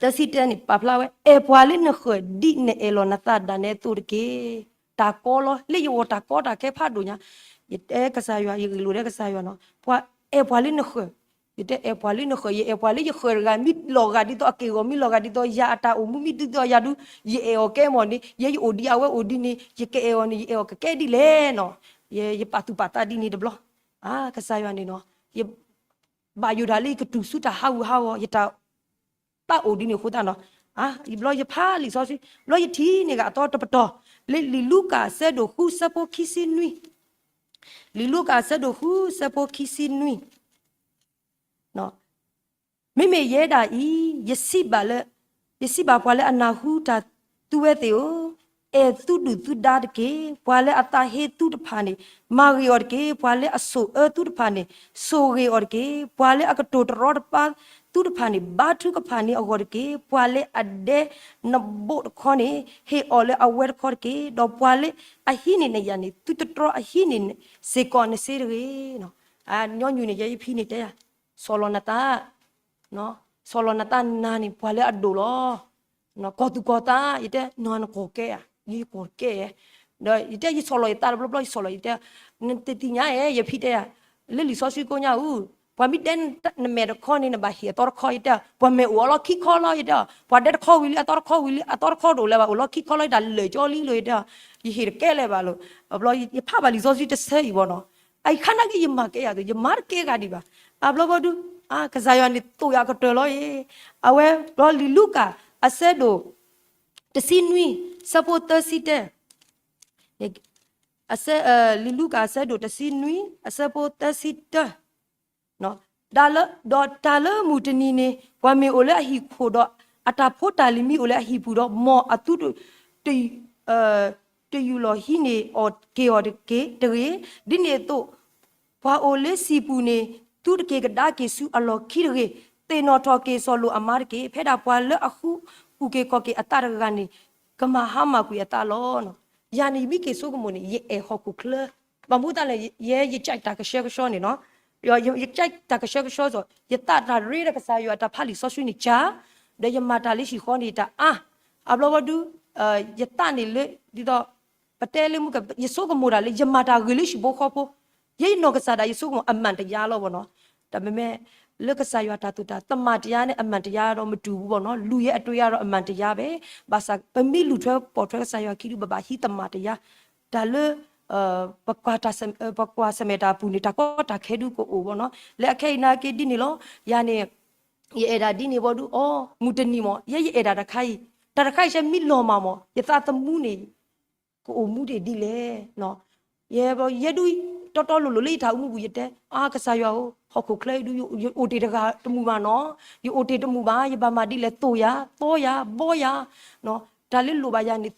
သၢဆံတၢန့ၣ် ပာ်ဖျါဝဲ အဲၣ်ပှၤလၢနဃၢၤဒ်နအဲၣ်လီၤနသးဒၣ်နဲအသိးတက့ၢ်. တၢ်ကီလီၤ လၢယဂီၢ်တၢ်ကီတၢ်ခဲဖးဒိၣ်ညါ, ယတဲကစၢ်ယွၤ ယဂ့ၢ်လိာ်ဒီးကစၢ်ယွၤနီၤ, ပှၤအဲၣ်ပှၤလၢနဃၢၤ, ယတဲအဲၣ်ပှၤလၢနဃၢၤ ယအဲၣ်ပှၤလၢယဃၢၤတဂၤ မ့ၢ်လီၤဂာ်ဒ်သိး အက့ၢ်အဂီၤမ့ၢ်လီၤဂာ်ဒ်သိးယၤ အတၢ်အိၣ်မူမ့ၢ်ဒ်သိးယၤဒုး ယအဲၣ်အီၤကဲမ့ၢ်န့ၣ် ယဲယအိၣ်ဒ်အဝဲအိၣ်ဒ်န့ၣ် ယကအဲၣ်အီၤန့ၣ် ယအဲၣ်အီၤကကဲဒ်လဲၣ်နီၤ, ယပာ်သူၣ်ပာ်သးဒ်န့ၣ်တဘျီ, ကစၢ်ယွၤန့ၣ်နီၤ, ယ ဘၣ်ယိၣ်ဒၣ်လၢယကတုၤဆူတၢ်ဟးဂူာ်ဟးဂီၤ ယတၢ်သးအိၣ်ဒ်န့ၣ်အဃိသတးနီၤ, ဘျီယဖးလံာ်စီဆှံ ဘျီယထံၣ်န့ၢ်ဂ့ၤအသီတပတီၢ် လၢလံာ်လူၤကၣ်အဆၢဒိၣ်ဃုဆၢဖိခံဆံနွံ, လံာ်လူၤကၣ်အဆၢဒိၣ်ဃုဆၢဖိခံဆံနွံ မ့မ့ၢ်ယဲဒၣ်အံၤ ယစံးဘၣ်လၢ ယစံးဘၣ်ပှၤလၢအနၢ်ဟူတၢ်သုဝဲသ့ၣ်ဧၢ, အဲၣ်သုဒုၣ်သုဒါတက့ၢ်. ပှၤလၢအသးဟ့သုတဖၣ်န့ၣ် မၤဂ့ၤအီၤတက့ၢ်. ပှၤလၢအဆိၣ်အၢသုတဖၣ်န့ၣ် ဆိၣ်ဂ့ၤအီၤတက့ၢ်. ပှၤလၢအကတိၤတရီတပါသုတဖၣ်န့ၣ် ဘါထုကဖၣ်န့ၢ်အဂီၢ်တက့ၢ်. ပှၤလၢအဒဲနဘိးတခီန့ၣ် ဟ့ၣ်အီၤလၢအဝဲတခီတက့ၢ်. ဒီးပှၤလၢအဟံးန့ၢ်နယၤန့ၣ် သုတတြီအဟံးန့ၢ်စ့ၢ်ကီးနစ့တဂ့ၤ. ညီနုၢ်န့ၣ် ယဲယဖံန့ၣ်တဲယၤ ဆီၣ်လီၤနသး, ဆီၣ်လီၤနသးနၤန့ၣ် ပှၤလၢအဒိၣ်လီၤ. ကီၢ်သူၣ်ကီၢ်သး ယတဲ နကီၢ်ကဲဧါ, ယကီၢ်ကဲဧါ. ဒီးယတဲ ယဆီၣ်လီၤယသးတဘျီဘျီ ယဆီၣ်လီၤ ယတဲ နတသ့ၣ်ညါဧါ ယဖံတဲယၤ လၢလံာ်စီဆှံကိးညါအူ ပှၤမ့ၢ်ဒဲနမဲာ်တခီန့ၣ် နဘၣ်ဟ့ၣ်အသီတခီ ယတဲ ပှၤမဲာ်အိၣ်အလီၢ်ခံခီလီၤ ယတဲ ပှၤဒဲတခီဝံၤလံ အသီတခီဝံၤလံ အသီတခီတအိၣ်လၢၤဘၣ် အိၣ်လီၢ်ခံခီလီၤ ယတၢ်လၢာ်ကၠီလံလီၤ ယတဲ ယဟ့ၣ်တကဲလၢၤဘၣ်လီၤ. အဘျီယဖးဘၣ်လံာ်စီဆှံတဆၢအံၤဘီနီၤ အအံၤခါနာ်က့ ယမၤကဲယၤသိး ယမၤတကဲဂၤဒံးဘၣ်. အဘျီဘီဒု ကစၢ်ယွၤန့ၣ်သိၣ်ယၤကတၢၢ်လီၤအံၤ အဝဲဘျီလံာ်လူၤကၣ် အဆၢဒိၣ် တဆံနွံ ဆၢဖိသၢဆံတၢ လံာ်လူၤကၣ် အဆၢဒိၣ်တဆံနွံ အဆၢဖိသၢဆံတၢ ဒီးတၢ်လၢမုၢ်တနံၤန့ၣ် ပှၤမ့ၢ်အိၣ်လၢအဟံၣ်ခိၣ်ဒီး အတၢ်ဖိတၢ်လံၤမ့ၢ်အိၣ်လၢအဟံၣ်ပူၤဒီး မ်အသုတ တယူၢ်လီၤဟံးန့ၢ်အီၤက့ၤအီၤတဂ့ၤ. ဒ်န့ၣ်အသိး ပှၤအိၣ်လၢစံာ်ပူၤန့ၣ် သုတက့ၤကဒါက့ၤဆူအလီၢ်ခံတဂ့ၤ. သ့ၣ်နီၣ်ထီၣ်က့ၤစီၤလိာ်အမါတက့ၢ်. ဖဲဒၣ်ပှၤလၢအဃုက့ၤခီၣ်က့ၤအသးတဂၤန့ၣ် ကမၤဟါမၢ်ကွံာ်အသးလီၤ. ယၤန့ၣ် ယမ့ၢ်က့ၤဆိကမိၣ်န့ၣ် ယအဲၣ်ဟီၣ်ခိၣ်ချၢ ဘၣ်မနုၤအဃိလဲၣ် ယဲယကၠဲးတၢ်ကဆှဲကဆှီန့ၣ်နီၤ ယကၠဲးတၢ်ကဆှဲကဆှီစီၤ ယသးတၢ်ရ့ဒီးကစၢ်ယွၤအတၢ်ဖးလံာ်စီဆှံန့ၣ်ကၢ် ဒီးယမၤတၢ်လၢဟံၣ်ဃီန့ၣ်တၢ်အါ အဘျီဘီဒု ယသးန့ၣ်လၢ ဒ်သိး အတဲလၢမုၢ်က ယဆိကမိၣ်တၢ်လၢ ယမၤတၢ်ဂ့ၤလၢဟံၣ်ဖိဃီဖိ, ယဲယနီၢ်ကစၢ်ဒၣ် ယဆိကမိၣ်အမှန်တရားလီၤဘၣ်နီၤ. တၢ်မ့မ့ၢ် လၢကစၢ်ယွၤတၢ်သိၣ်တၢ် သမ္မာတရားန့ၣ် အမှန်တရားဒီးမတူဘူးဘၣ်နီၤ. လူရဲ့အတွေးအရအမှန်တရားပဲ. ဘၣ်ဆၣ် ပမ့ၢ်လူၤထွဲပိာ်ထွဲကစၢ်ယွၤခံဒု ပဘၣ်ဟံးသမ္မာတရား, တၢ်လၢ ပကွၢ်စ ပကွၢ်ဆၢၣ်မဲာ်တၢ်အပူၤန့ၣ် တၢ်ကီတၢ်ခဲဒုကအိၣ်ဘၣ်နီၤ. လၢအခဲအံၤနာ်က့ဒ်န့ၣ်လီၤ. ယၤန့ၣ် ယအဲၣ်ဒၣ်ဒ်န့ၣ်ဘၣ်ဒု အိ မုၢ်တနံၤမ့ၢ် ယဲယအဲၣ်ဒၣ်တၢ်တခါအံၤ, တၢ်တခါအံၤယဲမ့ၢ်လီၤမၢ်မ့ၢ် ယသးသမူန့ၣ် ကအိၣ်မူဒ်လဲၣ်. ယဲဒု တီတီလိၤလိၤလၢယတၢ်အိၣ်မူပူၤ ယတဲ အါ ကစၢ်ယွၤဧၢ, ဟီၣ်ခိၣ်ချၢအံၤဒု ယအိၣ်တ့ၢ်တဂၤတမုာ်ဘၣ်နီၤ, ယအိၣ်တ့ၢ်တမုာ်ဘၣ်, ယဘၣ်မၤဒ်လဲၣ်, သိၣ်ယၤ, သီယၤ, ဘီယၤ, တၢ်လၢလိၣ်ဘၣ်ယၤန့ၣ်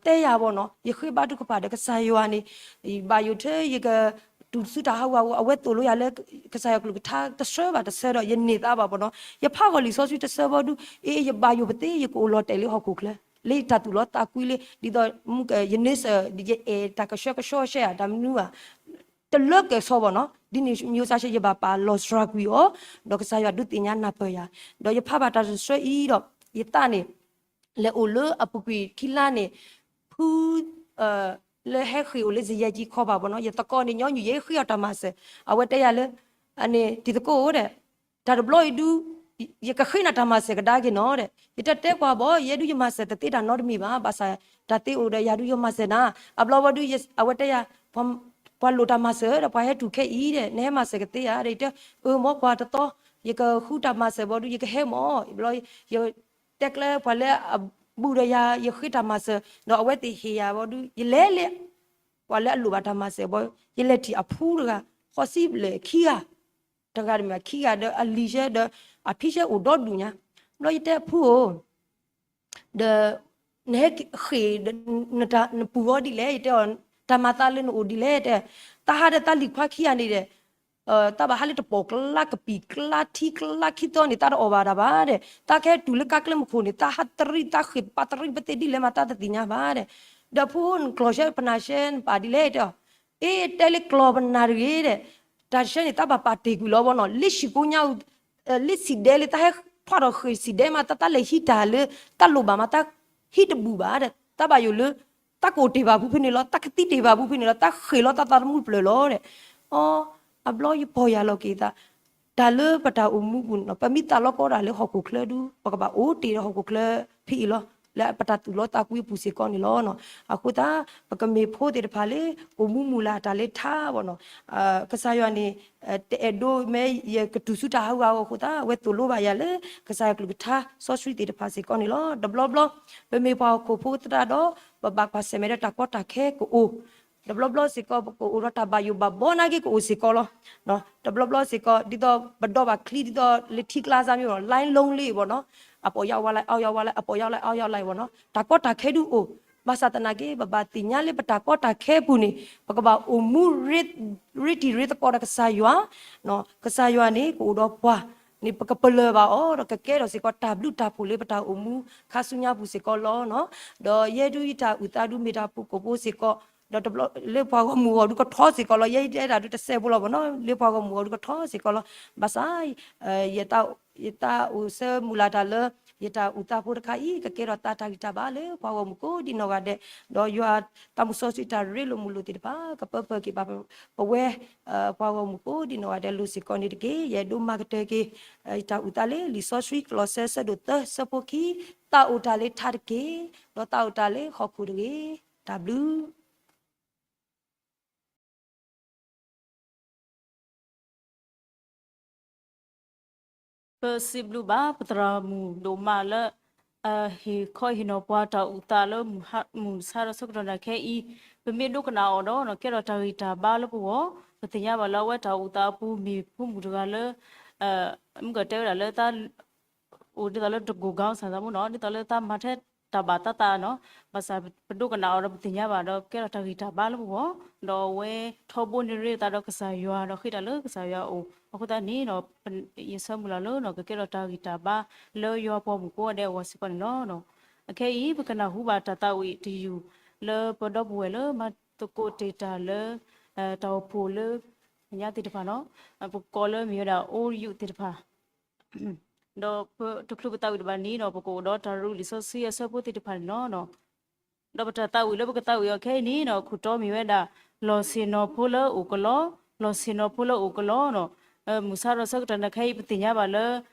တဲယၤဘၣ်နီၤ. ယဃ့ဘါထုကဖၣ်ဒီးကစၢ်ယွၤန့ၣ် ဘၣ်ယိၣ်ထဲယက တူၢ်ဆူတၢ်ဟးဂူာ်ဟးဂီၤ အဝဲသိၣ်လိယၤလၢ ကစၢ်ယွၤကလုၢ်ကထါတဆၢဘၣ်တဆၢဒီး ယန့ၢ်သါဘၣ်ဘၣ်နီၤ. ယဖးဂီၤလံာ်စီဆှံတဆၢဘၣ်ဒု အ့ ယဘၣ်ယိၣ်ပသ့ ယကအိၣ်လီၤတဲာ်လၢဟီၣ်ခိၣ်ချၢ လၢယတၢ်သူၣ်လီသးကွံလၢ ဒ်သိး ယန့ဆၢၣ် ယအဲၣ်တၢ်ကဆှဲကဆှီရှဲဧါ တၢ်မနုၤဧါ တလၢကၢၢ်ဆီဘၣ်နီၤ. ဒ်န့ၣ် မျိုးစားရှဲ ယဘၣ်ပာ်လီၤစှၤကွံာ်အီၤ ဒီးကစၢ်ယွၤဒုးသ့ၣ်ညါနၢ်ပၢၢ်ယၤ ဒီးယဖးဘၣ်တၢ်တဆၢအံၤဒီး ယသးန့ၣ် လဲၤအိၣ်လၢအပူၤကွံာ်ခံလါန့ၣ် ဖု လၢဟဲဃ့ၢ်အိၣ်လၢ ဇယဲၢ်ကံ ခီပၤဘၣ်နီၤ. ယသကိးန့ၣ် ညီနုၢ်ယဲဃ့အီၤတၢ်မၤစၢၤ အဝဲတဲယၤလၢ အန့ၣ် တံၤသကိးဧၢဒီး တၢ်တဘျီအံၤဒု ယကဃ့နၤတၢ်မၤစၢၤကဒါက့ၤနီၤဒီး ယတတဲကွၢ်ဘၣ် ယဲဒုယမၤစၢၤတသ့တၢ်နီတမံၤဘၣ် ဘၣ်ဆၣ် တၢ်သ့အိၣ်ဒီးယၤဒုယမၤစၢၤနၤ အဘျီဘၣ်ဒု အဝဲတဲယၤ ပှၤလိၣ်တၢ်မၤစၢၤဒီး ပှၤဟဲတူၢ်ခဲအံၤဒီး နဟဲမၤစၢၤကသ့ဧါဒီး ယတဲ အၢ မ့ၢ်ကွၢ်တသီ ယကဃုတၢ်မၤစၢၤဘၣ်ဒု ယကဟဲမၢ် ဘျီ ယ တဲကျဲပှၤလၢအဘူးဒီးယၤ ယဃ့တၢ်မၤစၢၤ ဒီးအဝဲသ့ၣ်ဟ့ၣ်ယၤဘၣ်ဒု ယလဲၤလၢ ပှၤလၢအလိၣ်ဘၣ်တၢ်မၤစၢၤဘၣ် ယလဲၤထံၣ်အဖုတဂၤ ဃီစံဘျဲၣ်ခံဂၤ တဂၤတမံၤခံဂၤဒီးအလံၤဆဲဒီး အဖံဆဲအိၣ်ဒီဒူၣ်ညါ ဘျီယတဲအဖုဧၢ ဒီး နဟဲဃ့ၢ် နပူၤဂီၤဒ်လဲၣ် ယတဲအီၤ တၢ်မၤသးလၢနအိၣ်ဒ်လဲၣ်တဲ တၢ်ဟးဒီးတၢ်လံၤခွါခံဂၤန့ၣ်ဒီး တၢ်ဘၣ်ဟးလၢတပီၢ်ကျါကပံာ်ကျါထံကျါခံသီန့ၣ် တၢ်တအီၣ်ဘၣ်တၢ်ဘၣ်ဒီး တၢ်ကဟဲတုၤလၢကါကျဲမုၢ်ခိၣ်န့ၣ် တၢ်ဟးတရံးတၢ်ဃ့ၢ်ပာ်တရံးပသ့ၣ်ဒ်လဲၣ်မး တၢ်တသ့ၣ်ညါဘၣ်ဒီး ဒီးဖိနကျီၢ်ဆဲပနၢ်ဆဲနပာ်ဒ်လဲၣ်တဲအီၤ အ့ တဲလၢကျီၢ်ပနၢ်တဂ့ၤဒီး တၢ်ဆဲန့ၣ် တၢ်ဘၣ်ပာ်တ့ၢ်ကွံာ်လီၤဘၣ်နီၤ လၢဟံၣ်ကိညါ လၢစံၣ်ဒဲလၢတၢ်ဟဲဖျီၣ်ထီၣ်ဃ့ၢ်စံၣ်ဒဲမး တၢ်တၢ်လဲၤဟံးတၢ်လၢ တၢ်လိၣ်ဘၣ်မး တၢ်ဟံးတဘူၣ်ဘၣ်ဒီး တၢ်ဘၣ်ယိၣ်လၢ တၢ်ကအိၣ်တ့ၢ်ဘၣ်ပူၤဖဲန့ၣ်လီၤ တၢ်ကသံတ့ၢ်ဘၣ်ပူၤဖဲန့ၣ်လီၤ တၢ်ဃ့ၢ်လီၤတၢ်သးသမူတဖျၢၣ်လီၤဒီး အီ အဘျီယပီၢ်ယၢ်လီၤက့ၤသး တၢ်လၢပတၢ်အိၣ်မူပူၤန့ၣ်လီၤ ပမ့ၢ်သးလီကီတၢ်လၢဟီၣ်ခိၣ်ချၢဒု ပကဘၣ်အိၣ်တ့ၢ်ဒီးဟီၣ်ခိၣ်ချၢဖဲအံၤလီၤ လၢပတၢ်သူၣ်လီသးကွံအပူၤစ့ၢ်ကီးန့ၣ်လီၤ. အဃိသတး ပကမ့ၢ်ဖိသ့ၣ်တဖၣ်လၢ အိၣ်မူမုၢ်လၢ်တၢ်လၢထါဘၣ်နီၤ ကစၢ်ယွၤန့ၣ် တအဲၣ်ဒိးမ့ၢ်ယကတူၢ်ဆူတၢ်ဟးဂူာ်ဟးဂီၤအဃိသတး အဝဲသိၣ်လိဘၣ်ယၤလၢ ကစၢ်ယွၤကလုၢ်ကထါစီဆှံသ့ၣ်တဖၣ်စ့ၢ်ကီးန့ၣ်လီၤ. တဘျီဘျီ ပမ့ၢ်ပှၤဟီၣ်ခိၣ်ဖိသတးဒီး ပဘၣ်ကွၢ်ဆၢၣ်မဲာ်ဒီးတၢ်ကီတၢ်ခဲကအိၣ် တဘျီဘျီစ့ၢ်ကီး ပကအိၣ်ဒီးတၢ်ဘၣ်ယိၣ်ဘၣ်ဘီနာ်က့ကအိၣ်စ့ၢ်ကီးလီၤ. တဘျီဘျီစ့ၢ်ကီး ဒ်သိးပဒီးဘၣ်ချံ ဒ်သိးလၢထံကျါစၢ်မ့ၢ်ဘၣ်နီၤ line လီလ့ဘၣ်နီၤ အပီၢ်ယၢ်ဝါလၢ အီၢ်ယၢ်ဝါလၢ အပီၢ်ယၢ်လၢ အီၢ်ယၢ်လၢဘၣ်နီၤ တၢ်ကီတၢ်ခဲဒုအိၣ် ဘၣ်ဆၣ်သနာ်က့ ပဘၣ်သ့ၣ်ညါလၢပတၢ်ကီတၢ်ခဲအပူၤန့ၣ် ပကဘၣ်အိၣ်မူ ရ့တံၤရ့သကိးဒီးကစၢ်ယွၤ ကစၢ်ယွၤန့ၣ် ကအိၣ်ဒီးပှၤန့ၣ် ပကပလၢၢ်ဘၣ်အီၤ ဒီးကကဲထီၣ်စ့ၢ်ကီးတၢ်ဘျုးတၢ်ဖှိၣ်လၢပတၢ်အိၣ်မူခါဆူညါပူၤစ့ၢ်ကီးလီၤ. ဒီးယဲဒုယတၢ်အုၣ်သးဒုမ့ၢ်တၢ်ဖှိၣ်ကိာ်ဖိစ့ၢ်ကီး ဒီးတဘျီလၢပှၤဂီၢ်မုၢ်ဂီၢ်ဒုကထီစ့ၢ်ကီးလီၤ. ယဲယတဲတၢ်ဒုတစဲးဖိလီၤဘၣ်နီၤ လၢပှၤဂီၢ်မုၢ်ဂီၢ်ဒုကထီစ့ၢ်ကီးလီၤ. ဘၣ်ဆၣ် ယ ယတၢ်အိၣ်ဆၢမုၢ်လၢ်တၢ်လၢ ယတၢ်အုၣ်သးဖိတခါအံၤ ကကဲထီၣ်သးတၢ်ဂံၢ်တၢ်ဘါလၢပှၤဂီၢ်မုၢ်ကိးဒံးနီၢ်ဂၤဒဲး, ဒီးယွၤသးမုၢ်စီဆှံတၢ်ရ့လိာ်မုာ်လိာ်သ့ၣ်တဖၣ် ကပၢၤပၢၢ်က့ၤဘၣ် ပဝဲပှၤဂီၢ်မုၢ်ကိးဒံးနီၢ်ဂၤဒဲးလိၤစ့ၢ်ကီးန့ၣ်တက့ၢ်. ယအဲၣ်ဒိးမၤကတၢၢ်က့ၤ ယတၢ်အုၣ်သးလၢလံာ်စီဆှံကလီးစဲ ဆၢဒိၣ်သၢ ဆၢဖိခံ, သးအိၣ်တၢ်လၢထါတက့ၢ်, ဒီးသးအိၣ်တၢ်လၢဟီၣ်ခိၣ်တဂ့ၤ. တၢ်ဘျုး ပစံးဘျုးဘၣ်ပသရၣ်မုၣ်ဒိၣ်မးလၢ ဟ့ၣ်ခီဟ့ၣ်နီၤပှၤတၢ်အုၣ်သးလၢမုၢ်ဆါဒီးဆၢကတီၢ်နၢ်ခဲအံၤ, ပမ့ၢ်ဒိကနၣ်အီၤဒီး ကဲထီၣ်တၢ်ဂံၢ်တၢ်ဘါလၢပဂီၢ်, ပသ့ၣ်ညါဘၣ်လၢအဝဲတၢ်အုၣ်သးအပူၤမ့ၢ်ဖိမုၣ်တဂၤလၢ မုၢ်ကတဲဝဲဒၣ်လၢ အိၣ်ဒ်သိးလၢတကိၢ်ကီစၢ်သးမူနီၤ, ဒ်သိးလၢတၢ်မၤထဲတၢ်ဘၣ်သးသးနီၤ, ဘၣ်ဆၣ်ပဒိကနၣ်အီၤဒီးပသ့ၣ်ညါဘၣ်ဒီး ကဲထီၣ်တၢ်ဂံၢ်တၢ်ဘါလၢပဂီၢ်, ဒီးအဝဲထီဘိန့ၢ်ရ့သးဒီးကစၢ်ယွၤ ဒီးဃ့တၢ်လၢကစၢ်ယွၤအအိၣ်, အဃိသတးန့ၣ်ဒီး ယဆၢမုၢ်လၢ်လၢ ကကဲထီၣ်တၢ်ဂံၢ်တၢ်ဘါလၢယွၤပှၤမုၣ်ကိးဂၤဒဲးအဂီၢ်စ့ၢ်ကီးန့ၣ်လီၤ. အခဲအံၤ ပကနၢ်ဟူဘၣ်တၢ်သးဝံၣ်တယုၢ်လၢပဒီပုၢ်ဝဲၢ်လၢမၤသကိးတ့ၢ်တၢ်လၢ တၢ်အိၣ်ဖှိၣ်လၢ ညါသ့ၣ်တဖၣ်နီၤ, ပကိးလၢမ့ၢ်ဝဲဒၣ် အိယုၢ်သ့ၣ်တဖၣ်, ဒီးပတချုးပသးဝံၣ်တဘၣ်န့ၣ်ဒီး ပကအိၣ်ဒီးတၢ်ရ့လံာ်စီဆှံအဆၢဖိသ့ၣ်တဖၣ်န့ၣ်လီၤ. ဒီးပတၢ်သးဝံၣ်လၢပကသးဝံၣ်အီၤခဲအံၤန့ၣ်နီၤ ခိၣ်တီမ့ၢ်ဝဲဒၣ် လီၢ်ဆ့ၣ်နီၤဖိလၢအိၣ်ကလီ, လီၢ်ဆ့ၣ်နီၤဖိလၢအိၣ်ကလီနီၤ. မုၢ်ဆါဒီးဆၢကတီၢ်နၤခဲအံၤ ပသ့ၣ်ညါဘၣ်လၢ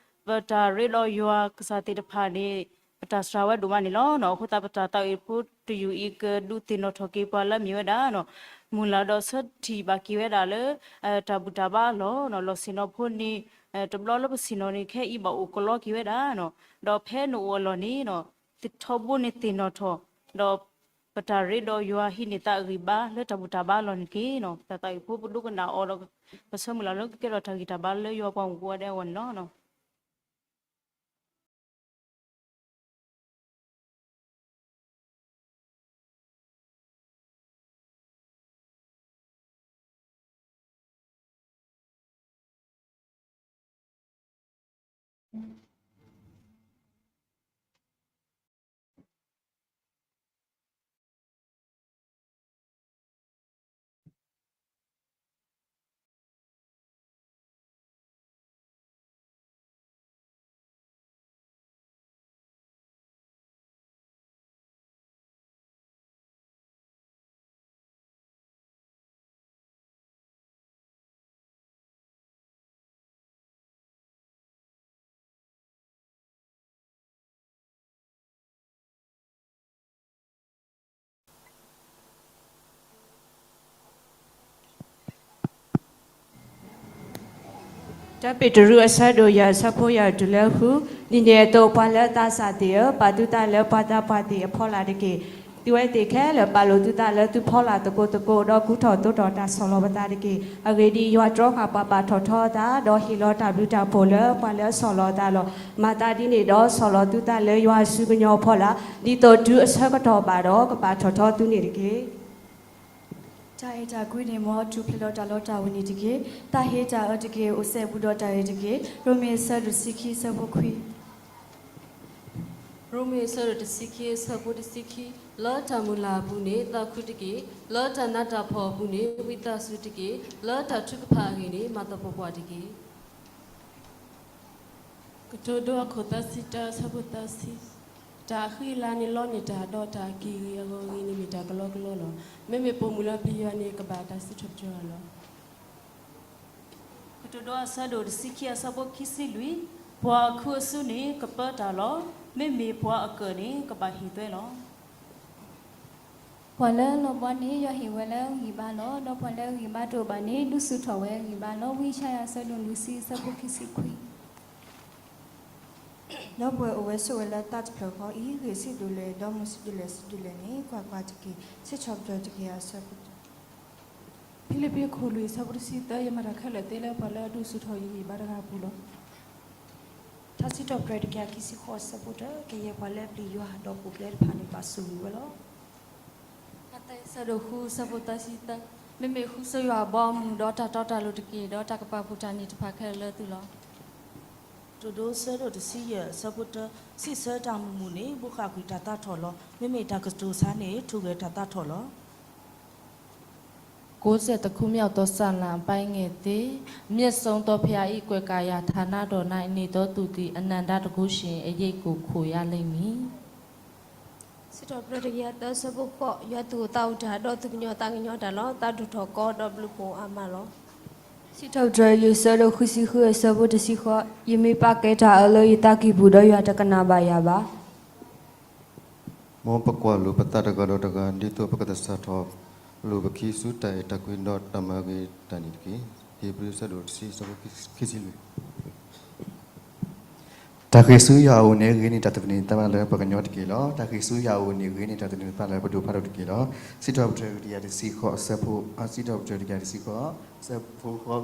ပတၢ်ရ့ဒီးယွၤကစၢ်သ့ၣ်တဖၣ်န့ၣ် ပတၢ်စှၤဝဲဒိၣ်မးန့ၣ်လီၤ. အဃိသတးပတၢ်သးဝံၣ်ဖိတယုၢ်အံၤ ကဒုးသ့ၣ်နီၣ်ထီၣ်က့ၤပှၤလၢအမ့ၢ်ဝဲဒၣ် မုၢ်လၢ်ဒီးဆၢထံၣ်ဘၣ်က့ၤဝဲဒၣ်လၢ တၢ်ဘူၣ်တၢ်ဘါအလီၢ်, လီၢ်ဆ့ၣ်နီၤဖိန့ၣ် တဘျီလၢပဆ့ၣ်နီၤန့ၣ် ခဲအံၤဘၣ်အိၣ်ကလီက့ၤဝဲဒၣ်, ဒီးဖဲနအိၣ်အလီၢ်န့ၣ် ထီဘိန့ၣ်သ့ၣ်နီၣ်ထီၣ်, ဒီးပတၢ်ရ့ဒီးယွၤဟံးန့ၢ်သးအဂံၢ်ဘါလၢတၢ်ဘူၣ်တၢ်ဘါအလီၢ်န့ၣ်တက့ၢ်. ပတၢ်သးဝံၣ်ဖိပဒိကနၣ်အီၤဒီး ပဆၢမုၢ်လၢ်လၢကကဲထီၣ်တၢ်ဂံၢ်တၢ်ဘါလၢယွၤပှၤမူပူၤဝဲဒၣ်အဂီၢ်န့ၣ်လီၤ. တၢ်ပ့းတရူးအဆၢဒိၣ်ယဲၢ် အဆၢဖိယဲၢ်တုၤလၢဃု, ဒ်န့ၣ်အသိး ပှၤလၢသးစၢ်သ့ၣ်ဧၢ, ပာ်သုသးလၢပှၤသးပှၢ်သ့ၣ်အဖီလာ်တက့ၢ်. သုဝဲသ့ၣ်ခဲလၢာ် ပာ်လိာ်သုသးလၢသုဖီလာ်သကိးသကိး, ဒီးကူထီၣ်သိးထီၣ်တၢ်ဆီၣ်လီၤပသးတက့ၢ်. အဂ့ၢ်ဒ်အံၤ, ယွၤတြီဃာ်ပှၤပာ်ထီၣ်ထီအသး, ဒီးဟ့ၣ်လီၤတၢ်ဘျုးတၢ်ဖှိၣ်လၢပှၤလၢအဆီၣ်လီၤအသးလီၤ. မၤသးဒ်န့ၣ်ဒီး ဆီၣ်လီၤသုသးလၢယွၤအစုကညီအဖီလာ်, ဒ်သိးတုၤအဆၢကတီၢ်ဘၣ်ဒီး ကပာ်ထီၣ်ထီသုန့ၣ်တက့ၢ်. တၢ်အဲၣ်တၢ်ကွံန့ၣ် မ်အထူၣ်ဖျဲးဒီးတၢ်လီတၢ်ဝ့ၤန့ၣ်တက့ၢ်. တၢ်ဟ့တၢ်အၢတက့ၢ်. အိၣ်စဲဘူးဒီးတၢ်ဂ့ၤတက့ၢ်. ရိမ့ၤအဆၢဒိၣ်တဆံခံ အဆၢဖိခွံ. ရိမ့ၤအဆၢဒိၣ်တဆံခံ အဆၢဖိတဆံခံ, လၢတၢ်မုၢ်လၢ်အပူၤန့ၣ် သးခုတက့ၢ်. လၢတၢ်နးတၢ်ဖှီၣ်အပူၤန့ၣ် ဝံသးစူၤတက့ၢ်. လၢတၢ်ထုကဖၣ်အဂ့ၢ်န့ၣ် မၤသပှၢ်ပှၢ်တက့ၢ်. ကတိၤဒိအခိၣ်သၢဆံတၢ အဆၢဖိသၢဆံ, တၢ်အဃံအလၤန့ၣ်လီန့ၢ်တၢ်, ဒီးတၢ်အက့ၢ်ဂ့ၤအဂီၢ်ဂ့ၤန့ၣ် မ့ၢ်တၢ်ကလီကလီလီၤ. မ့မ့ၢ်ပိာ်မုၣ်လၢပျံၤယွၤန့ၣ် ကဘၣ်တၢ်စံးထီၣ်ပတြၢၤလီၤ. ကတိၤဒိအဆၢဒိၣ်တဆံခံ အဆၢဖိခံဆံလွံၢ်, ပှၤအခုအစုန့ၣ် ကပၢတၢ်လီၤ. မ့မ့ၢ်ပှၤအကၢၣ်န့ၣ် ကဘၣ်ဟ့ၣ်သွဲလီၤ. ပှၤလၢအလီၤဘှါန့ၣ် ယွၤဟ့ၣ်ဝဲလၢဂံၢ်ဘါလီၤ. ဒီးပှၤလၢအဂံၢ်ဘါတအိၣ်ဘၣ်န့ၣ် ဒုးဆူၣ်ထီၣ်ဝဲအဂံၢ်ဘါလီၤ. ဝံယၡါယၤ အဆၢဒိၣ်လွံၢ်ဆံ အဆၢဖိခံဆံခွံ. ဒီပုၢ်ဝဲၢ်အိၣ်ဝဲဆိးဝဲလၢသးတဖျၢၣ်ဃီအံၤ, ဂ့ၢ်ဆံးဒိၣ်လဲၣ်, ဒီးမုာ်ဆံးဒိၣ်လဲၣ်ဆံးဒိၣ်လဲၣ်န့ၣ် ကွၢ်ကွၢ်တက့ၢ်. စံးထီၣ်ပတြၢၤတက့ၢ်. အဆၢဖိ ဖံလံးပံး အခိၣ်လွံၢ် အဆၢဖိတဆံသၢ, ယမၤတၢ်ခဲလၢာ်သ့လၢပှၤလၢအဒုးဆူၣ်ထီၣ်ယဂံၢ်ဘါတဂၤအပူၤလီၤ. တၢ်စံးထီၣ်ပတြၢၤတကယၤခံဆံဃိး အဆၢဖိတၢ, ကယဲၢ်ပှၤလၢအပျံၤယွၤ ဒီးပူၤဖျဲးတဖၣ်န့ၣ် ဘၣ်ဆိၣ်ဂ့ၤဝဲလီၤ. မးသဲ အဆၢဒိၣ်ဃု အဆၢဖိသၢဆံသၢ, မ့မ့ၢ်ဃုဆိယွၤအဘီအမုၢ်, ဒီးတၢ်တီတၢ်လိၤတက့ၢ်, ဒီးတၢ်ကပာ်ဖှိၣ်တၢ်န့ၣ်တဖၣ်ခဲလၢာ်လၢသုလီၤ. ကတိၤဒိ အဆၢဒိၣ်တဆံယဲၢ် အဆၢဖိတၢ, စံးဆၢတၢ်မုာ်မုာ်န့ၣ် ဘိးဃၣ်ကွံာ်တၢ်သးထီၣ်လီၤ. မ့မ့ၢ်တၢ်ကတိၤဆါန့ၣ် ထိၣ်ဂဲၤတၢ်သးထီၣ်လီၤ. ကိုးဆယ့်တစ်ခုမြောက်သော ဆာလံအပိုင်းငယ်သ့, မြတ်စွာဘုရား၏ ကွယ်ကာယဌာနတော်၌ နေသောသူသည် အနန္တတန်ခိုးရှင်အရိပ်ကို ခိုရလိမ့်မည်. စံးထီၣ်ပတြၢၤတကယၤသၢ အဆၢဖိဃိး, ယွၤသူၣ်အိၣ်သးအိၣ်တၢ် ဒီးသူၣ်ကညီၤသးကညီၤတၢ်လီၤ. သးဒိၣ်ထီၣ်ကီဒီးဘျုးဖှိၣ်အါမးလီၤ. စံးထီၣ်ပတြၢၤ လွံၢ် အဆၢဒိၣ်ဃုဆံဃု အဆၢဖိတဆံဃိး, ယမ့ၢ်ပာ်ကဲတၢ်အၢလၢယသးကံၢ်ပူၤဒီး ယွၤတကနၣ်ဘၣ်ယၤဘၣ်. မ်ပကွၢ်လိာ်ပသးတဂၤဒီးတဂၤ ဒ်သိးပကသဆၣ်ထီၣ်လိာ်ပခံဆူတၢ်အဲၣ်တၢ်ကွံဒီးတၢ်မၤဂ့ၤတၢ်န့ၣ်တက့ၢ်. ဧ့ၤဘြံၤ အဆၢဒိၣ်တဆံ အဆၢဖိခံဆံလွံၢ်. တၢ်ဃ့ၢ်ဆူယွၤအအိၣ်န့ၣ် ဂ့ၤန့ၢ်တၢ်သန့ၤသးလၢပှၤကညီတက့ၢ်လီၤ. တၢ်ဃ့ၢ်ဆူယွၤအအိၣ်န့ၣ် ဂ့ၤန့ၢ်တၢ်သန့ၤသးလၢပဒိၣ်ဖးဒိၣ်တက့ၢ်လီၤ. စံးထီၣ်ပတြၢၤတကယၤတဆံဃိး အဆၢဖိ, စံးထီၣ်ပတြၢၤတကယၤတဆံဃိး အဆၢဖိခွံ.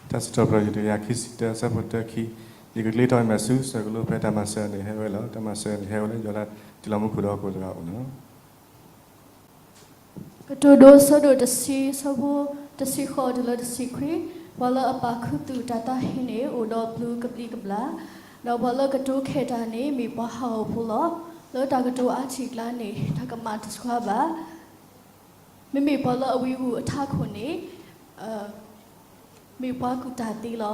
တၢ်စံးထီၣ်ပတြၢၤ တကယၤခံဆံတၢ အဆၢဖိတၢ ခံ, ယကကျ့ထီၣ်ယမဲာ်ဆူစၢၤကလိ ဖဲတၢ်မၤစၢၤန့ၣ်ဟဲဝဲလီၤ. တၢ်မၤစၢၤန့ၣ်ဟဲဝဲလၢ ယွၤလၢတံၤလီၤမူခိၣ်ဒီးဟီၣ်ခိၣ်တဂၤအအိၣ်လီၤ. ကတိၤဒိ အဆၢဒိၣ်တဆံ အဆၢဖိတဆံဃိးတုၤလၢတဆံခွံ, ပှၤလၢအပာ်ခူသူၣ်တၢ်သးဟ့န့ၣ် အိၣ်ဒီးပျုၤကဘျံးကဘျၣ်, ဒီးပှၤလၢကတိၤခဲၣ်တၢ်န့ၣ် မ့ၢ်ပှၤဟးဂီၤဖိလီၤ. လၢတၢ်ကတိၤအါထံၣ်အကျါန့ၣ် တၢ်ကမၤတဆှါဘၣ်. မ့မ့ၢ်ပှၤလၢအဝံအူၣ်အထးခိၣ်န့ၣ် မ့ၢ်ပှၤကူၣ်တၢ်သ့လီၤ.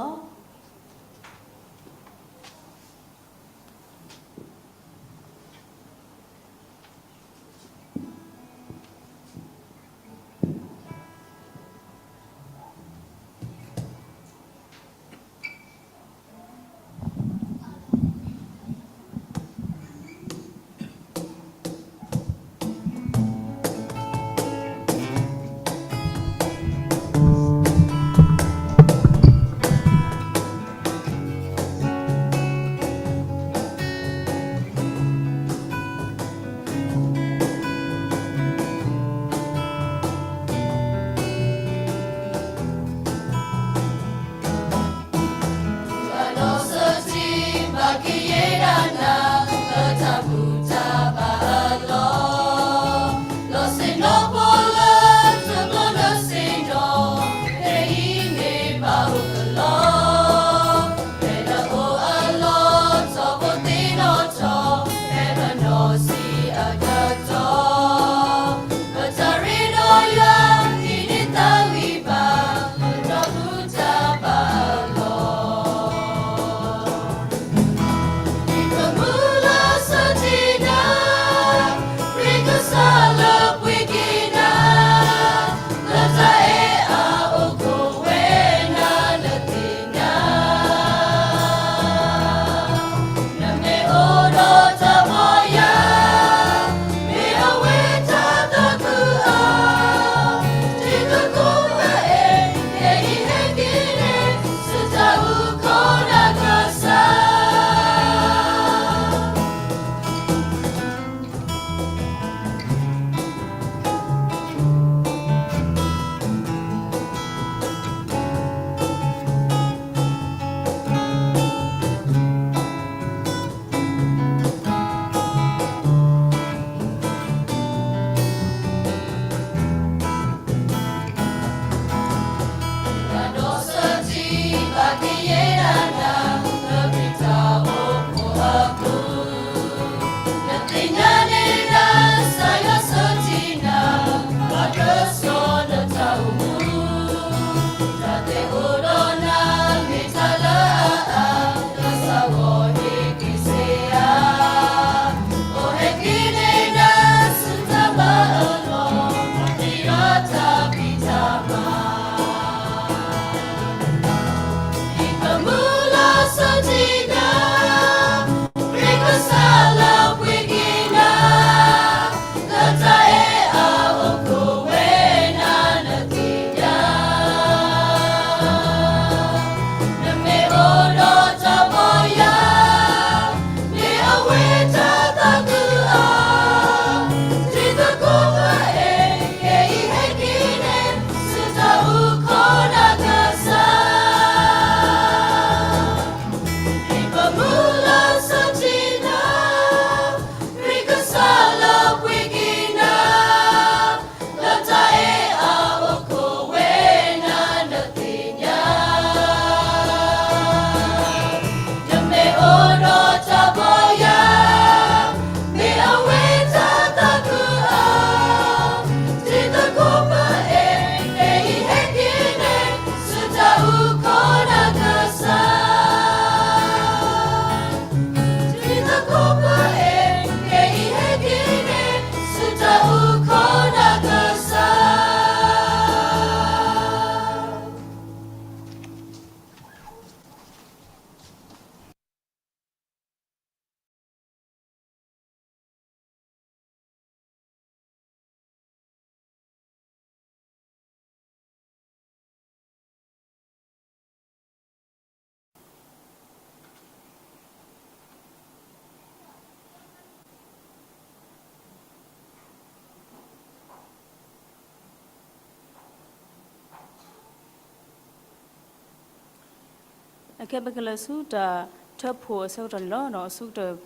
အခဲ ပကလဲၤဆူတၢ်ထၢဖှိၣ်အဆၢကတီၢ်န့ၣ်လီၤ. အဆိကတၢၢ်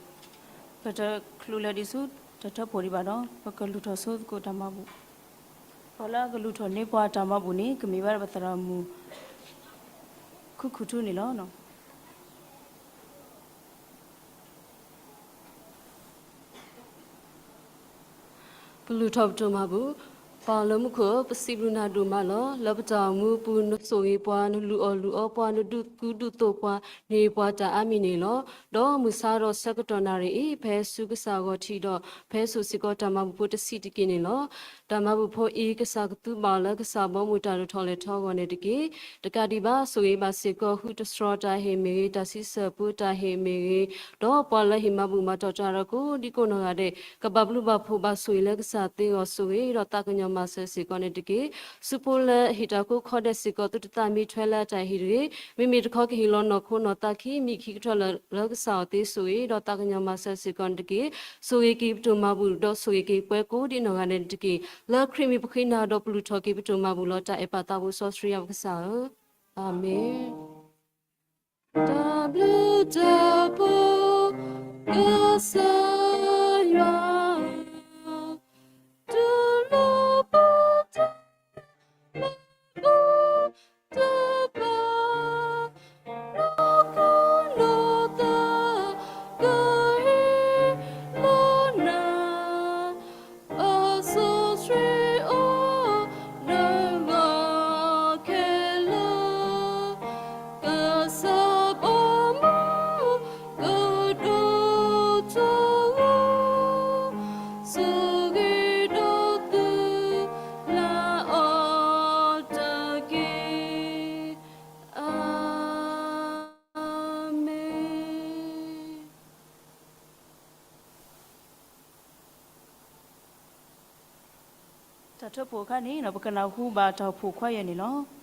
ပတချုးလဲၤဒံးဆူတၢ်ထၢဖှိၣ်ဒံးဘၣ်ဒီး ပကလူၤထီၣ်ဆိသကိးတၢ်မၤဘူၣ်, ပှၤလၢအကလူၤထီၣ်န့ၢ်ပှၤတၢ်မၤဘူၣ်န့ၣ် ကမ့ၢ်ဝဲဒၣ်ပသရၣ်မုၣ် ခူခူၣ်ထူန့ၣ်လီၤ. ပလူၤထီၣ်ပတၢ်မၤဘူၣ်. ပၢ်လၢမူခိၣ်ဧၢ, ပစံးဘျုးနၤဒိၣ်မးလီၤ. လၢပတၢ်အိၣ်မူပူၤ နဆိၣ်ဂ့ၤပှၤ, နလုၢ်အီၣ်လုၢ်အီပှၤ, နဒုးကူဒုးသိးပှၤ, နဟ့ၣ်ပှၤတၢ်အါမံၤန့ၣ်လီၤ. ဒီးမုၢ်ဆါဒီးဆၢကတီၢ်နၣ်ရံၣ်အံၤ ပဟဲဆူကစၢ်အဂီၢ်ထံးဒီး ပဟဲစိာ်စ့ၢ်ကီးတၢ်မၤဘူၣ်ဖိတဆံးတက့ၢ်န့ၣ်လီၤ. တၢ်မၤဘူၣ်ဖိအံၤ ကစၢ်ကသူဘၣ်အီၤလၢကစၢ်ဘီမုၢ်တၢ်ဒိၣ်ထီၣ်လဲၢ်ထီၣ်အဂီၢ်န့ၣ်တက့ၢ်. တကးဒံးဘၣ် ဆိၣ်ဂ့ၤဘၣ်စ့ၢ်ကီး ဃုတြီတၢ်ဟ့ၣ်မ့ၢ်ဂ့ၤ, တၢ်ဆံဆၢၣ်ပူတၢ်ဟ့ၣ်မ့ၢ်ဂ့ၤ, ဒီးပှၤလၢဟ့ၣ်မၤဘူၣ်မၤတီၢ်တၢ်ဒီးကိးဒံကိးနီၢ်ဂၤဒဲး ကဘၣ်ဘျုးဘၣ်ဖှိၣ်ဘၣ်ဆိၣ်ဂ့ၤလၢကစၢ်သ့အဂီၢ် ဆိၣ်ဂ့ၤဒီးသးကညီၤမၤစၢၤစ့ၢ်ကီးန့ၣ်တက့ၢ်. ဆူဖိလၢဟ့ၣ်တၢ်ကိးခီဒဲးစ့ၢ်ကီး သုတသးမံထွဲလၢတၢ်ဟ့ၣ်တဂ့ၤ. မ့မ့ၢ်တခီကဟ့ၣ်လီၤနီၢ်ခိနီၢ်သးခံ မံခံကထၢၣ်လၢာ်လၢကစၢ်အီၤသ့ ဆိၣ်ဂ့ၤဒီးသးကညီၤမၤစၢၤစ့ၢ်ကီးန့ၣ်တက့ၢ်. ဆိၣ်ဂ့ၤက့ၤပတၢ်မၤဘူၣ် ဒီးဆိၣ်ဂ့ၤက့ၤပှၤကိးဒံနီၢ်ဂၤဒဲးန့ၣ်တက့ၢ်. လၢခရံာ်မံၤပဃ့နၤဒီးပလူၤထီၣ်က့ၤပတၢ်မၤဘူၣ်လီၤ. တၢ်အဲၣ်ပၢ်သးဘိစီဆှံယွၤပကစၢ်ဧၢ, အၤမ့ၣ်. တၢ်ဘျုးတၢ်ဖှိၣ် ကစၢ်ယွၤ တူၢ်လိာ်ပတၢ်မၤဘူၣ်တဖၣ် နီၢ်ခိနီၢ်သး ကဟ့ၣ်လီၤနၤ အစီဆှံအိၣ်နဂီၢ်ခဲလၢာ်, ကစၢ်ဘီမုၢ်ကဒိၣ်ထီၣ်ဂီၤ, ဆိၣ်ဂ့ၤဒီးသုလၢအီၤတက့ၢ်. အၤမ့ၣ်. တၢ်ထၢဖှိၣ်အခါန့ၣ် ပကနၢ်ဟူဘၣ်တၢ်အိၣ်ဖှိၣ်ခွါယဲၢ်န့ၣ်လီၤ.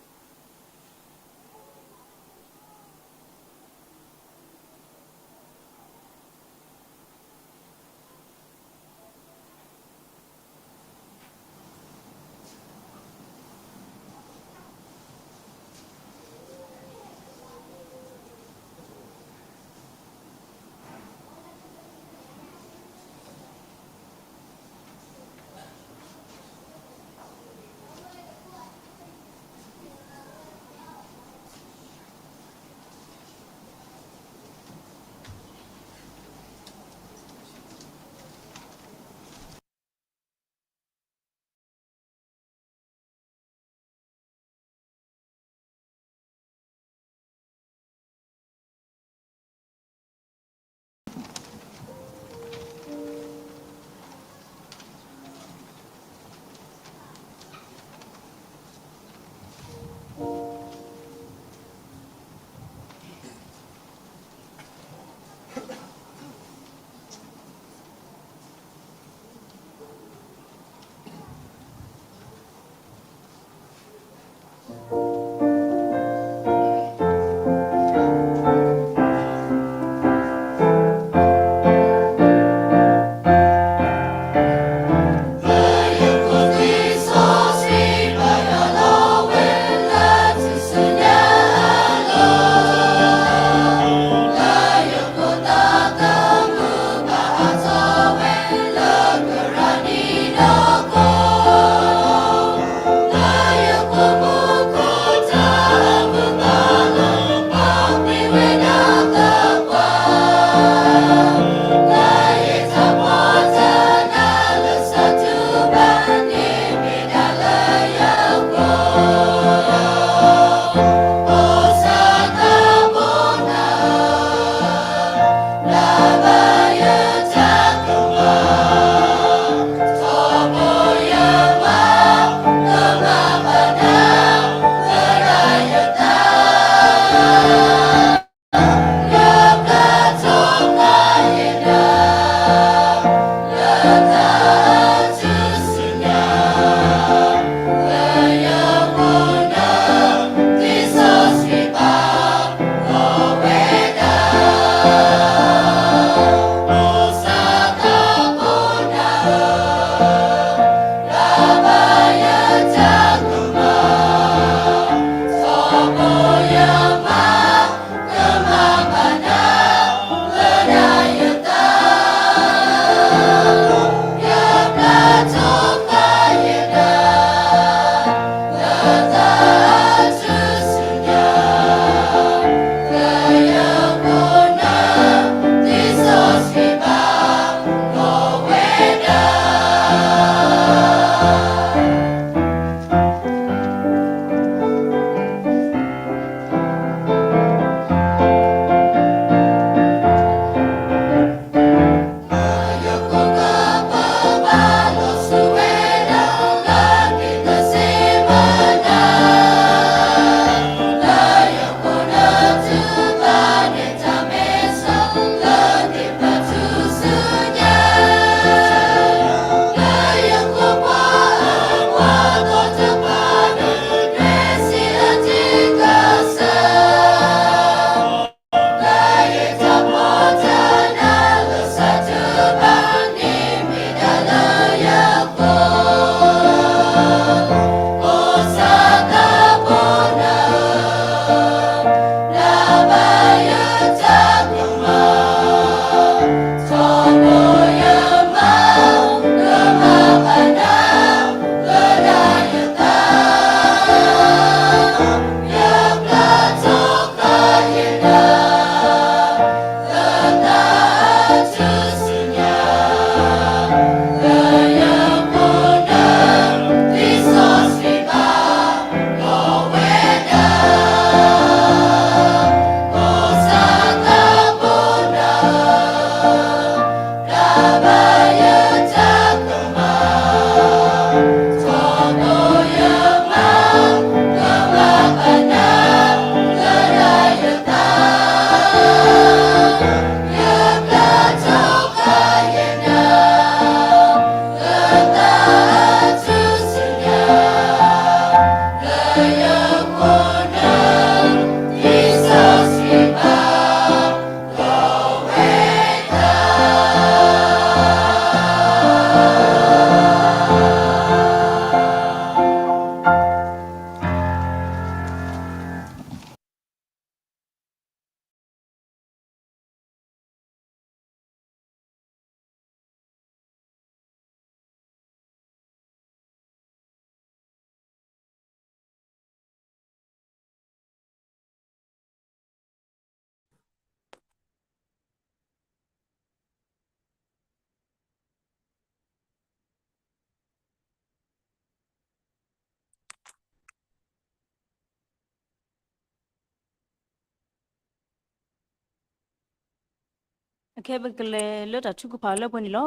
အခဲပကလဲၤလၢတၢ်ထုကဖၣ်လၢပှဲၤန့ၣ်လီၤ.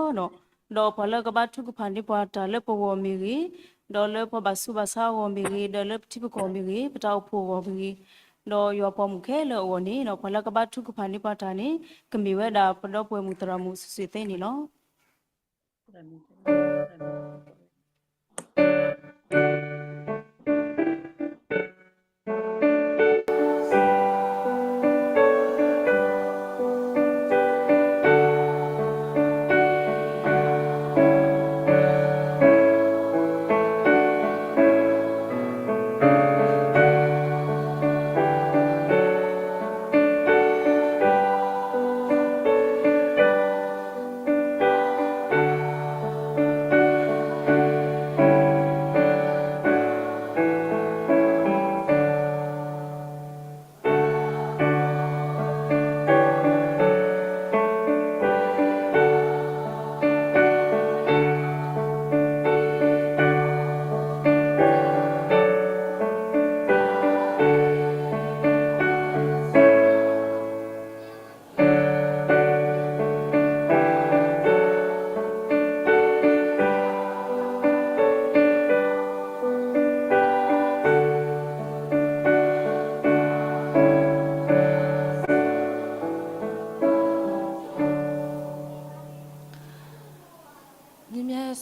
ဒီးပှၤလၢကဘါထုကဖၣ်န့ၢ်ပှၤတၢ်လၢပဂီၢ်မ့ၢ်ဂ့ၤ, ဒီးလၢပှၤဘၣ်ဆူးဘၣ်ဆါအဂီၢ်မ့ၢ်ဂ့ၤ, ဒီးလၢပထံပကီၢ်မ့ၢ်ဂ့ၤ, ပတၢ်အိၣ်ဖှိၣ်အဂီၢ်မ့ၢ်ဂ့ၤ, ဒီးယွၤပိာ်မုၣ်ခဲလၢာ်အဂီၢ်န့ၣ် ပှၤလၢကဘါထုကဖၣ်န့ၢ်ပှၤတၢ်န့ၣ် ကမ့ၢ်ဝဲဒၣ်ပဒီပုၢ်ဝဲၢ်မုၣ်သရၣ်မုၣ်စုစ့ၣ်သ့န့ၣ်လီၤ. မ့မ့ၢ်စ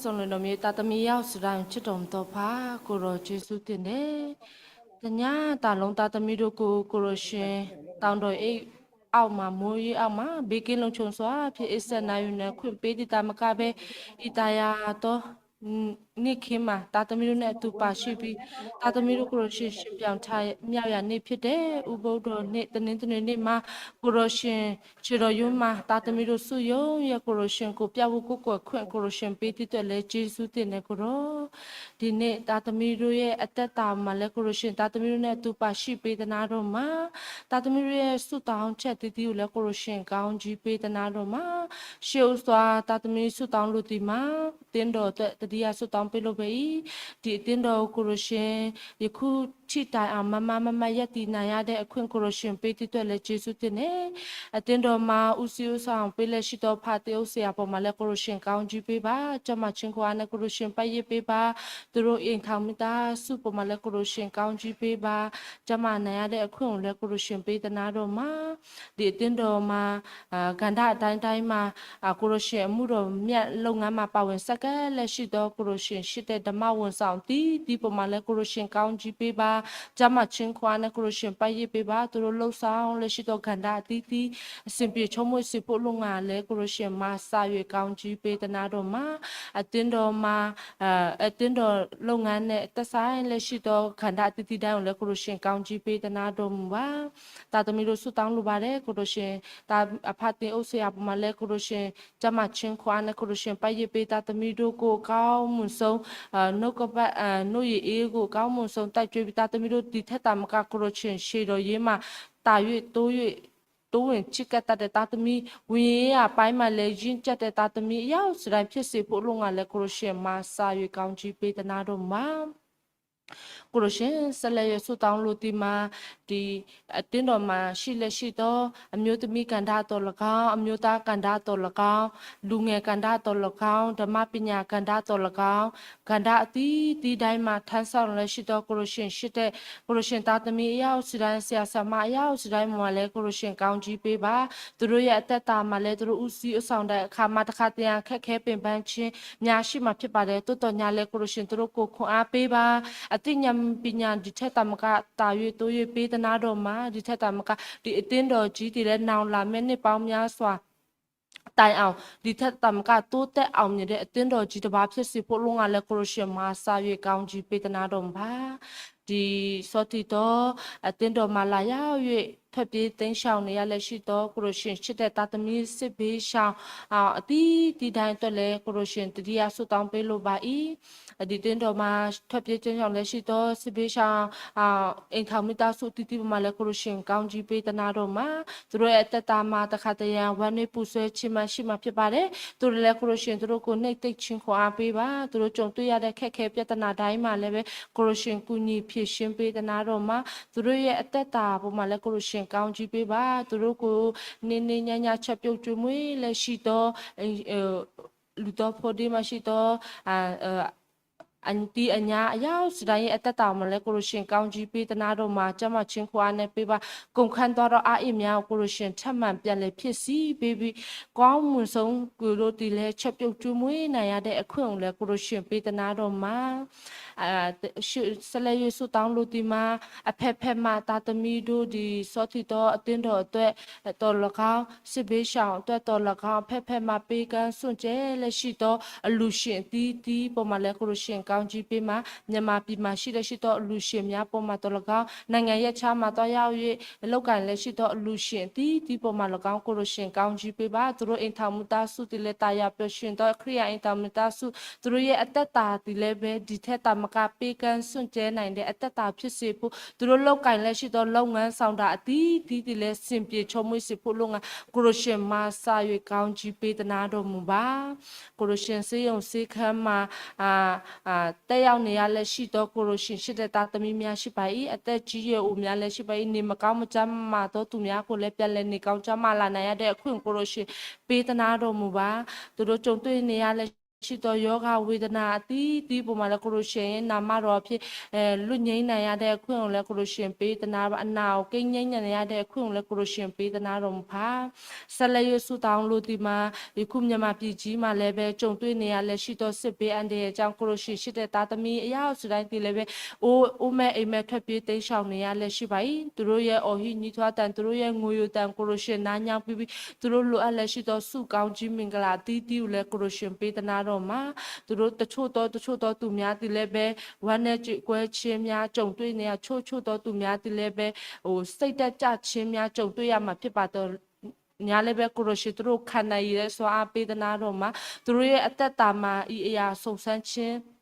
ီၤလိာ်ဒီးမ့ၢ်တၢ်တမံၤယါအိၣ်စဒါဆၢတီၢ်မတီၤဖး ကိးဒီးက့ၤဆူတ့ၢ်န့ၣ်, တညါတၢ်လီၢ်တၢ်တမံၤဒိၣ်ကိး ကိးရီၣ်ရှ့ၣ် တောင်တော်အိမ်အောက်မှာ မိုးရေအောက်မှာ ဘီက့လိန်ချုံစွာ ဖြစ် အ့စဲၣ်နါယူၤ နဲခွံ ပ့တံ တၢ်မကါဘဲ အံသၣ်ယၤတီ န့ၢ်ခ့မး တၢ်တမံၤဒိၣ်န့ၣ်အတူၢ်ပာ်ရှံၣ်ပံ တၢ်တမံၤဒိၣ် ကိးရီၣ်ရှ့ၣ် ရှင်ပြန်ထမြောက်ရာနေ့ဖြစ်တယ် ဥပုသ်နေ့ တနင်္ဂနွေနေ့မှာ ကိးရီၣ်ရှ့ၣ် ခြေတော်ရိုးမှာ တၢ်တမံၤဒိၣ် ဆုရုံးရဲ့ ကိးရီၣ်ရှ့ၣ် ကိုပြဖို့ ကိုးကွယ်ခွင့် ကိးရီၣ်ရှ့ၣ် ပေးသည့်အတွက်လည်း ကျေးဇူးတင်တယ် ကိးဒီး ဒ်န့ၣ် တၢ်တမံၤဒိၣ်ရဲ့အသက်တာမှာလည်း ကိးရီၣ်ရှ့ၣ် တၢ်တမံၤဒိၣ်န့ၣ် အတူၢ်ပာ်ရှံၣ်ပ့ တနါဒိၣ်မး တၢ်တမံၤဒိၣ်ရဲ့ ဆုတောင်းချက်သီသီကိုလည်း ကိးရီၣ်ရှ့ၣ် ကောင်းကြီးပေး တနါဒိၣ်မး ရှေးဦးစွာ တၢ်တမံၤ ဆုတောင်းလိုသည်မှာ အသင်းတော်အတွက် တရားဆုတောင်းပေးလိုပေ၏. ဒီအသင်းတော်ကို ကိုယ်တော်ရှင် ယခုထိတိုင်အောင် မားမားမတ်မတ် ရပ်တည်နိုင်ရတဲ့အခွင့် ကိုယ်တော်ရှင် ပေးသည့်အတွက်လည်း ကျေးဇူးတင်တယ်. အသင်းတော်မှာ ဦးစီးဦးဆောင်ပေးလျက်ရှိသော ဖာသင်းအုပ်ဆရာပေါ်မှာလည်း ကိုယ်တော်ရှင် ကောင်းကြီးပေးပါ. ကျန်းမာခြင်းခွန်အားနဲ့ ကိုယ်တော်ရှင် ပတ်ရစ်ပေးပါ. သူတို့အိမ်ထောင်မိသားစုပေါ်မှာလည်း ကိုယ်တော်ရှင် ကောင်းကြီးပေးပါ. ကျန်းမာနိုင်ရတဲ့အခွင့်ကိုလည်း ကိုယ်တော်ရှင် ပေးသနားတော်မှာ ဒီအသင်းတော်မှာ ကဏ္ဍအတိုင်းတိုင်းမှာ ကိုယ်တော်ရှင် အမှုတော်မြတ်လုပ်ငန်းမှာ ပါဝင်ဆက်ကပ်လျက်ရှိသော ကိုယ်တော်ရှင်ရှိတဲ့ ဓမ္မဝန်ဆောင်အသီးသီးပေါ်မှာလည်း ကိုယ်တော်ရှင် ကောင်းကြီးပေးပါ. ကျန်းမာခြင်းခွန်အားနဲ့ ကိုယ်တော်ရှင် ပတ်ရစ်ပေးပါ. သူတို့လုပ်ဆောင်လျက်ရှိသော ကဏ္ဍအသီးသီး အဆင်ပြေ ချောမွေ့စေဖို့ လုပ်ငန်းလည်း ကိုယ်တော်ရှင် မၤစၢ်၍ ကောင်းကြီးပေးသနားတော်မှာ အသင်းတော်မှာ အသင်းတော်လုပ်ငန်းနဲ့ သက်ဆိုင်လျက်ရှိသော ကဏ္ဍအသီးသီးတိုင်းကိုလည်း ကိုယ်တော်ရှင် ကောင်းကြီးပေးသနားတော်မူပါ. သားသမီးတို့ ဆုတောင်းလိုပါတယ် ကိုယ်တော်ရှင်. သား အဖသင်းအုပ်ဆရာပေါ်မှာလည်း ကိုယ်တော်ရှင် ကျန်းမာခြင်းခွန်အားနဲ့ ကိုယ်တော်ရှင် ပတ်ရစ်ပေး သားသမီးတို့ကို အကောင်းမွန်ဆုံး နှုတ်ကပတ် နှုတ်ရည်အေးကို အကောင်းမွန်ဆုံး တိုက်ကျွေးပြီး သားသမီးတို့ ဒီထက်သာမက ကိုယ်တော်ရှင် ခြေတော်ရင်းမှာ သာ၍ တိုး၍ တိုးဝင်ချစ်ကပ်တတ်တဲ့ သားသမီး ဝိညာဉ်ရေးရာပိုင်းမှာလည်း ရင့်ကျက်တဲ့ သားသမီး အယောက် စတိုင်း ဖြစ်စေဖို့ လုပ်ငန်းလည်း ကိုယ်တော်ရှင် မၤစၢ်၍ ကောင်းကြီးပေးသနားတော်မူပါ. ကိုယ်တော်ရှင် ဆက်လက်၍ ဆုတောင်းလိုသည်မှာ ဒီအသင်းတော်မှာ ရှိလျက်ရှိသော အမျိုးသမီးကဏ္ဍအသို့လည်းကောင်း၊ အမျိုးသားကဏ္ဍအသို့လည်းကောင်း၊ လူငယ်ကဏ္ဍအသို့လည်းကောင်း၊ ဓမ္မပညာကဏ္ဍအသို့လည်းကောင်း၊ ကဏ္ဍအသီးသီးတိုင်းမှာ ထမ်းဆောင်လျက်ရှိသော ကိုယ်တော်ရှင်ရှိတဲ့ ကိုယ်တော်ရှင်သားသမီး အယောက် စတိုင်း ဆရာ ဆရာမ အယောက် စတိုင်းမှာလည်း ကိုယ်တော်ရှင် ကောင်းကြီးပေးပါ. သူတို့ရဲ့အသက်တာမှာလည်း သူတို့ဦးစီးဦးဆောင်တဲ့အခါမှာ တခါတရံ ခက်ခဲပင်ပန်းခြင်း များရှိမှာဖြစ်ပါတယ်။ သို့သော်ငြားလည်း ကိုယ်တော်ရှင် သူတို့ကို ခွန်အားပေးပါ။ အသိဉာဏ်ပညာ ဒီထက်သာမက သာ၍ တိုး၍ ပေးသနားတော်မှာ ဒီထက်သာမက ဒီအသင်းတော်ကြီးသည်လည်း နောင်လာမယ့်နှစ်ပေါင်းများစွာ တိုင်အောင် ဒီထက်သာမက တိုးတက်အောင်မြင်တဲ့ အသင်းတော်ကြီးတစ်ပါး ဖြစ်စေဖို့ လုပ်ငန်းလည်း ကိုယ်တော်ရှင် မၤစၢ်၍ ကောင်းကြီးပေးသနားတော်မူပါ. ဒီစောင့်တည်သော အသင်းတော်မှာ လာရောက်၍ ထွက်ပြေးတိမ်းရှောင်နေရလျက်ရှိသော ကိုယ်တော်ရှင်ချစ်တဲ့ သားသမီး စစ်ဘေးရှောင် အသီးသီးတိုင်းအတွက်လည်း ကိုယ်တော်ရှင် တတိယဆုတောင်းပေးလိုပါ၏. ဒီသင်းတော်မှာ ထွက်ပြေးတိမ်းရှောင်လျက်ရှိသော စစ်ဘေးရှောင် အိမ်ထောင်မိသားစုအသီးသီးပေါ်မှာလည်း ကိုယ်တော်ရှင် ကောင်းကြီးပေးသနားတော်မှာ သူတို့ရဲ့အသက်တာမှာ တခါတရံ ဝမ်းနည်းပူဆွေးခြင်း မရှိမှာဖြစ်ပါတယ်။ သူတို့လည်း ကိုယ်တော်ရှင် သူတို့ကို နှစ်သိမ့်ခြင်းခွန်အားပေးပါ။ သူတို့ကြုံတွေ့ရတဲ့ ခက်ခဲပြဿနာတိုင်းမှာလည်းပဲ ကိုယ်တော်ရှင် ကူညီဖြေရှင်းပေးသနားတော်မှာ သူတို့ရဲ့အသက်တာပေါ်မှာလည်း ကိုယ်တော်ရှင် ကောင်းကြီးပေးပါ. သူတို့ကို နေ့နေ့ညည ချက်ပြုတ်ကျွေးမွေးလၢရှိသော လူသောဖိဒိၣ်မှရှိသော အသံအညါ အယောက်တိုင်းရဲ့ အသက်တာမှာလည်း ကိုယ်တော်ရှင် ကောင်းကြီးပေးသနားတော်မှာ ကျန်းမာခြင်း ခွန်အားနဲ့ပေးပါ. ကုန်ခန်းသွားတော့ အားအစ်များကို ကိုယ်တော်ရှင် ထပ်မံပြန်လည်ဖြည့်ဆည်းပေးပြီး ကောင်းမွန်ဆုံး ကိုယ်တော်ဒီလည်း ချက်ပြုတ်ကျွေးမွေးနိုင်ရတဲ့ အခွင့်ကိုလည်း ကိုယ်တော်ရှင် ပေးသနားတော်မှာ ဆက်လက်၍ ဆုတောင်းလိုသည်မှာ အဖက်ဖက်မှ သားသမီးတို့သည် ဆောထီသော အသင်းတော်အတွက်သော်လည်းကောင်း၊ စစ်ဘေးရှောင်အတွက်သော်လည်းကောင်း၊ အဖက်ဖက်မှ ပေးကမ်းစွန့်ကြဲလျက်ရှိသော အလှူရှင်အသီးသီးပေါ်မှာလည်း ကိုယ်တော်ရှင် ကောင်းကြီးပေးမှာ၊ မြန်မာပြည်မှာရှိလျက်ရှိသော အလှူရှင်များပေါ်မှာသော်လည်းကောင်း၊ နိုင်ငံရပ်ခြားမှာ သွားရောက်၍ လုပ်ကိုင်လျက်ရှိသော အလှူရှင်အသီးသီးပေါ်မှာလည်းကောင်း ကိုယ်တော်ရှင် ကောင်းကြီးပေးပါ။ သူတို့အိမ်ထောင်မိသားစုသည်လည်း သာယာပျော်ရွှင်သော ခရစ်ယာန်အိမ်ထောင်မိသားစု သူတို့ရဲ့အသက်တာသည်လည်းပဲ ဒီထက်သာမက ပေးကမ်းစွန့်ကြဲနိုင်တဲ့ အသက်တာဖြစ်စေဖို့ သူတို့လုပ်ကိုင်လျက်ရှိသော လုပ်ငန်းဆောင်တာ အသီးသီးသည်လည်း စင်ပြေချောမွေ့စေဖို့ လုပ်ငန်း ကိုယ်တော်ရှင် မၤစၢ်၍ ကောင်းကြီးပေးသနားတော်မူပါ။ ကိုယ်တော်ရှင် ဆေးရုံဆေးခန်းမှာ အာ အာ တက်ရောက်နေရလျက်ရှိသော ကိုယ်တော်ရှင် ချစ်တဲ့သားသမီးများရှိပါ၏။ အသက်ကြီးရွယ်အိုများလည်းရှိပါ၏။ နေမကောင်းမကျန်းမာသောသူများကိုလည်း ပြန်လည်နေကောင်းကျန်းမာလာနိုင်ရတဲ့ အခွင့်ကို ကိုယ်တော်ရှင် ပေးသနားတော်မူပါ။ သူတို့ကြုံတွေ့နေရလျက်ရှိသော ရောဂါဝေဒနာ အသီးသီးပေါ်မှာလည်း ကိုယ်တော်ရှင် နာမတော်အဖြစ် အဲ လွတ်ငြိမ်းနိုင်ရတဲ့ အခွင့်ကိုလည်း ကိုယ်တော်ရှင် ပေးသနားပါ။ အနာကို ကင်းငြိမ်းနိုင်ရတဲ့ အခွင့်ကိုလည်း ကိုယ်တော်ရှင် ပေးသနားတော်မူပါ။ ဆက်လက်၍ ဆုတောင်းလိုသည်မှာ ယခုမြန်မာပြည်ကြီးမှာလည်းပဲ ကြုံတွေ့နေရလျက်ရှိသော စစ်ဘေးအန္တရာယ်ကြောင့် ကိုယ်တော်ရှင် ချစ်တဲ့သားသမီး အယောက်တိုင်းသည်လည်းပဲ အိုးအိုးမဲ့အိမ်မဲ့ ထွက်ပြေးတိမ်းရှောင်နေရလျက်ရှိပါ၏။ သူတို့ရဲ့ အော်ဟစ်ညည်းတွားသံ၊ သူတို့ရဲ့ ငိုယိုသံ ကိုယ်တော်ရှင် နားညောင်းပြီးပြီး သူတို့လိုအပ်လျက်ရှိသော ဆုကောင်းကြီးမင်္ဂလာ အသီးသီးကိုလည်း ကိုယ်တော်ရှင် ပေးသနားတော်မှာ သူတို့တချို့သော တချို့သောသူများသည်လည်းပဲ ဝမ်းနည်းကြေကွဲခြင်းများ ကြုံတွေ့နေရ ချို့ချို့သောသူများသည်လည်းပဲ ဟို စိတ်ဓာတ်ကျခြင်းများ ကြုံတွေ့ရမှာဖြစ်ပါသော် ညာလည်းပဲ ကိုယ်တော်ရှင် သူတို့ခံနိုင်ရည်စွမ်းအားပေးသနားတော်မှာ သူတို့ရဲ့အသက်တာမှာ ဤအရာစုံစမ်းခြင်း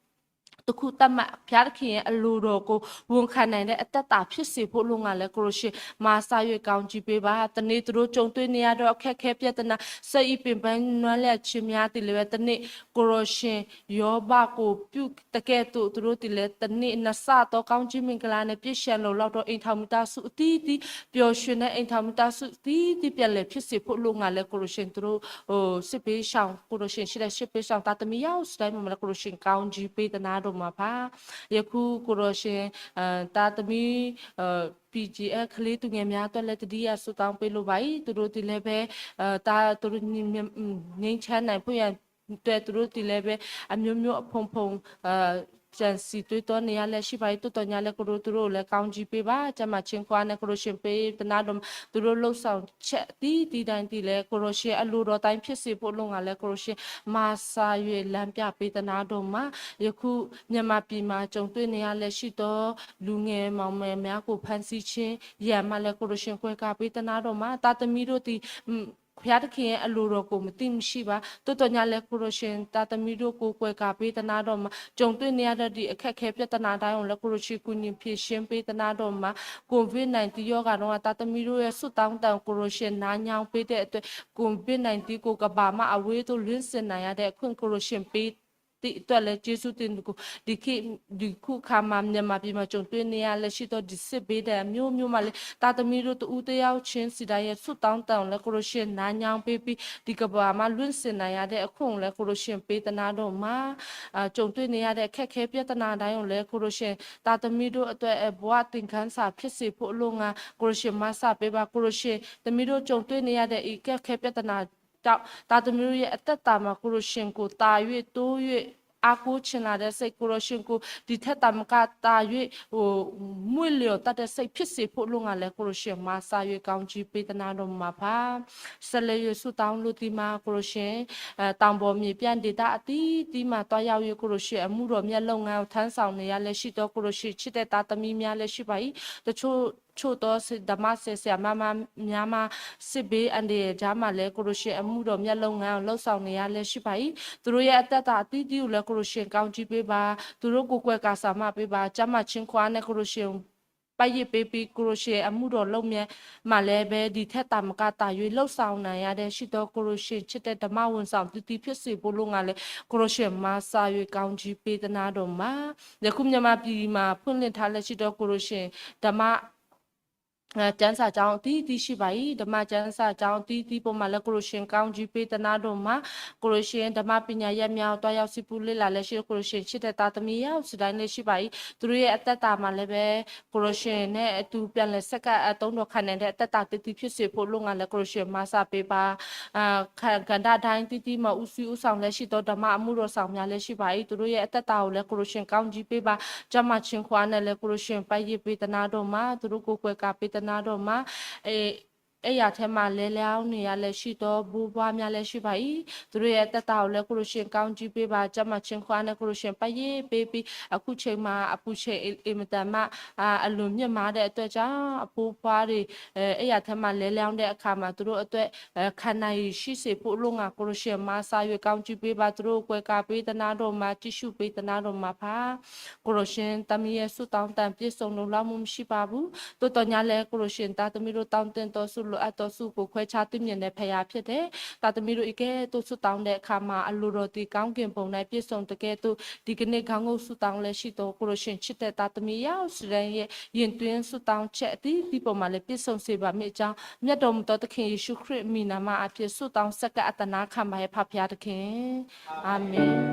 တစ်ခုသတ်မှတ် ဘုရားသခင်ရဲ့အလိုတော်ကို ဝန်ခံနိုင်တဲ့အသက်တာဖြစ်စေဖို့ လုပ်ငန်းလည်း ကိုယ်တော်ရှင် မၤစၢ်၍ ကောင်းကြီးပေးပါ။ တနေ့သူတို့ကြုံတွေ့နေရသော အခက်အခဲပြဿနာ စိတ်အီးပင်ပန်းနွမ်းလျက်ခြင်းများသည်လည်းပဲ တနေ့ ကိုယ်တော်ရှင် ယောဘကို ပြုတကဲ့သို့ သူတို့သည်လည်း တနေ့ နစသောကောင်းကြီးမင်္ဂလာနဲ့ ပြည့်စုံလုံလောက်သော အိမ်ထောင်မိသားစုအသီးသီး ပျော်ရွှင်တဲ့ အိမ်ထောင်မိသားစုအသီးသီး ပြန်လည်ဖြစ်စေဖို့ လုပ်ငန်းလည်း ကိုယ်တော်ရှင် သူတို့ ဟို စစ်ပေးဆောင် ကိုယ်တော်ရှင် ရှိတဲ့ စစ်ပေးဆောင် သားသမီးယောက်တိုင်းမှာလည်း ကိုယ်တော်ရှင် ကောင်းကြီးပေးသနားတော်မှာပါ။ ယခု ကိုယ်တော်ရှင် အဲ သားသမီး အဲ ပီၣ်ကၠံၣ်အဲၣ် ကလေးသူငယ်များအတွက်လည်း တတိယဆုတောင်းပေးလိုပါ၏။ သူတို့သည်လည်းပဲ အဲ သား သူတို့ ငြိမ်း ငြိမ်း ငြိမ်း ငြိမ်းချမ်းနိုင်ဖို့ရန်အတွက် သူတို့သည်လည်းပဲ အမျိုးမျိုးအဖုံဖုံ အဲ ကြံစည်တွေးတောနေရလျက်ရှိပါ၏။ သို့သော်ငြားလည်း ကိုယ်တော်သူတို့ကိုလည်း ကောင်းကြီးပေးပါ။ ကျန်းမာခြင်းခွန်အားနဲ့ ကိုယ်တော်ရှင် ပေးသနားတော်မှာ သူတို့လုပ်ဆောင်ချက်အသီးသီးတိုင်းသည်လည်း ကိုယ်တော်ရှင် အလိုတော်တိုင်းဖြစ်စေဖို့ လုပ်ငန်းလည်း ကိုယ်တော်ရှင် မၤစၢ်၍ လမ်းပြပေးသနားတော်မှာ ယခု မြန်မာပြည်မှာ ကြုံတွေ့နေရလျက်ရှိသော လူငယ်မောင်မယ်များကို ဖမ်းဆီးခြင်း ရန်မှလည်း ကိုယ်တော်ရှင် ကွယ်ကာပေးသနားတော်မှာ သားသမီးတို့သည် ဘုရားသခင်ရဲ့အလိုတော်ကို မသိမရှိပါ။ သို့သော်ငြားလည်း ကိုယ်တော်ရှင် သားသမီးတို့ကို ကွယ်ကာပေးသနားတော်မှာ ကြုံတွေ့နေရတဲ့ ဒီအခက်အခဲပြဿနာတိုင်းကိုလည်း ကိုယ်တော်ရှင် ကူညီဖြေရှင်းပေးသနားတော်မှာ ကိုဗစ်-နာইনটিন ရောဂါတုန်းက သားသမီးတို့ရဲ့ ဆုတောင်းသံကို ကိုယ်တော်ရှင် နားညောင်းပေးတဲ့အတွက် ကိုဗစ်-နာইনটিন ကို ကမ္ဘာမှ အဝေးသို့ လွင့်စင်နိုင်ရတဲ့ အခွင့် ကိုယ်တော်ရှင် ပေးသည့်အတွက်လည်း ကျေးဇူးတင်ကို ဒီခေတ် ဒီခုအခါမှာ မြန်မာပြည်မှာ ကြုံတွေ့နေရလျက်ရှိသော ဒီစစ်ဘေးဒဏ်အမျိုးမျိုးမှာလည်း သားသမီးတို့ တစ်ဦးတစ်ယောက်ချင်းစီတိုင်းရဲ့ ဆုတောင်းသံကိုလည်း ကိုယ်တော်ရှင် နားညောင်းပေးပြီး ဒီကမ္ဘာမှ လွင့်စင်နိုင်ရတဲ့ အခွင့်ကိုလည်း ကိုယ်တော်ရှင် ပေးသနားတော်မှာ အာ ကြုံတွေ့နေရတဲ့ အခက်အခဲပြဿနာတိုင်းကိုလည်း ကိုယ်တော်ရှင် သားသမီးတို့အတွက် ဘဝသင်ခန်းစာဖြစ်စေဖို့ အလို့ငှာ ကိုယ်တော်ရှင် မၤစၢ်ပေးပါ။ ကိုယ်တော်ရှင် သမီးတို့ ကြုံတွေ့နေရတဲ့ အခက်အခဲပြဿနာ ကြောင့် သားသမီးတို့ရဲ့ အသက်တာမှာ ကိုယ်တော်ရှင်ကို သာ၍ တိုး၍ အားကိုးချင်လာတဲ့စိတ်၊ ကိုယ်တော်ရှင်ကို ဒီထက်သာမက သာ၍ ဟို မွေ့လျော်တတ်တဲ့စိတ် ဖြစ်စေဖို့ အလို့ငှာလည်း ကိုယ်တော်ရှင် မၤစၢ်၍ ကောင်းကြီးပေးသနားတော်မှာပါ။ ဆက်လက်၍ ဆုတောင်းလိုသည်မှာ ကိုယ်တော်ရှင် အဲ တောင်ပေါ်မြေပြန့်ဒေသအသီးသီးမှာ သွားရောက်၍ ကိုယ်တော်ရှင် အမှုတော်မြတ်လုပ်ငန်းကို ထမ်းဆောင်နေရလျက်ရှိသော ကိုယ်တော်ရှင် ချစ်တဲ့သားသမီးများလည်း ရှိပါ၏။ တချို့ ချို့သော ဓမ္မဆရာဆရာမများမှ စစ်ဘေးအန္တရာယ်ကြားမှာလည်း ကိုယ်တော်ရှင် အမှုတော်မြတ်လုပ်ငန်းကို လုပ်ဆောင်နေရလျက်ရှိပါ၏။ သူတို့ရဲ့အသက်တာအသီးသီးကိုလည်း ကိုယ်တော်ရှင် ကောင်းကြီးပေးပါ။ သူတို့ကို ကွယ်ကာစၢ်မပေးပါ။ ကျန်းမာခြင်းခွန်အားနဲ့ ကိုယ်တော်ရှင် ပတ်ရစ်ပေးပြီး ကိုယ်တော်ရှင် အမှုတော်လုပ်ငန်းမှာလည်းပဲ ဒီထက်သာမက သာ၍ လုပ်ဆောင်နိုင်ရတဲ့ ရှိသော ကိုယ်တော်ရှင် ချစ်တဲ့ဓမ္မဝန်ဆောင်သီးသီး ဖြစ်စေဖို့ အလို့ငှာလည်း ကိုယ်တော်ရှင် မၤစၢ်၍ ကောင်းကြီးပေးသနားတော်မှာ ယခုမြန်မာပြည်မှာ ဖွင့်လှစ်ထားလျက်ရှိသော ကိုယ်တော်ရှင် ဓမ္မ ကျမ်းစာကျောင်းအသီးသီးရှိပါ၏. ဓမ္မကျမ်းစာကျောင်းအသီးသီး ပိာ်မၤလၢ ကရူၢ်ရှ့ၣ် ကောင်းကြီးပေးသနာ်ဒိၣ်မး, ကရူၢ်ရှ့ၣ် ဓမ္မပညာရပ်များကို သွားရောက်ဆူပူလေ့လာလၢ်လၢ်ရှိ ကရူၢ်ရှ့ၣ် ချစ်တဲ့သားသမီးယောက်ျ်တိုင်းလည်းရှိပါ၏. သူတို့ရဲ့အသက်တာမှာလည်းပဲ ကရူၢ်ရှ့ၣ် နဲ့အတူ ပြန်လည်ဆက်ကပ်အသုံးတော်ခံနိုင်တဲ့ အသက်တာသစ်သီးဖြစ်စေဖို့ အလို့ငှာ လၢ ကရူၢ်ရှ့ၣ် မၤစၢ်ပေးပါ ကဏ္ဍတိုင်းသီးသီးမှာ ဦးစီးဦးဆောင်လည်းရှိသော ဓမ္မအမှုတော်ဆောင်များလည်းရှိပါ၏. သူတို့ရဲ့အသက်တာကိုလည်း ကရူၢ်ရှ့ၣ် ကောင်းကြီးပေးပါ. ကျန်းမာခြင်းခွန်အားနဲ့လည်း ကရူၢ်ရှ့ၣ် ပန်းရေပေးသနာ်ဒိၣ်မး, သူတို့ကို ကွယ်ကာပေးသနာ်ဒိၣ်မး. အိပ်ရာထဲမှာ လဲလျောင်းနေရလၢ်ရှိသော ဘိုးဘွားများလည်းရှိပါ၏. သူတို့ရဲ့အသက်တာကိုလည်း ကရူၢ်ရှ့ၣ် ကောင်းကြီးပေးပါ. ကျန်းမာခြင်းခွန်အားနဲ့ ကရူၢ်ရှ့�် ပန်းရေပေးပြီး အခုချိန်မှာ အပူချိန်အင်မတန်မှ အလွန်မြင့်မားတဲ့အတွက်ကြောင့် အဘိုးဘွားတွေ အိပ်ရာထဲမှာ လဲလျောင်းတဲ့အခါမှာ သူတို့အတွက် ခံနိုင်ရည်ရှိစေဖို့ အလို့ငှာ ကရူၢ်ရှ့ၣ် မၤစၢ် ကောင်းကြီးပေးပါ. သူတို့ကို ကွယ်ကာပေးသနာ်ဒိၣ်မး, ကြည့်ရှုပေးသနာ်ဒိၣ်မးဖါ. ကရူၢ်ရှ့ၣ် သမီးရဲ့ဆုတောင်းသံ ပြည့်စုံလုံလောက်မှုမရှိပါဘူး. သို့သော်ငြားလည်း ကရူၢ်ရှ့ၣ် သားသမီးတို့ တောင်းသင့်သောဆု လိုအပ်သောဆုကို ခွဲခြားသိမြင်တဲ့ဘုရားဖြစ်တယ်. သားသမီးတို့ အကဲသို့ဆုတောင်းတဲ့အခါမှာ အလိုတော်သည် ကောင်းကင်ဘုံ၌ ပြည့်စုံသကဲ့သို့ ဒီကနေ့ ကောင်းကင်ဆုတောင်းလည်းရှိသော ကရူၢ်ရှ့ᣣ် ချစ်တဲ့သားသမီးယောက်ျ်တိုင်းရဲ့ ယင်သွင်းဆုတောင်းချက်အသီးသီးပေါ်မှာလည်း ပြည့်စုံစေပါမည်အကြောင်း မြတ်တော်မူသောသခင်ယေရှုခရစ်အမည်နာမအားဖြင့် ဆုတောင်းဆက်ကပ်အသနာ်ခံပါရဲ့ ဖခင်ဖျားသခင်။ အာမင်။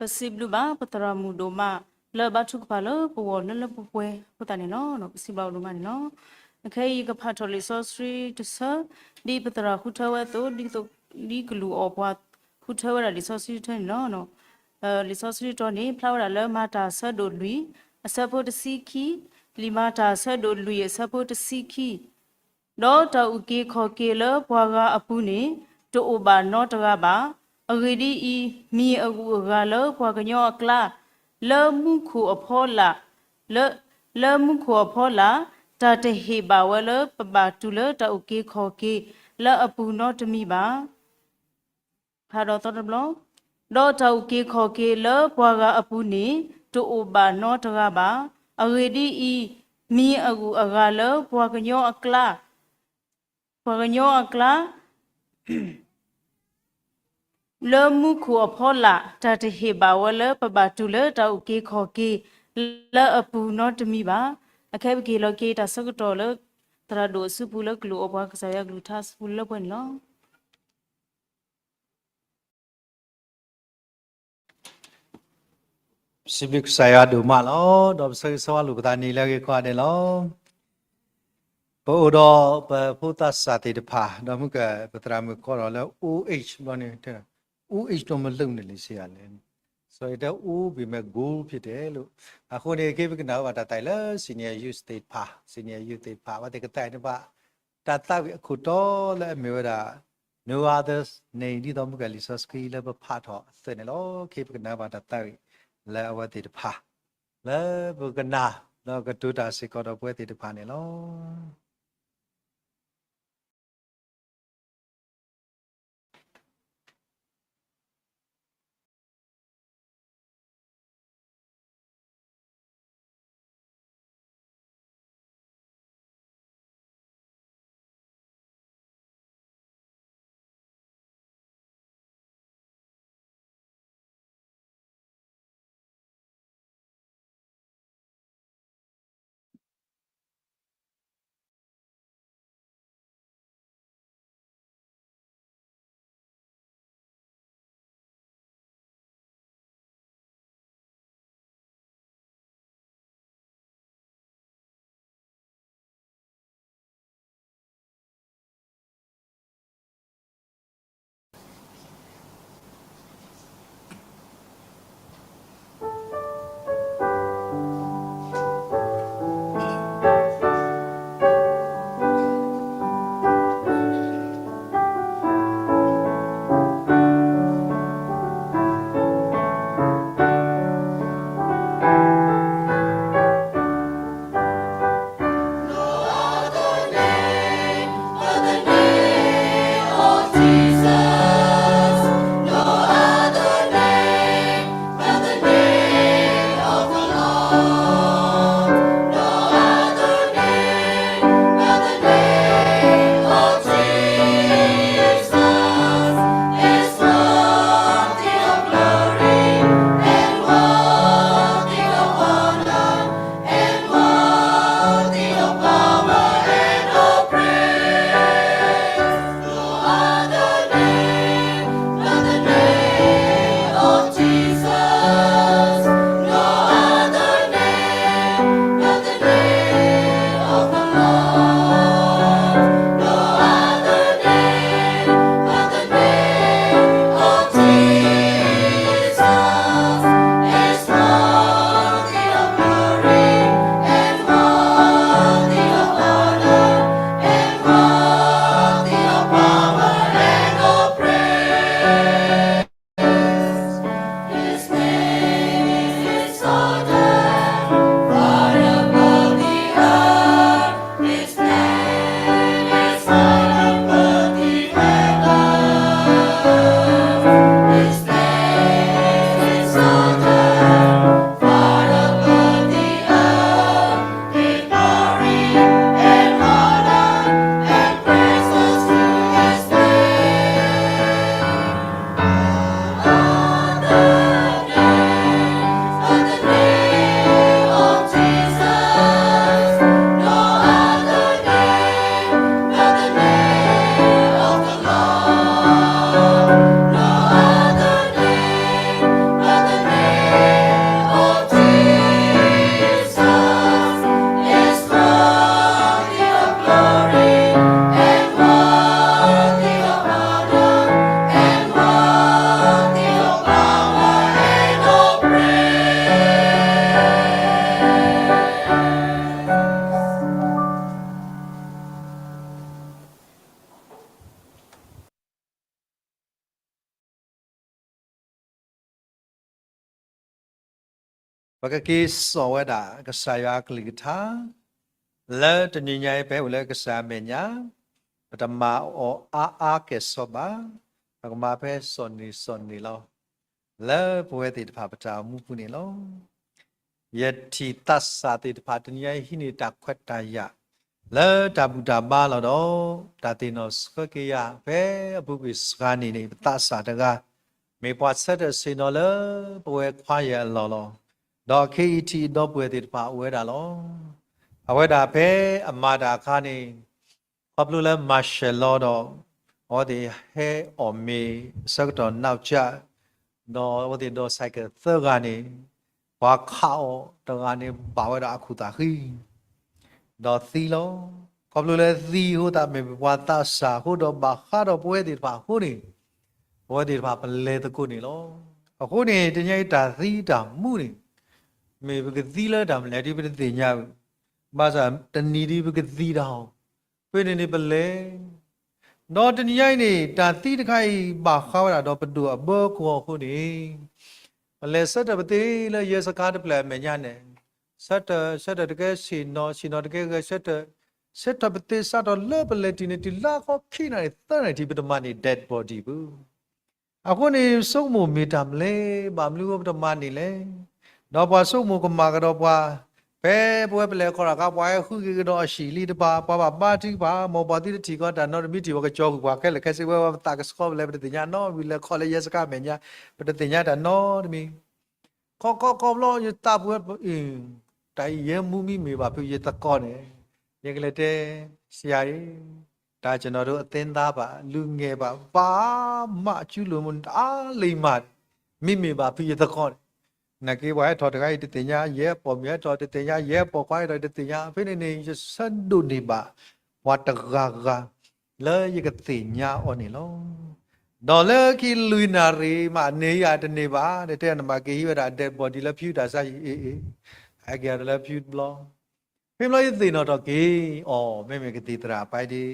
ပစံးဘျုးဘၣ်ပသရၣ်မုၣ်ဒိၣ်မး လၢအဘါထုကဖၣ်လၢပဂီၢ်လၢလၢပှဲၤပှဲၤအဃိသတးန့ၣ်လီၤ. ပစံးဘျုးအီၤဒိၣ်မးန့ၣ်လီၤ. အခဲအံၤယကဖးထီၣ်လံာ်စီဆှံတဆၢ ဒ်ပသရၣ်ဃုထၢဝဲအသိး ဒ်ကလူးအီၣ်ပှၤဃုထၢဝဲဒၣ်လံာ်စီဆှံတဆၢန့ၣ်လီၤ. လံာ်စီဆှံတီၤန့ၣ် ဖျါဝဲဒၣ်လၢမၤတၢ်အဆၢဒိၣ်လွံၢ် အဆၢဖိတဆံခံ, လံာ်မၤတၢ်အဆၢဒိၣ်လွံၢ် အဆၢဖိတဆံခံ ဒီးတၢ်အုၣ်က့ၤခီၣ်က့ၤလၢပှၤဂၤအပူၤန့ၣ် တအိၣ်ဘၣ်နီတဂၤဘၣ်. အဂ့ၢ်ဒ်အံၤ, မံၤအဂုၤအဂၤလၢပှၤကညီအကျါ, လၢမူခိၣ်အဖီလာ်, လၢ, လၢမူခိၣ်အဖီလာ်, တၢ်တဟ့ၣ်ဘၣ်ဝဲလၢပဘၣ်တူၢ်လၢတၢ်အုၣ်က့ၤခီၣ်က့ၤလၢအပူၤနီတမံၤဘၣ်. ဖးဒီးသီတဘျီ, ဒီးတၢ်အုၣ်က့ၤခီၣ်က့ၤလၢပှၤဂၤအပူၤန့ၣ် တအိၣ်ဘၣ်နီတဂၤဘၣ်. အဂ့ၢ်ဒ်အံၤ, မံၤအဂုၤအဂၤလၢပှၤကညီအကျါ, ပှၤကညီအကျါ, လၢမူခိၣ်အဖီလာ်, တၢ်တဟ့ၣ်ဘၣ်ဝဲလၢပဘၣ်တူၢ်လၢတၢ်အုၣ်က့ၤခီၣ်က့ၤလၢအပူၤနီတမံၤဘၣ်. အခဲပက့ၤလီၤက့ၤတၢ်ဆၢကတီၢ်လၢ သရၣ်ဒိၣ်အစုပူၤလၢကလူးအီၣ်ပှၤ ကစၢ်ယွၤကလုၢ်ကထါအစုပူၤလၢပှဲၤန့ၣ်လီၤ. စံးဘျုးကစၢ်ယွၤဒိၣ်မးလီၤ. ဒီးပဆၢဂ့ၤဆၢဝါလိာ်ပသးန့ၣ်လၢအဂ့ၤကိးဂၤဒဲးလီၤ. ပအိၣ်ဒီးပဖိသၣ်စၢ်သ့ၣ်တဖၣ် ဒီးမုၢ်ကပသရၣ်မုၣ်ကိးထီၣ်လၢ အိၣ်အိၣ်ဘျီန့ၣ်, အိၣ်အိၣ်ဘျီမ့ၢ်လၢမနုၤလဲၣ်စံးယၤလဲၣ်. စီၤအံၤတဲအိၣ်ဘျီမ့ၢ် goal ဖြစ်တယ်လို့. အဃိန့ၣ် ခဲပကနၣ်ဝဲဘၣ်တၢ်သးဝံၣ်လၢ senior youth သ့ၣ်တဖၣ်, senior youth သ့ၣ်တဖၣ် အဝဲသ့ၣ်ကသးဝံၣ်န့ၢ်ဘၣ် တၢ်သးဝံၣ်အခိၣ်တီလၢအမ့ၢ်ဝဲဒၣ် no other name ဒ်သိးမုၢ်ကလံာ်စီဆှံလၢပဖးထီၣ်အသိးန့ၣ်လီၤ. ခဲပကနၣ်ဘၣ်တၢ်သးဝံၣ်လၢအဝဲသ့ၣ်တဖၣ် လၢပကနၣ် ဒီးကတိၤတၢ်စ့ၢ်ကီးဒီးပဝဲသ့ၣ်တဖၣ်န့ၣ်လီၤ. ပကက့ၤစိာ်ဝဲဒၣ်ကစၢ်ယွၤအကလုၢ်ကထါ လၢတနံၤညါအံၤ ပဟဲအိၣ်လၢကစၢ်အမဲာ်ညါ, ပတမၤအီၤအါအါကဲၣ်ဆိးဘၣ်, ပကမၤဖဲစိာ်န့ၢ်စိာ်န့ၢ်လီၤ. လၢပဝဲသ့ၣ်တဖၣ်ပတၢ်အိၣ်မူပူၤန့ၣ်လီၤ. ယထံၣ်သးစၢ်သ့ၣ်တဖၣ် တနံၤညါအံၤဟံးန့ၢ်တၢ်ခွဲးတၢ်ယာ် လၢတၢ်ဘူၣ်တၢ်ဘါလီၤဒီး တၢ်သ့ၣ်နီၣ်ဆှၢက့ၤယၤ ဖဲအပူၤကွံာ်စှၤနံၣ်န့ၣ် ပသးစၢ်တဂၤ မ့ၢ်ပှၤဆၢထၢၣ်ဆ့ၣ်နီၤလၢပဝဲခွါယဲၢ်အလီၢ်လီၤ. ဒီးခ့အံၤထံၣ်ဒီပုၢ်ဝဲၢ်သ့ၣ်တဖၣ်အိၣ်ဝဲဒၣ်လီၤ. အဝဲဒၣ်ဖဲအမၤတၢ်အခါန့ၣ် ခီဖျိလၢ martial law ဒီး အဝဲသ့ၣ်ဟဲအီၣ်မ့ၤအဆၢကတီၢ် နောက်ကျ ဒီးအဝဲသ့ၣ်ဒိး ဆိုင်ကယ် သၢဂၤန့ၣ် ပှၤခးအီၤတဂၤန့ၣ် ဘၣ်ဝဲဒၣ်အခိၣ်သးဃံ ဒီးသံလီၤ. ခီဖျိလၢသံအဃိသတး မ့ၢ်ပှၤသးစၢ်အဃိဒီး ဘၣ်ဃးဒီးပဝဲသ့ၣ်တဖၣ်အဃိန့ၣ် ပဝဲသ့ၣ်တဖၣ်ပလဲၤသကိးန့ၣ်လီၤ. အဃိန့ၣ် တနံၤညါအံၤတၢ်သံတၢ်မူန့ၣ် မ့ၢ်ပကသံလၢတၢ်မနုၤလဲၣ်ဒ်ပတသ့ၣ်ညါဘၣ်. ဘၣ်ဆၣ်တနံၤဒ်ပကသံတၢ်အီၤ ဖဲန့ၣ်န့ၣ်ပလဲၤ ဒီးတနံၤညါအံၤန့ၣ် တၢ်သံတခါအံၤ ဘၣ်ဃးဝဲဒၣ်ဒီးပဒိၣ်အဘၢကွီၢ်အဃိန့ၣ် ပလဲၤဆၢထၢၣ်ပသ့လၢရဲစခန်းတဖျၢၣ်အမဲာ်ညါန့ၣ် ဆၢထၢၣ် ဆၢထၢၣ်တကဲဆ့ၣ်နီၤ ဆ့ၣ်နီၤတကဲဂဲၤဆၢထၢၣ် ဆၢထၢၣ်ပသ့စးထီၣ်လၢပလဲၤတုၤန့ၣ် တုၤလါခီခံနၣ်ရံၣ်သၢနၣ်ရံၣ်ထံး ပတမၤန့ၢ် dead body ဘၣ်. အဃိန့ၣ် ဆိကမိၣ်မ့ၢ်တၢ်မနုၤလဲၣ် ဘၣ်မနုၤအဃိပတမၤန့ၢ်လဲၣ်. ဒီးပှၤဆိကမိၣ်ကမၣ်ကဒီးပှၤ ဖဲပဝဲပလဲၤခီၣ်တၢ်ခါ ပှၤဟဲဃုက့ၤကဒီးအဟံၣ်လံတဖၣ် ပှၤဘၣ်ဘါထုကဖၣ် မ်ပှၤသုတထံၣ်ကီးတၢ်နီတမံၤ ထံၣ်ပှၤကကၠီၤကွံာ်ပှၤခဲလၢာ်ခဲဆ့ ဝဲပသးကဆှီပလဲၤ ပတသ့ၣ်ညါနီတမံၤ လဲၤခီၣ်လၢရဲစခန်းအမဲာ်ညါ ပတသ့ၣ်ညါတၢ်နီတမံၤ ခီခီခီဖျိယသးပူၤ တၢ်အံၤယဲမူမ့မ့ၢ်ဘၣ်ဖုးယသကိးန့ၣ် ယကလဲၤတဲ ဆရာအံၤ တၢ်ကျွန်တော်တို့အသင်းသားပါ လူငယ်ပါ ဘာမှအကျူးလွန်မှု တအားလိမ္မာ မ့မ့ၢ်ဘၣ်ဖုးယသကိးန့ၣ် နာ်က့ပှၤဟဲထီၣ်တဂၤအံၤတသ့ၣ်ညါ ယဲပိာ်မုၣ်ဟဲထီၣ်တသ့ၣ်ညါ ယဲပိာ်ခွါဟဲထီၣ်တသ့ၣ်ညါ ဖဲန့ၣ်န့ၣ် ယဆၢဒိးန့ၢ်ဘၣ် ပှၤတဂၤဂၤ လၢယကသ့ၣ်ညါအီၤန့ၣ်လီၤ. ဒီးလၢခံလွံၢ်နၣ်ရံၣ်မး န့ၢ်ယၤတန့ၢ်ဘၣ် တဲနမၤက့ၤဟံးဝဲဒၣ် dead body လၢဖၠူတၢ်ဆါအံၤ အ့ၣ်အ့ၣ် ဟဲက့ၤအီၤလၢဖၠူတဘျီ ဖဲဘျီယသ့ၣ်နီၣ်ထီၣ်က့ၤ အီၤ မ့မ့ၢ်ကသံၣ်သရၣ်အပၢ်ဒ်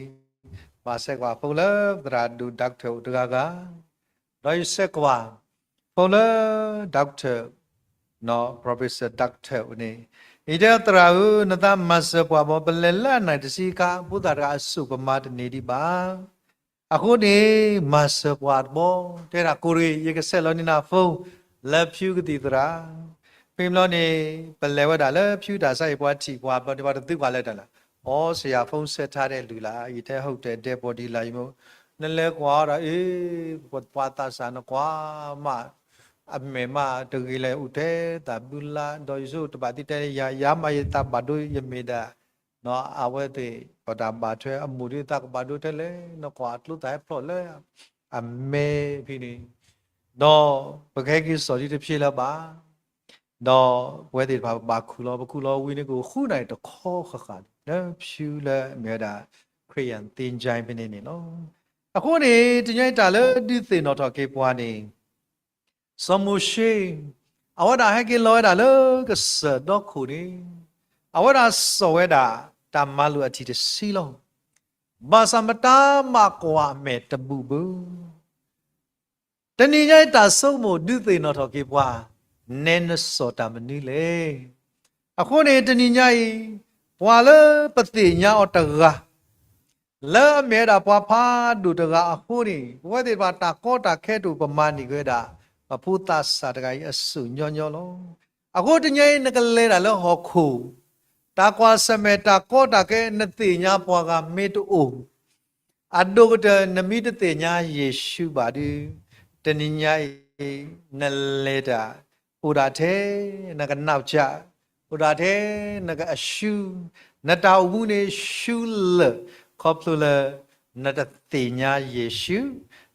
ဘၣ်ဆဲးကွၢ်ဖိလၢသရၣ်ဒိၣ် doctor အိၣ်တဂၤဂၤ ဒီးယဆဲးကွၢ် ဖိလၢ doctor နီၢ် professor doctor န့ၣ် အံၤတဲသရၣ်ဧၢ နသးမၤစၢၤပှၤဘၣ် ပလဲၤလၢအနၢ်တဆံခါ ဖိသၣ်တဂၤအစိၣ်ပမၤတန့ၢ်ဒံးဘၣ်. အဃိန့ၣ် မၤစၢၤပှၤတဘျီ တဲဒၣ်ကိးရ့ၣ် ယကဆဲးလီၤန့ၢ်နၤ phone လၢဖၠူကသံၣ်သရၣ် ဖဲဘျီန့ၣ် ပလဲၤဝဲဒၣ်လၢဖၠူတၢ်ဆါအံၤ ပှၤထံၣ်ပှၤဘျီန့ၣ် ပှၤတသုကွၢ်လၢတၢ်လၢ အီ ဆရာ phone ဆက်ထားတဲ့လူလား ယတဲ ဟုတ်တယ် dead body လား ယမိၢ် နလဲၤကွၢ်ဒီး အ့ ပှၤသးစၢ်နကွၢ်မး အမဲာ်မးတဂ့ၤလဲၣ် အိၣ်ထဲသးဘုလါ ဒီးယဆိကမိၣ်တဘၣ်သံတဲ ယၤ ယၤမးယသးဘၣ်ဒိယမဲာ်ဒၣ် အဝဲသ့ၣ် ပတၢ်ဘၣ်ထွဲအမိၢ်ဒ်သးကဘၣ်ဒိထဲလဲၣ် နကွၢ်အကျိသၣ်ဟဲဖျိးလၢ အမဲာ်ဖဲန့ၣ် ဒီးပကဟဲက့ၤစိာ်ဒ်တဖျ့လၢၤဘၣ် ဒီးပဝဲသ့ၣ်တဖၣ်ပဘၣ်ခူၣ်လီၤ ပခူၣ်လီၤဝံၤန့ၣ် ကအိၣ်ဃုနၣ်ရံၣ်တခီဃၣ်ဃၣ်န့ၣ် လၢဖၠူလၢအမ့ၢ်ဝဲဒၣ် ခရံာ်ယၢၣ်သ့ၣ်ကၠဲၣ်ဖဲန့ၣ်န့ၣ်လီၤ. အဃိန့ၣ် တနံၤအံၤတၢ်လၢဒုးသ့ၣ်နီၣ်ထီၣ်က့ၤပှၤန့ၣ် စီၤမိၤၡ့ အဝဲဒၣ်ဟဲက့ၤလီၤဝဲဒၣ်လၢကစၢၢ်ဒီခိၣ်န့ၣ် အဝဲဒၣ်စိာ်ဝဲဒၣ်တၢ်မၤလိာ်အထံၣ်တဆံလီၤ. ဘၣ်ဆၣ်မတၤမးကွၢ်အမဲာ်တဘူၣ်ဘၣ် တနံၤညါအံၤတၢ်ဆိကမိၣ်ဒုးသ့ၣ်နီၣ်ထီၣ်က့ၤပှၤ နဲနစိာ်တၢ်မနုၤလဲၣ်. အဃိန့ၣ် တနံၤညါအံၤ ပှၤလၢပသ့ၣ်ညါအီၤတဂၤ လၢအမ့ၢ်ဝဲဒၣ်ပှၤဖးဒိၣ်တဂၤအဃိန့ၣ် ပဝဲသ့ၣ်တဖၣ်တၢ်ကီတၢ်ခဲတအိၣ် ပမၤန့ၢ်က့ၤဝဲဒၣ် ပဖိသးစၢ်တဂၤအံၤအစိၣ်ညီညီလီၤ. အဃိတနံၤညါအံၤ နကလဲၤဒၣ်လၢဟီၣ်ခိၣ် တၢ်ကွၢ်ဆၢၣ်မဲာ်တၢ်ကီတၢ်ခဲ နသ့ၣ်ညါပှၤဂၤမ့ၢ်တအိၣ် အဒိၣ်ကတၢၢ် နမ့ၢ်တသ့ၣ်ညါယ့ၣ်ၡူးဘၣ်ဒီး တနံၤညါအံၤ နလဲၤတၢ် အိၣ်ဒၣ်ထဲ နကနောက်ကျ အိၣ်ဒၣ်ထဲ နကအရှုံး နတၢ်အိၣ်မူန့ၣ်ရှုံးလၢာ် ခီဖျိလၢ နတသ့ၣ်ညါယ့ၣ်ၡူး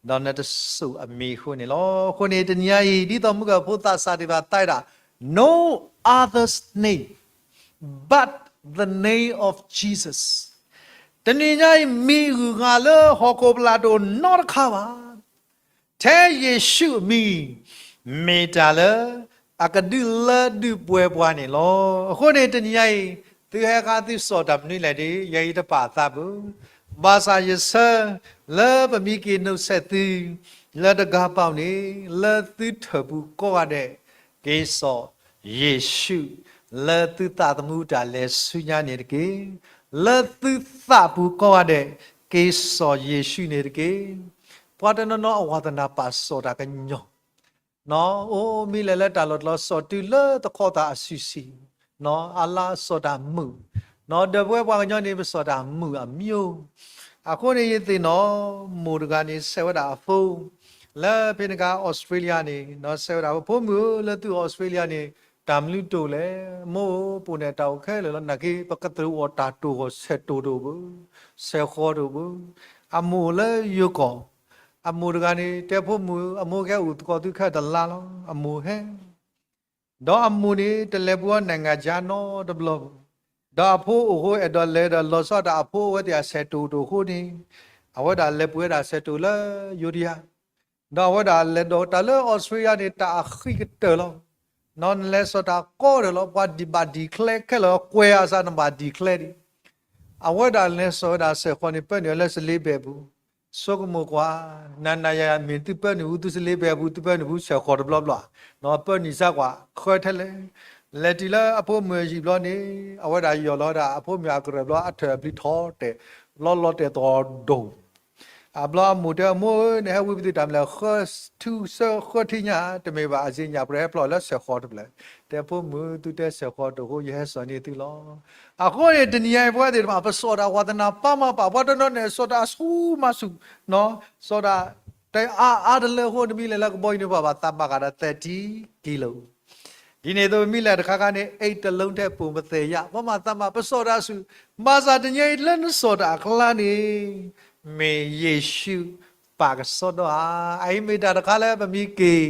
ဒီးနတစိာ်အမံၤအဃိန့ၣ်လီၤ. အဃိန့ၣ် တနံၤညါအံၤ ဒ်သိးမုၢ်ကဖိသးစၢ်သ့ၣ်တဖၣ်သးဒၣ် No other's name but the name of Jesus. တနံၤညါအံၤ မံၤဂုၤဂၤလၢဟီၣ်ခိၣ်ဖျၢၣ်တအိၣ်နီတခါဘၣ် ထဲယ့ၣ်ၡူးအမံၤ မ့ၢ်တၢ်လၢအကဒုးလၢဒုးပှဲၤပှၤန့ၣ်လီၤ. အဃိန့ၣ် တနံၤညါအံၤ သုဟဲခါသုစိာ်တၢ်မနုၤလဲၣ်ဒီး ယဲအံၤတပာ်အသးဘၣ်. ဘၣ်ဆၣ်ယဆၢ လၢပမ့ၢ်က့ၤနုတ်ဆက်သု လၢတဂၤပာ်န့ၣ် လၢသုထၢၣ်ပူၤကိးဂၤဒဲး က့ၤစိာ် ယ့ၣ်ရှူး, လၢသုသးသမူတၢ်လဲၤဆူညါန့ၣ်တက့ၢ်. လၢသုသးပူၤကိးဂၤဒဲး, က့ၤစိာ်ယ့ၣ်ရှူးန့ၣ်တက့ၢ်. ပှၤတနီၤနီၤအဝၤသနာ်ပာ်စိာ်တၢ်ကညီၤ အိၣ်မံၤလဲၣ်လၢတၢ်လီၢ်တလီၢ် စိာ်တုၤလၢသခီသးအစုဆံး, အလါစိာ်တၢ်မုာ်, ဒီးပဝဲပှၤကညီန့ၣ် ပစိာ်တၢ်မုာ်အမျိုး. အဃိန့ၣ်ယသ့ၣ်နီၣ် မိၢ်တဂၤန့ၣ် ဆဲးဝဲဒၣ်အဖိ လၢဖဲန့ၣ်အခါ Australia န့ၣ် ဆဲးဝဲဒၣ် ဖိမုၣ်ဧၢ လၢသု Australia န့ၣ် တၢ်မနုၤတိၢ်လဲၣ်. မိၢ်ဧၢ ပအိၣ်န့ၣ်တၢ်အိၣ်ခဲလၢာ်လီၤ. နာ်က့ ပကသရူးအီၣ်တၢ်တိၢ်အဂီၢ် ဆဲးတိၢ်တအိၣ်ဘၣ်, ဆဲးဃီတအိၣ်ဘၣ်. အမိၢ်အိၣ်လၢယိၤကီၢ်, အမိၢ်တဂၤန့ၣ် တဲဖိမုၣ် အမိၢ်ကဟဲအိၣ်သကိးသုခဲအံၤတလါလီၤ. အမိၢ်ဟဲ ဒီးအမိၢ်န့ၣ် တလဲၤပူၤအီၤ နိုင်ငံခြား နီတဘျီဘၣ်. ဒီးအဖိအိၣ်ဃိအဲၣ်ဒိးလဲၤဒီးလီၤဆီဒၣ်တၢ် အဖိအိၣ်ဝဲသ့ၣ်အဆဲးတိၢ်တအိၣ်အဃိန့ၣ်, အဝဲဒၣ်လဲၤပူၤဝဲဒၣ်ဆဲးတိၢ်လၢယိၤဒယၤ. ဒီးအဝဲဒၣ်လဲၤဒီးတၢ်လၢ Australia န့ၣ် တၢ်အဃံကတၢၢ်လီၤ. နလဲၤစိာ်တၢ်ကီတၢၢ်လီၤ. ပှၤဒံးဘၣ် declare ခဲလၢာ် ကွဲးအသးနဘၣ် declare ဒံး. အဝဲဒၣ်လဲၤစိာ်ဝဲဒၣ်ဆဲးဃီန့ၣ် ပၢနုာ်အီၤလၢစလ့ဘဲပူၤ, ဆိကမိၣ်ကွၢ်, နၤနၤယၤယၤ မ့ၢ်သုပၢနုာ်ဟူ သုစလ့ဘဲပူၤ သုပၢနုာ်ဟူ ဆဲးဃီတဘျီဘျီ, ပၢနုာ်စၢ်ကွၢ် ဃၢထဲလဲၣ်. လဲၤတုၤလၢအဖိမုၣ်အယံာ်ဘျီန့ၣ် အဝဲဒၣ်ယီၢ်လီၤဝဲဒၣ် အဖိမုၣ်အကရၢၢ်ဘျီ အထၢၣ်အပျံၤထီၣ်တဲာ်, လီၤလီၤတဲာ်သီၣ်ဒိၣ် အဘျီအမိၢ်တဲ အမိၢ်ဧၢ နဟဲဝံပသ့ၣ်တၢ်မနုၤလဲၣ်, ဃၢထူဆၢဃၢထံညါ တမ့ၢ်ဘၣ် အစ့ညၣ်ပြၢဟဲဖျီၣ်လၢဆဲးဃီတဖျၢၣ်. တဲဖိမုၣ် သုတဲဆဲးဃီတအိၣ်အဃိ ယဟဲစိာ်န့ၢ်သုလီၤ. အဃိန့ၣ် တနံၤညါအံၤ ပဝဲသ့ၣ်တဖၣ် ပစိာ်တၢ်ဝးသနၢ်ပာ်မၤပာ်, ပှၤတနီၤန့ၣ် စိာ်တၢ်ဆူၣ်မၤဆူၣ်, စိာ်တၢ်တအါအါတလၢအဃိ တမံၤလဲၣ်လၢကဘီယူၤန့ၣ် ပှၤဘၣ်သးမၤဃာ်ဒီး သၢထံကံလိၤ ဒ်န့ၣ်အသိး ပမ့ၢ်လဲၤတခါခါန့ၣ် အိတ်တစ်လုံးထဲ ပုံမသွဲရ, ပှၤမၤသးမၤ ပစိာ်တၢ်ဆူၣ်, ဘၣ်ဆၣ်တနံၤအံၤလၢနစိာ်တၢ်အကျါန့ၣ် မ့ၢ်ယ့ၣ်ၡူးပာ်ကစီဒီဧါ. အအံၤမ့ၢ်တၢ်တခါလၢပမ့ၢ်က့ၤ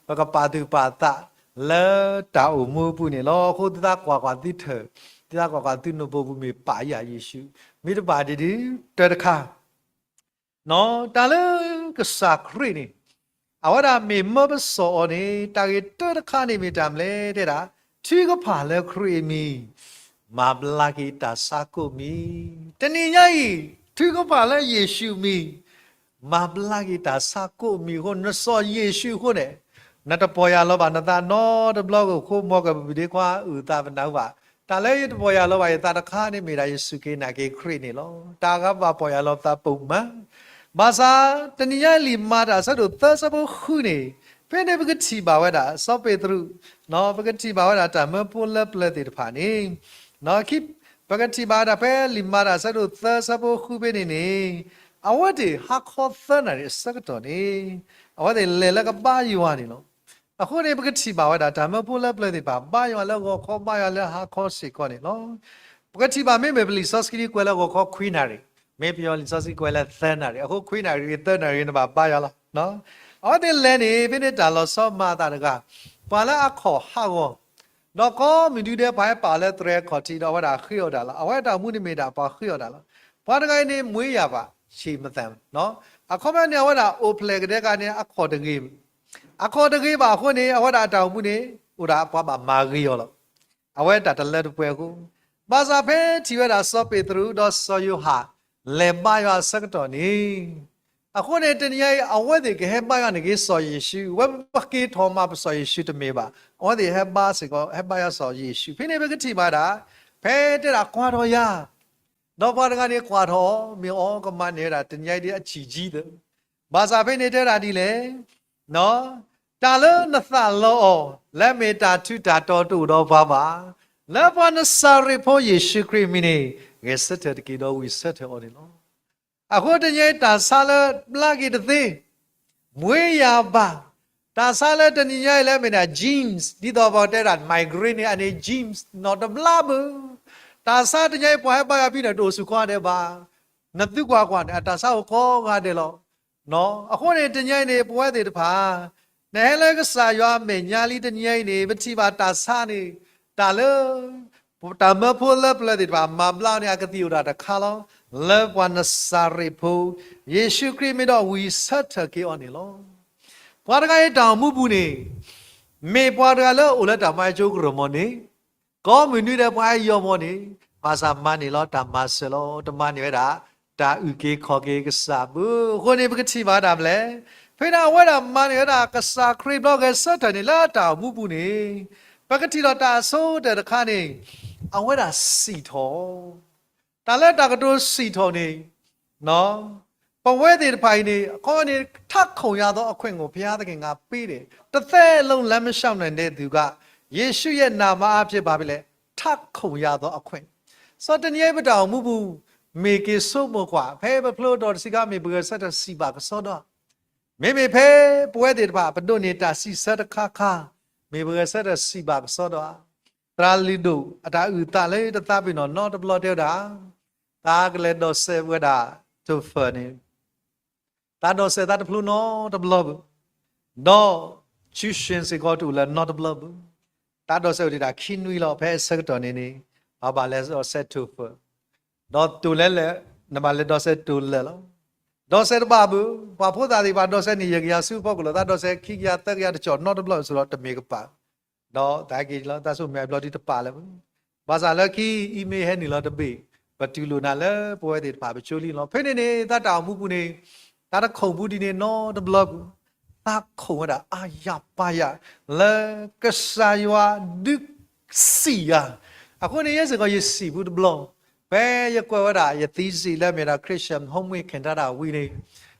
ပကပာ်သူၣ်ပာ်သး လၢတၢ်အိၣ်မူအပူၤန့ၣ်လီၤ. အဃိသုသးကွၢ်ကွၢ်သုထၢၣ်, သုသးကွၢ်ကွၢ်သုနိၣ်ဘိပူၤမ့ၢ်ပာ်ယၤယ့ၣ်ၡူး, မ့ၢ်တပာ်ဒ်ဒုး တၢ်တခါ တၢ်လၢကစၢ်ခရံာ်န့ၣ် အဝဲဒၣ်မ့ၢ်မၢပစိာ်အီၤန့ၣ် တၢ်ဂ့ၢ်တၢ်တခါန့ၣ်မ့ၢ်တၢ်မနုၤလဲၣ်တဲဒၣ်, ထုကဖၣ်လၢခရံာ်အမံၤ, မၤဘျါက့ၤတၢ်ဆါကိးမံၤ. တနံၤညါအံၤ ထုကဖၣ်လၢယ့ၣ်ၡူးအမံၤ, မၤဘျါက့ၤတၢ်ဆါကိးမံၤအဃိ နစိာ်ယ့ၣ်ၡူးအဃိန့ၣ် နတပီၢ်ယၢ်လီၤဘၣ်နသးနီတဘျီဂ့ၤ ဃိမိၢ်ကပၤဒ့ခွါအုၣ်သးပနၢ်ဟူဘၣ်. တၢ်လၢယတပီၢ်ယၢ်လီၤဘၣ်ယသးတခါန့ၣ်မ့ၢ်ဒၣ် ယစူၢ်က့ၤနာ်က့ၤခရံာ်န့ၣ်လီၤ. တၢ်ဂၤဘၣ်ပီၢ်ယၢ်လီၤသးပိာ်မး, ဘၣ်ဆၣ်တနံၤညါလံာ်မၤတၢ်အဆၢဒိၣ်သၢဆၢဖိဃုန့ၣ်, ဖဲန့ၣ်ပကထံၣ်ဘၣ်ဝဲဒၣ် စီၤပ့းတရူး, ပကထံၣ်ဘၣ်ဝဲဒၣ်တၢ်မၢဖိလၢပျၢၤသ့ၣ်တဖၣ်န့ၣ်, ပကထံၣ်ဘၣ်ဝဲဒၣ်ဖဲလံာ်မၤတၢ်အဆၢဒိၣ်သၢဆၢဖိဃုဖဲန့ၣ်န့ၣ်, အဝဲသ့ၣ်ဟါခီသၢနၣ်ရံၣ်အဆၢကတီၢ်န့ၣ်, အဝဲသ့ၣ်လဲၤလၢကဘါယွၤန့ၣ်လီၤ. အဃိန့ၣ် ပကထံၣ်ဘၣ်ဝဲဒၣ်တၢ်မၢဖိလၢပျၢၤသ့ၣ်တဖၣ် ဘါယွၤလၢဂီၤခီ ဘါယွၤလၢဟါခီစ့ၢ်ကီးန့ၣ်လီၤ. ပကထံၣ်ဘၣ်မ့မ့ၢ်ပလံာ်စီဆှံကွဲးလၢဂီၤခီခွံနၣ်ရံၣ်, မ့ၢ်ပယီၤလံာ်စီဆှံကွဲးလၢသၢနၣ်ရံၣ်, အဃိခွံနၣ်ရံၣ် သၢနၣ်ရံၣ် နဘၣ်ဘါယွၤလီၤ. အဝဲသ့ၣ်လဲၤန့ၣ် ဖဲန့ၣ်တၢ်လီၤဆီမၤအသးတဂၤ, ပှၤလၢအခီၣ်ဟးဂီၤ ဒီးကိးမုၢ်နွံဒဲး ပှၤဟဲပာ်လၢသရဲခီၣ်ထံးဒီးအဝဲဒၣ်ဃ့အီၣ်တၢ်လီၤ. အဝဲတၢ်အိၣ်မူန့ၣ်မ့ၢ်ဒၣ်ပှၤဃ့အီၣ်တၢ်လီၤ. ပှၤတဂၤအံၤန့ၣ် မွေးရာပါ ခြေမသန်, အခီပညီန့ၣ် အဝဲဒၣ်အိၣ်ဖျဲၣ်ကဒဲကဒဲန့ၣ် အခီၣ်တဂ့ၤ, အခီၣ်တဂ့ၤဘၣ်အဃိန့ၣ် အဝဲဒၣ်အတၢ်အိၣ်မူန့ၣ် အိၣ်ဒၣ်ပှၤဘၣ်မၤဂ့ၤအီၤလီၤ. အဝဲတၢ်တလၢတပှဲၤအဃိ, ဘၣ်ဆၣ်ဖဲထံၣ်ဝဲဒၣ်စီၤပ့းတရူးဒီးစီၤယိၤဟၣ် လဲၤဘါယွၤအဆၢကတီၢ်န့ၣ်, အဃိန့ၣ် တနံၤညါအံၤ အဝဲသ့ၣ်ကဟဲဘါယွၤန့ၣ်က့ၤစီၤယ့ၣ်ၡူး, ဝဲပက့ၤထီၣ်မၤပစီၤယ့ၣ်ၡူးတမ့ၢ်ဘၣ်. အဝဲသ့ၣ်ဟဲဘါစ့ၢ်ကီး ဟဲဘါယွၤစီၤယ့ၣ်ၡူး. ဖဲန့ၣ်ပကထံၣ်ဘၣ်ဒၣ်, ဖဲတဲဒၣ်ကွၢ်ထီၣ်ယၤ, ဒီးပှၤတဂၤန့ၣ်ကွၢ်ထီၣ် မ့ၢ်အီၤကမၤန့ၢ်ဝဲဒၣ် တနံၤညါအံၤဒ်အဆံးကံသၢ, ဘၣ်ဆၣ်ဖဲန့ၣ်တဲဒၣ်ဒ်လဲၣ် တၢ်လၢနသးလီအီၤ လၢမ့ၢ်တၢ်ထူးတၢ်တီၤတအိၣ်ဒီးပှၤဘၣ်, လၢပှၤနစၤရ့းဖိယ့ၣ်ၡူးခရံာ်အမံၤန့ၣ် ဂဲၤဆၢထၢၣ်တက့ၢ်ဒီးဝံၢ်ဆၢထၢၣ်အီၤန့ၣ်လီၤ. အဃိတနံၤညါအံၤတၢ်ဆါလၢဘျါက့ၤတသ့, မွေးရာပါ, တၢ်ဆါလၢတနံၤညါအံၤလၢမ့ၢ်ဒၣ် genes ဒ်သိးပှၤတဲဒၣ် migraine န့ၣ် အန့ၣ် genes နီၢ်တဘျါဘၣ်. တၢ်ဆါတနံၤညါအံၤ ပှၤဟဲဘါယွၤဖဲန့ၣ် တအိၣ်ဆူၣ်ကိးဂၤဒဲးဘၣ်. နသုကွၢ်ကွၢ်န့ၣ် အတၢ်ဆါအိၣ်ကိးဂၤဒဲးလီၤ. အဃိန့ၣ် တနံၤညါအံၤန့ၣ် ပဝဲသ့ၣ်တဖၣ် နဟဲလၢကစၢ်ယွၤအမဲာ်ညါလံတနံၤညါအံၤန့ၣ် ပထံၣ်ဘၣ်တၢ်ဆါန့ၣ် တၢ်လၢ တၢ်မၢဖိလၢပျၢၤသ့ၣ်တဖၣ် မၤဘျါအီၤန့ၣ် အကသံၣ်အိၣ်ဒၣ်တခါလီၤ. လၢပှၤနစၤရ့းဖိ ယ့ၣ်ၡူးခရံာ်မ့ၢ်ဒီးဝံၢ်ဆၢထၢၣ်က့ၤအီၤန့ၣ်လီၤ. ပှၤတဂၤအံၤတၢ်အိၣ်မူပူၤန့ၣ် မ့ၢ်ပှၤတဂၤလၢအိၣ်လၢတၢ်မၤအကၠိကရၢၢ်မီၢ်န့ၣ် ကိးမုၢ်နွံဒဲးပှၤဟဲယီၤမီၢ်န့ၣ် ဘၣ်ဆၣ်မၤန့ၢ်လီၤတၢ်မၤစၢၤလီၤ. တမၤန့ၢ်ဝဲဒၣ် တၢ်အုၣ်က့ၤခီၣ်က့ၤကစၢ်ဘၣ်. အဃိန့ၣ် ပကထံၣ်ဘၣ်ဒၣ်မလဲၣ်. ဖဲဒၣ်အဝဲဒၣ်မၤန့ၢ်ဝဲဒၣ်ကစၢ်ခရံာ်ဘျီဂဲၤဆၢထၢၣ်န့ၣ် လၢတၢ်အိၣ်မူပူၤန့ၣ် ပကထံၣ်ဒီးတၢ်အဆိကတၢၢ်တခါန့ၣ်, အဝဲဒၣ်စံၣ်ထီၣ်, တၢ်လၢတၢ်ကတိၤစံၣ်ထီၣ်န့ၣ်, ပဝဲသ့ၣ်တဖၣ်အံၤန့ၣ် အခီန့ၣ် ထးခိၣ်ယၤသီအခွဲး ကို ဘုရားသခင်ကပေးတယ်, တစ်သက်လုံး လမ်းလျှောက်နိုင်တဲ့သူက ယေရှုရဲ့နာမအားဖြင့် ဘာဖြစ်လဲ, ထးခိၣ်ယၤသီအခွဲး. စီၤတနံၤအံၤပတၢ်အိၣ်မူပူၤ, မ့ၢ်က့ၤဆိကမိၣ်ကွၢ် ဖဲပဖျိကဒီးတဆံးခါ မ့ၢ်ပဂဲၤဆၢထၢၣ်စံးဘၣ်ကစီဒီဧါ. မ့မ့ၢ်ဖဲပဝဲသ့ၣ်တဖၣ် ပဒိးန့ၢ်တၢ်စံးဆၢတခါခါ, မ့ၢ်ပဂဲၤဆၢထၢၣ်စံးဘၣ်ကစီဒီဧါ. သရၣ်လုၢ်ဒိၣ်အတၢ်အုၣ်သးလၢတသးပ့ၤနီၣ်နီတဘျီတဲဝဲဒၣ်, သးကလဲၤဒိးစဲးဝဲဒၣ် TOEFL န့ၣ်, သးဒိးစဲးသးတဖျိနီတဘျီဘၣ်, ဒီး tuition စ့ၢ်ကီးတအိၣ်လၢၤနီတဘျီဘၣ်. သးဒိးစဲးအိၣ်ဒံးတၢ်ခံနွံလီၤ. ဖဲအဆၢကတီၢ်န့ၣ်န့ၣ်, အဘၣ်လဲၤဒိးစဲး TOEFL, ဒီးတိၤလဲလဲၣ်, နဘၣ်လဲၤဒိးစဲးတိၤလဲလဲၣ်. ဒိးစဲးတဘၣ်ဘၣ်, ပှၤဖိသၣ်သ့ၣ်တဖၣ်ဒိးစဲးန့ၣ် ယဲၢ်ကယၤဆူဖီခိၣ်လီၤ. သးဒိးစဲးခံကယၤသၢကယၤတကၠီၣ်နီတဘျီအသိးဒီး တမ့ၢ်ကပၤ ဒီးသးက့ၤလီၤ သးဆိကမိၣ်အဘျီဒုတပာ်လၢၤဘၣ်. ဘၣ်ဆၣ်လၢခံ email ဟဲနုာ်လီၤတဘ့ၣ်, ပတူၢ်လိာ်နၤလၢပဝဲသ့ၣ်တဖၣ်ပကၠိလံလီၤ. ဖဲန့ၣ်န့ၣ် သးတၢ်အိၣ်မူပူၤန့ၣ်, တၢ်တခိၣ်ပူၤဒ်န့ၣ်နီတဘျီပူၤ, သးခိၣ်ဝဲဒၣ်အါယၤပါယၤ လၢကစၢ်ယွၤဒုးစံၣ်ယၤ. အဃိန့ၣ် ယဲစ့ၢ်ကီးယစံၣ်ပူၤတဘျီ, ဖဲယကွဲးဝဲဒၣ်ယ thesis လၢအမ့ၢ်ဒၣ် Christian Homework ခံထါတၢ်ဝံၤန့ၣ်,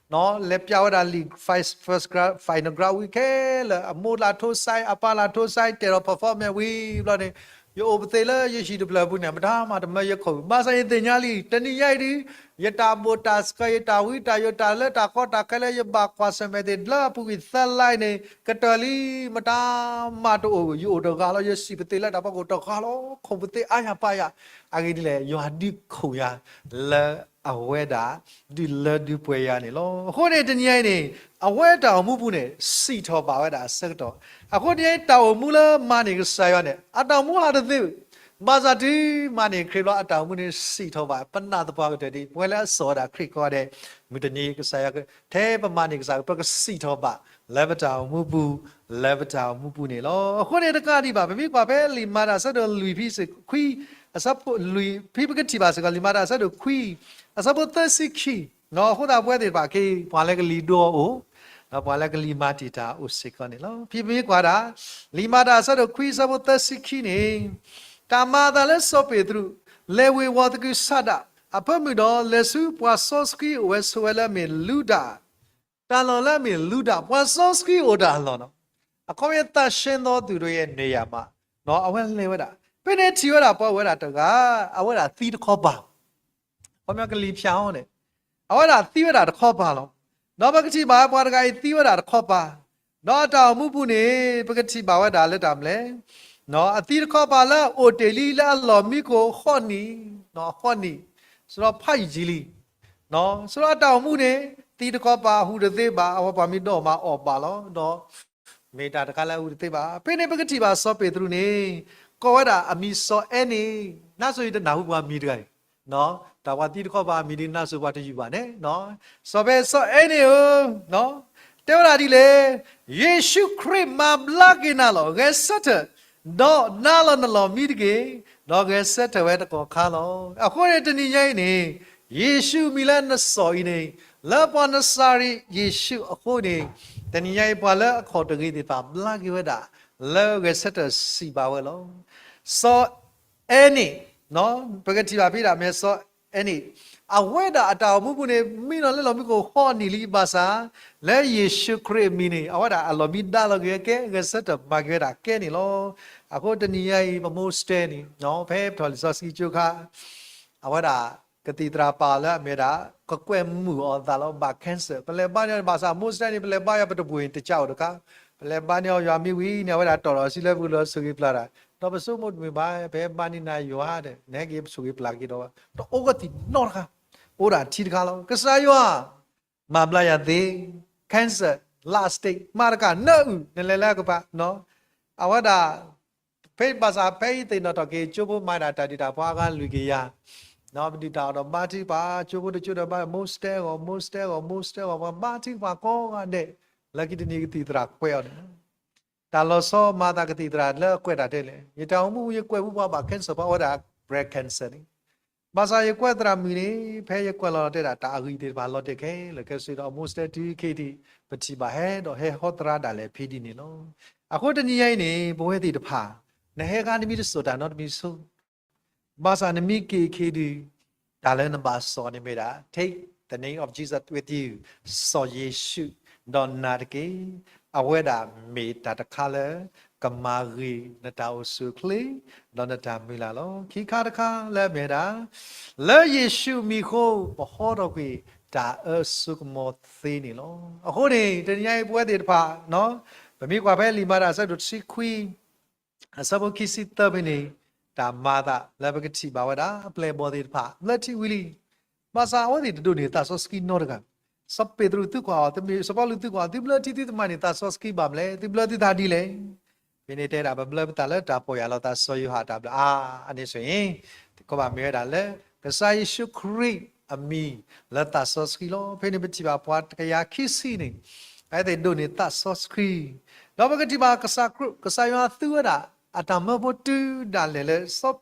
လဲၤပျးဝဲဒၣ်လံာ် first grade, final grade ဝံၤခဲလၢာ်, အမိၢ်လၢထိစဲး, အပၢ်လၢထိစဲး, တဲာ်ဒီး performance ဝံၤဘျီန့ၣ်, ယအိၣ်ပသ့ၣ်လၢယဟံၣ်တဖျၢၣ်ပူၤန့ၣ် မတၤမၤတမၢယခိၣ်, ဘၣ်ဆၣ်ယသ့ၣ်ညါလံ, တနံၤညါအံၤဒုး, ယတၢ်ဘိၣ်တၢ်စၢၤ, ယတၢ်ဝံတၢ်ယိး, တၢ်လၢတၢ်ကီတၢ်ခဲလၢယဘၣ်ကွၢ်ဆၢၣ်မဲာ်သ့ၣ်လၢအပူၤကွံာ်သၢလါအံၤန့ၣ် ကတၢၢ်လံ, မတၤမၤတအိၣ်, ယအိၣ်တဂၤလီၤ, ယစံၣ်ပသ့ၣ်လၢတၢ်ဖီခိၣ်တဂၤလီၤ, ခိၣ်ပသ့ၣ်အါယၤပါယၤ. အဂ့ၢ်ဒ်လဲၣ်, ယွၤဒုးခိၣ်ယၤလၢအဝဲဒၣ် ဒုးလၢဒုးပှဲၤယၤန့ၣ်လီၤ. အဃိန့ၣ် တနံၤညါအံၤန့ၣ်, အဝဲတၢ်အိၣ်မူပူၤန့ၣ် စံၣ်ထီၣ်ဘၣ်ဝဲဒၣ်အဆၢကတီၢ်. အဃိတနံၤညါအံၤ တၢ်အိၣ်မူလၢမၤန့ၢ်ကစၢ်ယွၤန့ၣ် အတၢ်အိၣ်မူဟးတသ့ဘၣ်. ဘၣ်ဆၣ်တုၤမၤန့ၢ်ခရံာ်ဘျီ အတၢ်အိၣ်မူန့ၣ်စံၣ်ထီၣ်ဘၣ်, ပနာ်သပှၢ်ကတၢၢ်ဒံး, ပဝဲလၢအစိာ်ဝဲဒၣ်ခရံာ်ကိးဂၤဒဲး, မုၢ်တနံၤကစၢ်ယွၤ, ထဲပမၤန့ၢ်ကစၢ် ပကစံၣ်ထီၣ်ဘၣ် လၢပတၢ်အိၣ်မူပူၤ, လၢပတၢ်အိၣ်မူပူၤန့ၣ်လီၤ. အဃိန့ၣ်တကးဒံးဘၣ်, ပမ့ၢ်ကွၢ်ဖဲလံာ်မၤတၢ်အဆၢဒိၣ်လွံၢ်ဖဲခွံ, အဆၢဖိလွံၢ်ဖဲ ပကထံၣ်ဘၣ်စ့ၢ်ကီး လံာ်မၤတၢ်အဆၢဒိၣ်ခွံ, အဆၢဖိသၢဆံခံ, အဃိသတးပဝဲသ့ၣ်တဖၣ်က့ၤ ပှၤလၢကလံၤဒိအိၣ်, ဒီးပှၤလၢကလံၤမၤတံာ်တာ်အိၣ်စ့ၢ်ကီးန့ၣ်လီၤ. ဖဲပမ့ၢ်ကွၢ်ဒၣ် လံာ်မၤတၢ်အဆၢဒိၣ်ခွံအဆၢဖိသၢဆံခံန့ၣ်, တၢ်မၤအသးလၢစီၤပ့းတရူး လဲၤဝ့ၤဝီၤသကုၤဆးဒး အဖၢမုၢ်ဒီး လဲၤဆူပှၤစီဆှံအိၣ်ဝဲဆိးဝဲလၢအမ့ၢ်လူဒၤ, တၢ်လီၢ်လၢအမ့ၢ်လူဒၤ ပှၤစီဆှံအိၣ်တၢ်လီၢ်နီၤ, အခီပညီ သန့်ရှင်းသောသူတို့ရဲ့နေရာမှာ, အဝဲလဲၤဝဲဒၣ်, ဖဲန့ၣ်ထံၣ်ဝဲဒၣ်ပှၤအိၣ်ဝဲဒၣ်တဂၤ, အဝဲဒၣ်သံတခီပၤ, အခီပညီကလံၤဖၠးအီၤန့ၣ်, အဝဲဒၣ်သံဝဲဒၣ်တခီပၤလီၤ. ဒီးပကထံၣ်ဘၣ်ပှၤတဂၤအံၤသံဝဲဒၣ်တခီပၤ, ဒီးအတၢ်အိၣ်မူပူၤန့ၣ် ပကထံၣ်ဘၣ်ဝဲဒၣ်လၢတၢ်မနုၤလဲၣ်, အသံတခီပၤလၢအအိၣ်တ့ၢ်လံလၢအလီၢ်မံခိၣ်ဃိးနံၣ်, ဃိးနံၣ်, စရီဖးယံာ်လံ စရီအတၢ်အိၣ်မူန့ၣ် သံတခီပၤဟူးတသ့ဘၣ်, အဝဲပှၤမ့ၢ်ဒိးမၤအီၣ်ဘၣ်လီၤ, ဒီးမ့ၢ်တၢ်တခါလၢအဟူးတသ့ဘၣ်. ဖဲန့ၣ်ပကထံၣ်ဘၣ်စီၤပ့းတရူးန့ၣ် ကိးဝဲဒၣ်အမံၤစီၤအဲန့ၣ်, နါစိၤယတနၢ်ဟူပှၤမံၤတဂၤအံၤ, တၢ်ပှၤသံတခီပၤအမံၤဒ်နါစိၤပှၤတယုၢ်ဘၣ်န့ၣ်, စီၤပ့းစီၤအဲန့ၣ်ဧၢ, တဲဝဲဒၣ်ဒ်လဲၣ်, ယ့ၣ်ၡူးခရံာ်မၤဘျါက့ၤနၤလီၤ, ဂဲၤဆၢထၢၣ်, ဒီးနါလီၤနလီၢ်မံတက့ၢ်, ဒီးဂဲၤဆၢထၢၣ်ဝဲတကီၢ်ခါလီၤ. အဃိန့ၣ်တနံၤညါအံၤန့ၣ်, ယ့ၣ်ၡူးမံၤလၢနစိာ်အံၤန့ၣ်, လၢပှၤနစၤရ့းယ့ၣ်ၡူးအဃိန့ၣ်, တနံၤညါအံၤပှၤလၢအခီၣ်တဂ့ၤသ့ၣ်တဖၣ်ဘျါက့ၤဝဲဒၣ်, လၢဂဲၤဆၢထၢၣ်စံးဘၣ်ဝဲလီၤ. စီၤအဲန့ၣ်, ပကထံၣ်ဘၣ်ဖဲဒၣ်မ့ၢ်စီၤအဲန့ၣ်, အဝဲဒၣ်အတၢ်အိၣ်မူပူၤန့ၣ် မံနီၤလၢလီၢ်မံခိၣ်ဃိးနံၣ်လံဘၣ်ဆၣ်, လၢယ့ၣ်ၡူးခရံာ်အမံၤန့ၣ် အဝဲဒၣ်အလီၢ်မံဒါလီၤက့ၤဝဲကဲ, ဂဲၤဆၢထၢၣ်မၤက့ၤဝဲဒၣ်ကဲန့ၣ်လီၤ. အဃိတနံၤညါအံၤ ပမိၢ်စတဲန့ၣ်, ဖဲပထီၣ်လံာ်စီဆှံကၠိခါ, အဝဲဒၣ်ကသံၣ်သရၣ်ပာ်အီၤလၢအမ့ၢ်ဒၣ်, ကကွဲၢ်မုာ်အီၤအသးလီၤ, ဘၣ် cancer, ပလဲၤဘါန့ၢ်အီၤ ဘၣ်ဆၣ်မိၢ်စတဲန့ၣ် ပလဲၤဘါယွၤပတဘှ့ၣ်တကးအိၣ်တခါ, ပလဲၤဘါန့ၢ်အီၤယွၤမံဝံၤန့ၣ် အဝဲဒၣ်တီၢ်ထီၣ်ဆံလၢပကလဲၤဆိၣ်ဂ့ၤပျၢ်တၢ်, ဒီးပဆိကမိၣ်တမ့ၢ်ဘၣ်, ပဟဲဘါန့ၢ်နၤယွၤဒီး နဟဲက့ၤပဆိၣ်ဂ့ၤပျၢ်က့ၤဒီး, တအိၣ်ကသံၣ်နီတခါ, အိၣ်ဒၣ်ထံတခါလီၤ. ကစၢ်ယွၤ မၤဘျါယၤသ့, cancer, last stage, မၤတကးနၢအုၣ် နလဲၤလၢကပၤ, အဝဲဒၣ် ဖဲဘၣ်ဆၣ်ဖဲအံၤသ့ၣ်နီၣ်ထီၣ်က့ၤ ကၠိဖိမၤဒၣ်တၢ်ဒုးတၢ်ပှၤအဂၤလွံၢ်ကယၤ, ပဒုးတၢ်အီၤဒီးဘါထုကဖၣ်, ကၠိဖိတကၠိဒီးဘါ, မိၢ်စတဲဂီၤ, မိၢ်စတဲဂီၤ, မိၢ်စတဲဂီၤ, ပှၤဘါထုကဖၣ်ကိးဂၤဒဲး, လၢခံတနံၤကသံၣ်သရၣ်ကွဲးအီၤန့ၣ် တၢ်လီၤဆီမၤသးကသံၣ်သရၣ်လၢအကွဲးတၢ်တဲလဲၣ်, ယတၢ်အိၣ်မူပူၤယကွဲးဖုပှၤဘၣ် cancer ပှၤဝဲဒၣ် breast cancer န့ၣ်, ဘၣ်ဆၣ်ယကွဲးသရၣ်မုၣ်န့ၣ် ဖဲယကွဲးလီၤတဲဒၣ်တၢ်အဂံၢ်သ့ၣ်တဖၣ်လီၤတဲာ်ခဲလၢာ်ခဲဆ့ဒီး မိၢ်စတဲတုၤခဲအံၤ ပထံၣ်ဘၣ်ဟဲဒီးဟဲဟီသရၣ်ဒၣ်လဲာ်ဖဲဒ်န့ၣ်လီၤ. အဃိတနံၤညါအံၤန့ၣ် ပဝဲသ့ၣ်တဖၣ် နဟဲခါနမံတစိာ်တၢ်နီတမံၤဆိ ဘၣ်ဆၣ်နမံက့ၤအခ့ဒုး တၢ်လၢနဘၣ်စိာ်န့ၣ်မ့ၢ်ဒၣ် take the name of Jesus with you, စီၤယ့ၣ်ၡူး, ဒီးနာ်တက့ၢ်. အဝဲဒၣ်မ့ၢ်တၢ်တခါလၢ ကမၤဂ့ၤနတၢ်အိၣ်ဆူၣ်အိၣ်ချ့ ဒီးနတၢ်မုၢ်လၢ်လီၤ. ခံခါတခါလၢအမ့ၢ်ဝဲဒၣ် လၢယ့ၣ်ၡူးမံၤအဃိ ပဟီထီၣ်ကွံာ်တၢ်အၢစိကမီၤသ့န့ၣ်လီၤ. အဃိန့ၣ် တနံၤညါအံၤပဝဲသ့ၣ်တဖၣ် ပမ့ၢ်ကွၢ်ဖဲလံာ်မၤတၢ်အဆၢဒိၣ်တဆံခွံ အဆၢဖိခံဆံသၢဖဲန့ၣ် တၢ်မၤအသးလၢပကထံၣ်ဘၣ်ဝဲဒၣ် အပျဲၢ်အဘီၣ်သ့ၣ်တဖၣ် ဘျၢထံဝံၤလံ. ဘၣ်ဆၣ်အဝဲသ့ၣ်တဒိးန့ၢ်သးစီဆှံနီတဂၤ. စီၤပ့းတရူးသံကွၢ်အီၤ, စီၤပီလူးသံကွၢ်အီၤ, သုဘျၢထံသုတမၤန့ၢ်သးစီဆှံဘၣ်မနုၤလဲၣ်, သုဘျၢသုသးဒ်လဲၣ်. ဖဲန့ၣ်တဲဒၣ် ပဘျၢပသးလၢတၢ်ပီၢ်ယၢ်လီၤသးစီၤယိၤဟၣ်အတၢ်ဘျၢ. အါ, အန့ၣ်ဆိၣ်အံၤ တခီဘၣ်မ့ၢ်ဝဲဒၣ်လၢ ကစၢ်ယ့ၣ်ၡူးခရံာ်အမံၤလၢသးစီဆှံလီၤ. ဖဲန့ၣ်ပထံၣ်ဘၣ်ပှၤတကယၤခံဆံန့ၣ် အဝဲသ့ၣ်ဒိးန့ၢ်သးစီဆှံ, ဒီးပကထံၣ်ဘၣ်ကစၢ်ခရံာ်, ကစၢ်ယွၤသူဝဲဒၣ် အတၢ်မၢဖိတုၤဒၣ်လဲာ်လၢစီၤ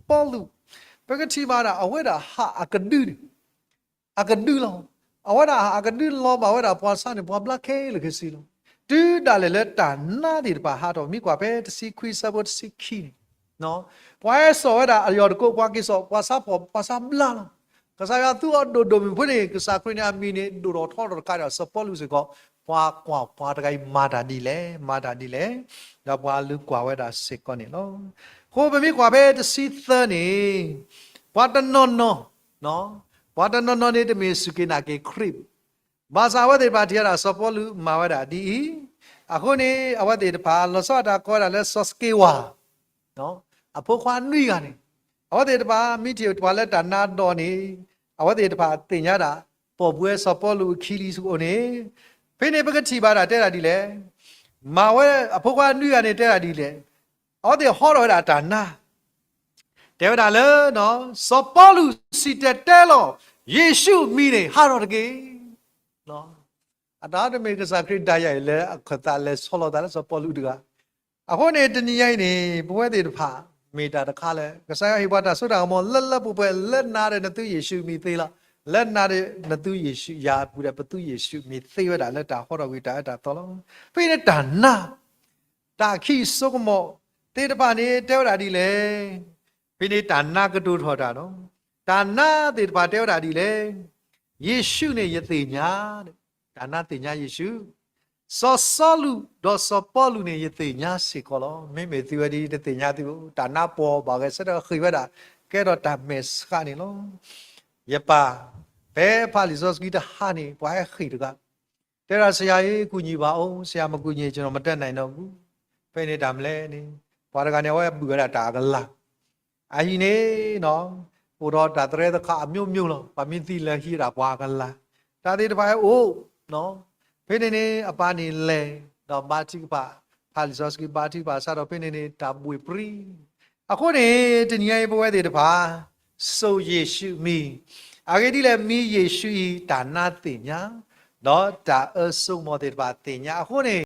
ပီလူး, ပကထံၣ်ဘၣ်ဒၣ်အဝဲဒၣ်ဟးအကဒုန့ၣ် အကဒုလီၤ. အဝဲဒၣ်ဟးအကဒုလီၤဘၣ်ဝဲဒၣ်ပှၤဆါန့ၣ် ပှၤဘျါခဲလၢာ်ခဲဆ့လီၤ. တုၤဒၣ်လဲာ်လၢတၢ်နါသ့ၣ်တဖၣ်ဟးထီၣ်, မ့ၢ်ကွၢ်ဖဲတဆံခွံဆၢဖိတဆံခံန့ၣ် ပှၤဟဲစိာ်ဝဲဒၣ်အယီၢ်တကိး, ပှၤက့ၤစိာ်, ပှၤဆါဖီၣ်, ပှၤဆါဘျါလီၤ. ကစၢ်ယွၤသူအီၤဒိၣ်ဒိၣ်မုၢ်မုၢ်န့ၣ်, ကစၢ်ခရံာ်န့ၣ်အမံၤန့ၣ် ဒိၣ်ထီၣ်ထီထီၣ်တခါဒီး စီၤပီလူးစ့ၢ်ကီး ပှၤကွၢ်ပှၤတဂၤအံၤမၤတၢ်ဒ်လဲၣ်, မၤတၢ်ဒ်လဲၣ်, ဒီးပှၤလူၤကွၢ်ဝဲဒၣ်စ့ၢ်ကီးန့ၣ်လီၤ. အဃိပမ့ၢ်ကွၢ်ဖဲတဆံသၢန့ၣ် ပှၤတနီၤနီၤ, ပှၤတနီၤနီၤန့ၣ် တမ့ၢ်စူၢ်က့ၤနာ်က့ၤခရံာ်ဘၣ်. ဘၣ်ဆၣ်အဝဲသ့ၣ်တဖၣ်ထံၣ်ဝဲဒၣ် စီၤပီလူးမၤဝဲဒၣ်ဒ်အံၤ, အဃိန့ၣ် အဝဲသ့ၣ်တဖၣ် လီၤဆီဒၣ်တၢ်ကိးဝဲဒၣ်လၢစီၤစက့ဝါ အဖိခွါနွံဂၤန့ၣ်, အဝဲသ့ၣ်တဖၣ်မ့ၢ်ထံၣ်ပှၤလၢတၢ်နါဒီးန့ၣ်, အဝဲသ့ၣ်တဖၣ်သ့ၣ်ညါဒၣ် ပိာ်ပှဲၤစီၤပီလူးအခံလံစ့ၢ်ကီးန့ၣ်, ဖဲန့ၣ်ပကထံၣ်ဘၣ်ဒၣ်တဲဒၣ်ဒ်လဲၣ်, မၤဝဲအဖိခွါနွံဂၤန့ၣ်တဲဒၣ်ဒ်လဲၣ်, အဝဲသ့ၣ်ဟီထီၣ်ဝဲဒၣ်တၢ်နါ တဲဝဲဒၣ်လၢ စီၤပီလူးစံၣ်တဲၤတဲလီၤ, ယ့ၣ်ၡူးမံၤန့ၣ်ဟးထီၣ်တက့ၢ်. အတၢ်တမ့ၢ်ကစၢ်ခရံာ်ဒၣ်ယၤအံၤလၢအခၢၣ်သးလဲၤဆီလီၤသးလၢစီၤပီလူးတဂၤ. အဃိန့ၣ် တနံၤညါအံၤန့ၣ် ပဝဲသ့ၣ်တဖၣ် မ့ၢ်တၢ်တခါလၢ ကစၢ်ယွၤဟ့ၣ်ပှၤတၢ်စိတၢ်ကမီၤလၢလၢပှဲၤပှဲၤ လၢနၤဒီးနသုယ့ၣ်ၡူးမံၤသ့လီၤ. လၢနၤဒီးနသုယ့ၣ်ၡူး ယၤအပူၤဒီးပသုယ့ၣ်ၡူးမံၤသ့ဝဲဒၣ်လၢတၢ်ဟီထီၣ်ကွံာ်တၢ်အၢတၢ်သီလီၤ. ဖဲန့ၣ်တၢ်နါ တၢ်ခံစိကမီၤသ့ၣ်တဖၣ်န့ၣ် တဲဝဲဒၣ်ဒ်လဲၣ်. ဖဲန့ၣ်တၢ်နါကတိၤထီၣ်တၢ်ဒီး တၢ်နါသ့ၣ်တဖၣ်တဲဝဲဒၣ်ဒ်လဲၣ်. ယ့ၣ်ၡူးန့ၣ်ယသ့ၣ်ညါ, တၢ်နါသ့ၣ်ညါယ့ၣ်ၡူး, စီၤစီလူးဒီးစီၤပီလူးန့ၣ် ယသ့ၣ်ညါစ့ၢ်ကီးလီၤ. မ့မ့ၢ်သုဝဲဒ်တသ့ၣ်ညါသုဧိၤ, တၢ်နါပှီၢ်ဘၣ်ဂဲၤဆၢထၢၣ်ဃ့ၢ်ဝဲဒၣ် ကဲထီၣ်တၢ်မဲာ်ဆှးန့ၣ်လီၤ. ယပၢ်, ဖဲဖးလံာ်စီဆှံတဟါန့ၣ် ပှၤဟဲဃ့ၢ်တဂၤ တဲဒၣ် ဆရာရေ ကူညီပါဦး, ဆရာမကူညီကျွန်တော်မတတ်နိုင်တော့ဘူး. ဖဲန့ၣ်တၢ်မနုၤလဲၣ်န့ၣ် ပှၤတဂၤန့ၣ် အဝဲဘုၣ်ဝဲဒၣ်တၢ်အကလၤ အဟံၣ်န့ၣ် အိၣ်ဒီးတၢ်သရဲသခးအမျိုးမျိုးလီၤ. ပှၤမ့ၢ်သံလၢဟံးဝဲဒၣ်ပှၤအကလၤ တၢ်သ့ၣ်တဖၣ်ဟဲအိၣ်, ဖဲန့ၣ်န့ၣ် အပၢ်န့ၣ်လဲၤဒီးဘါထုကဖၣ်, ဖးလံာ်စီဆှံဘါထုကဖၣ်စးထီၣ်ဖဲန့ၣ်န့ၣ် တၢ်ဘှ့ၣ်ပြံ. အဃိန့ၣ် တနံၤညါအံၤပဝဲသ့ၣ်တဖၣ် စိာ်ယ့ၣ်ၡူးမံၤ, အဂ့ၢ်ဒ်လဲၣ် မံယ့ၣ်ၡူးအံၤ တၢ်နါသ့ၣ်ညါ, ဒီးတၢ်အၢစိကမီၤသ့ၣ်တဖၣ်သ့ၣ်ညါအဃိန့ၣ်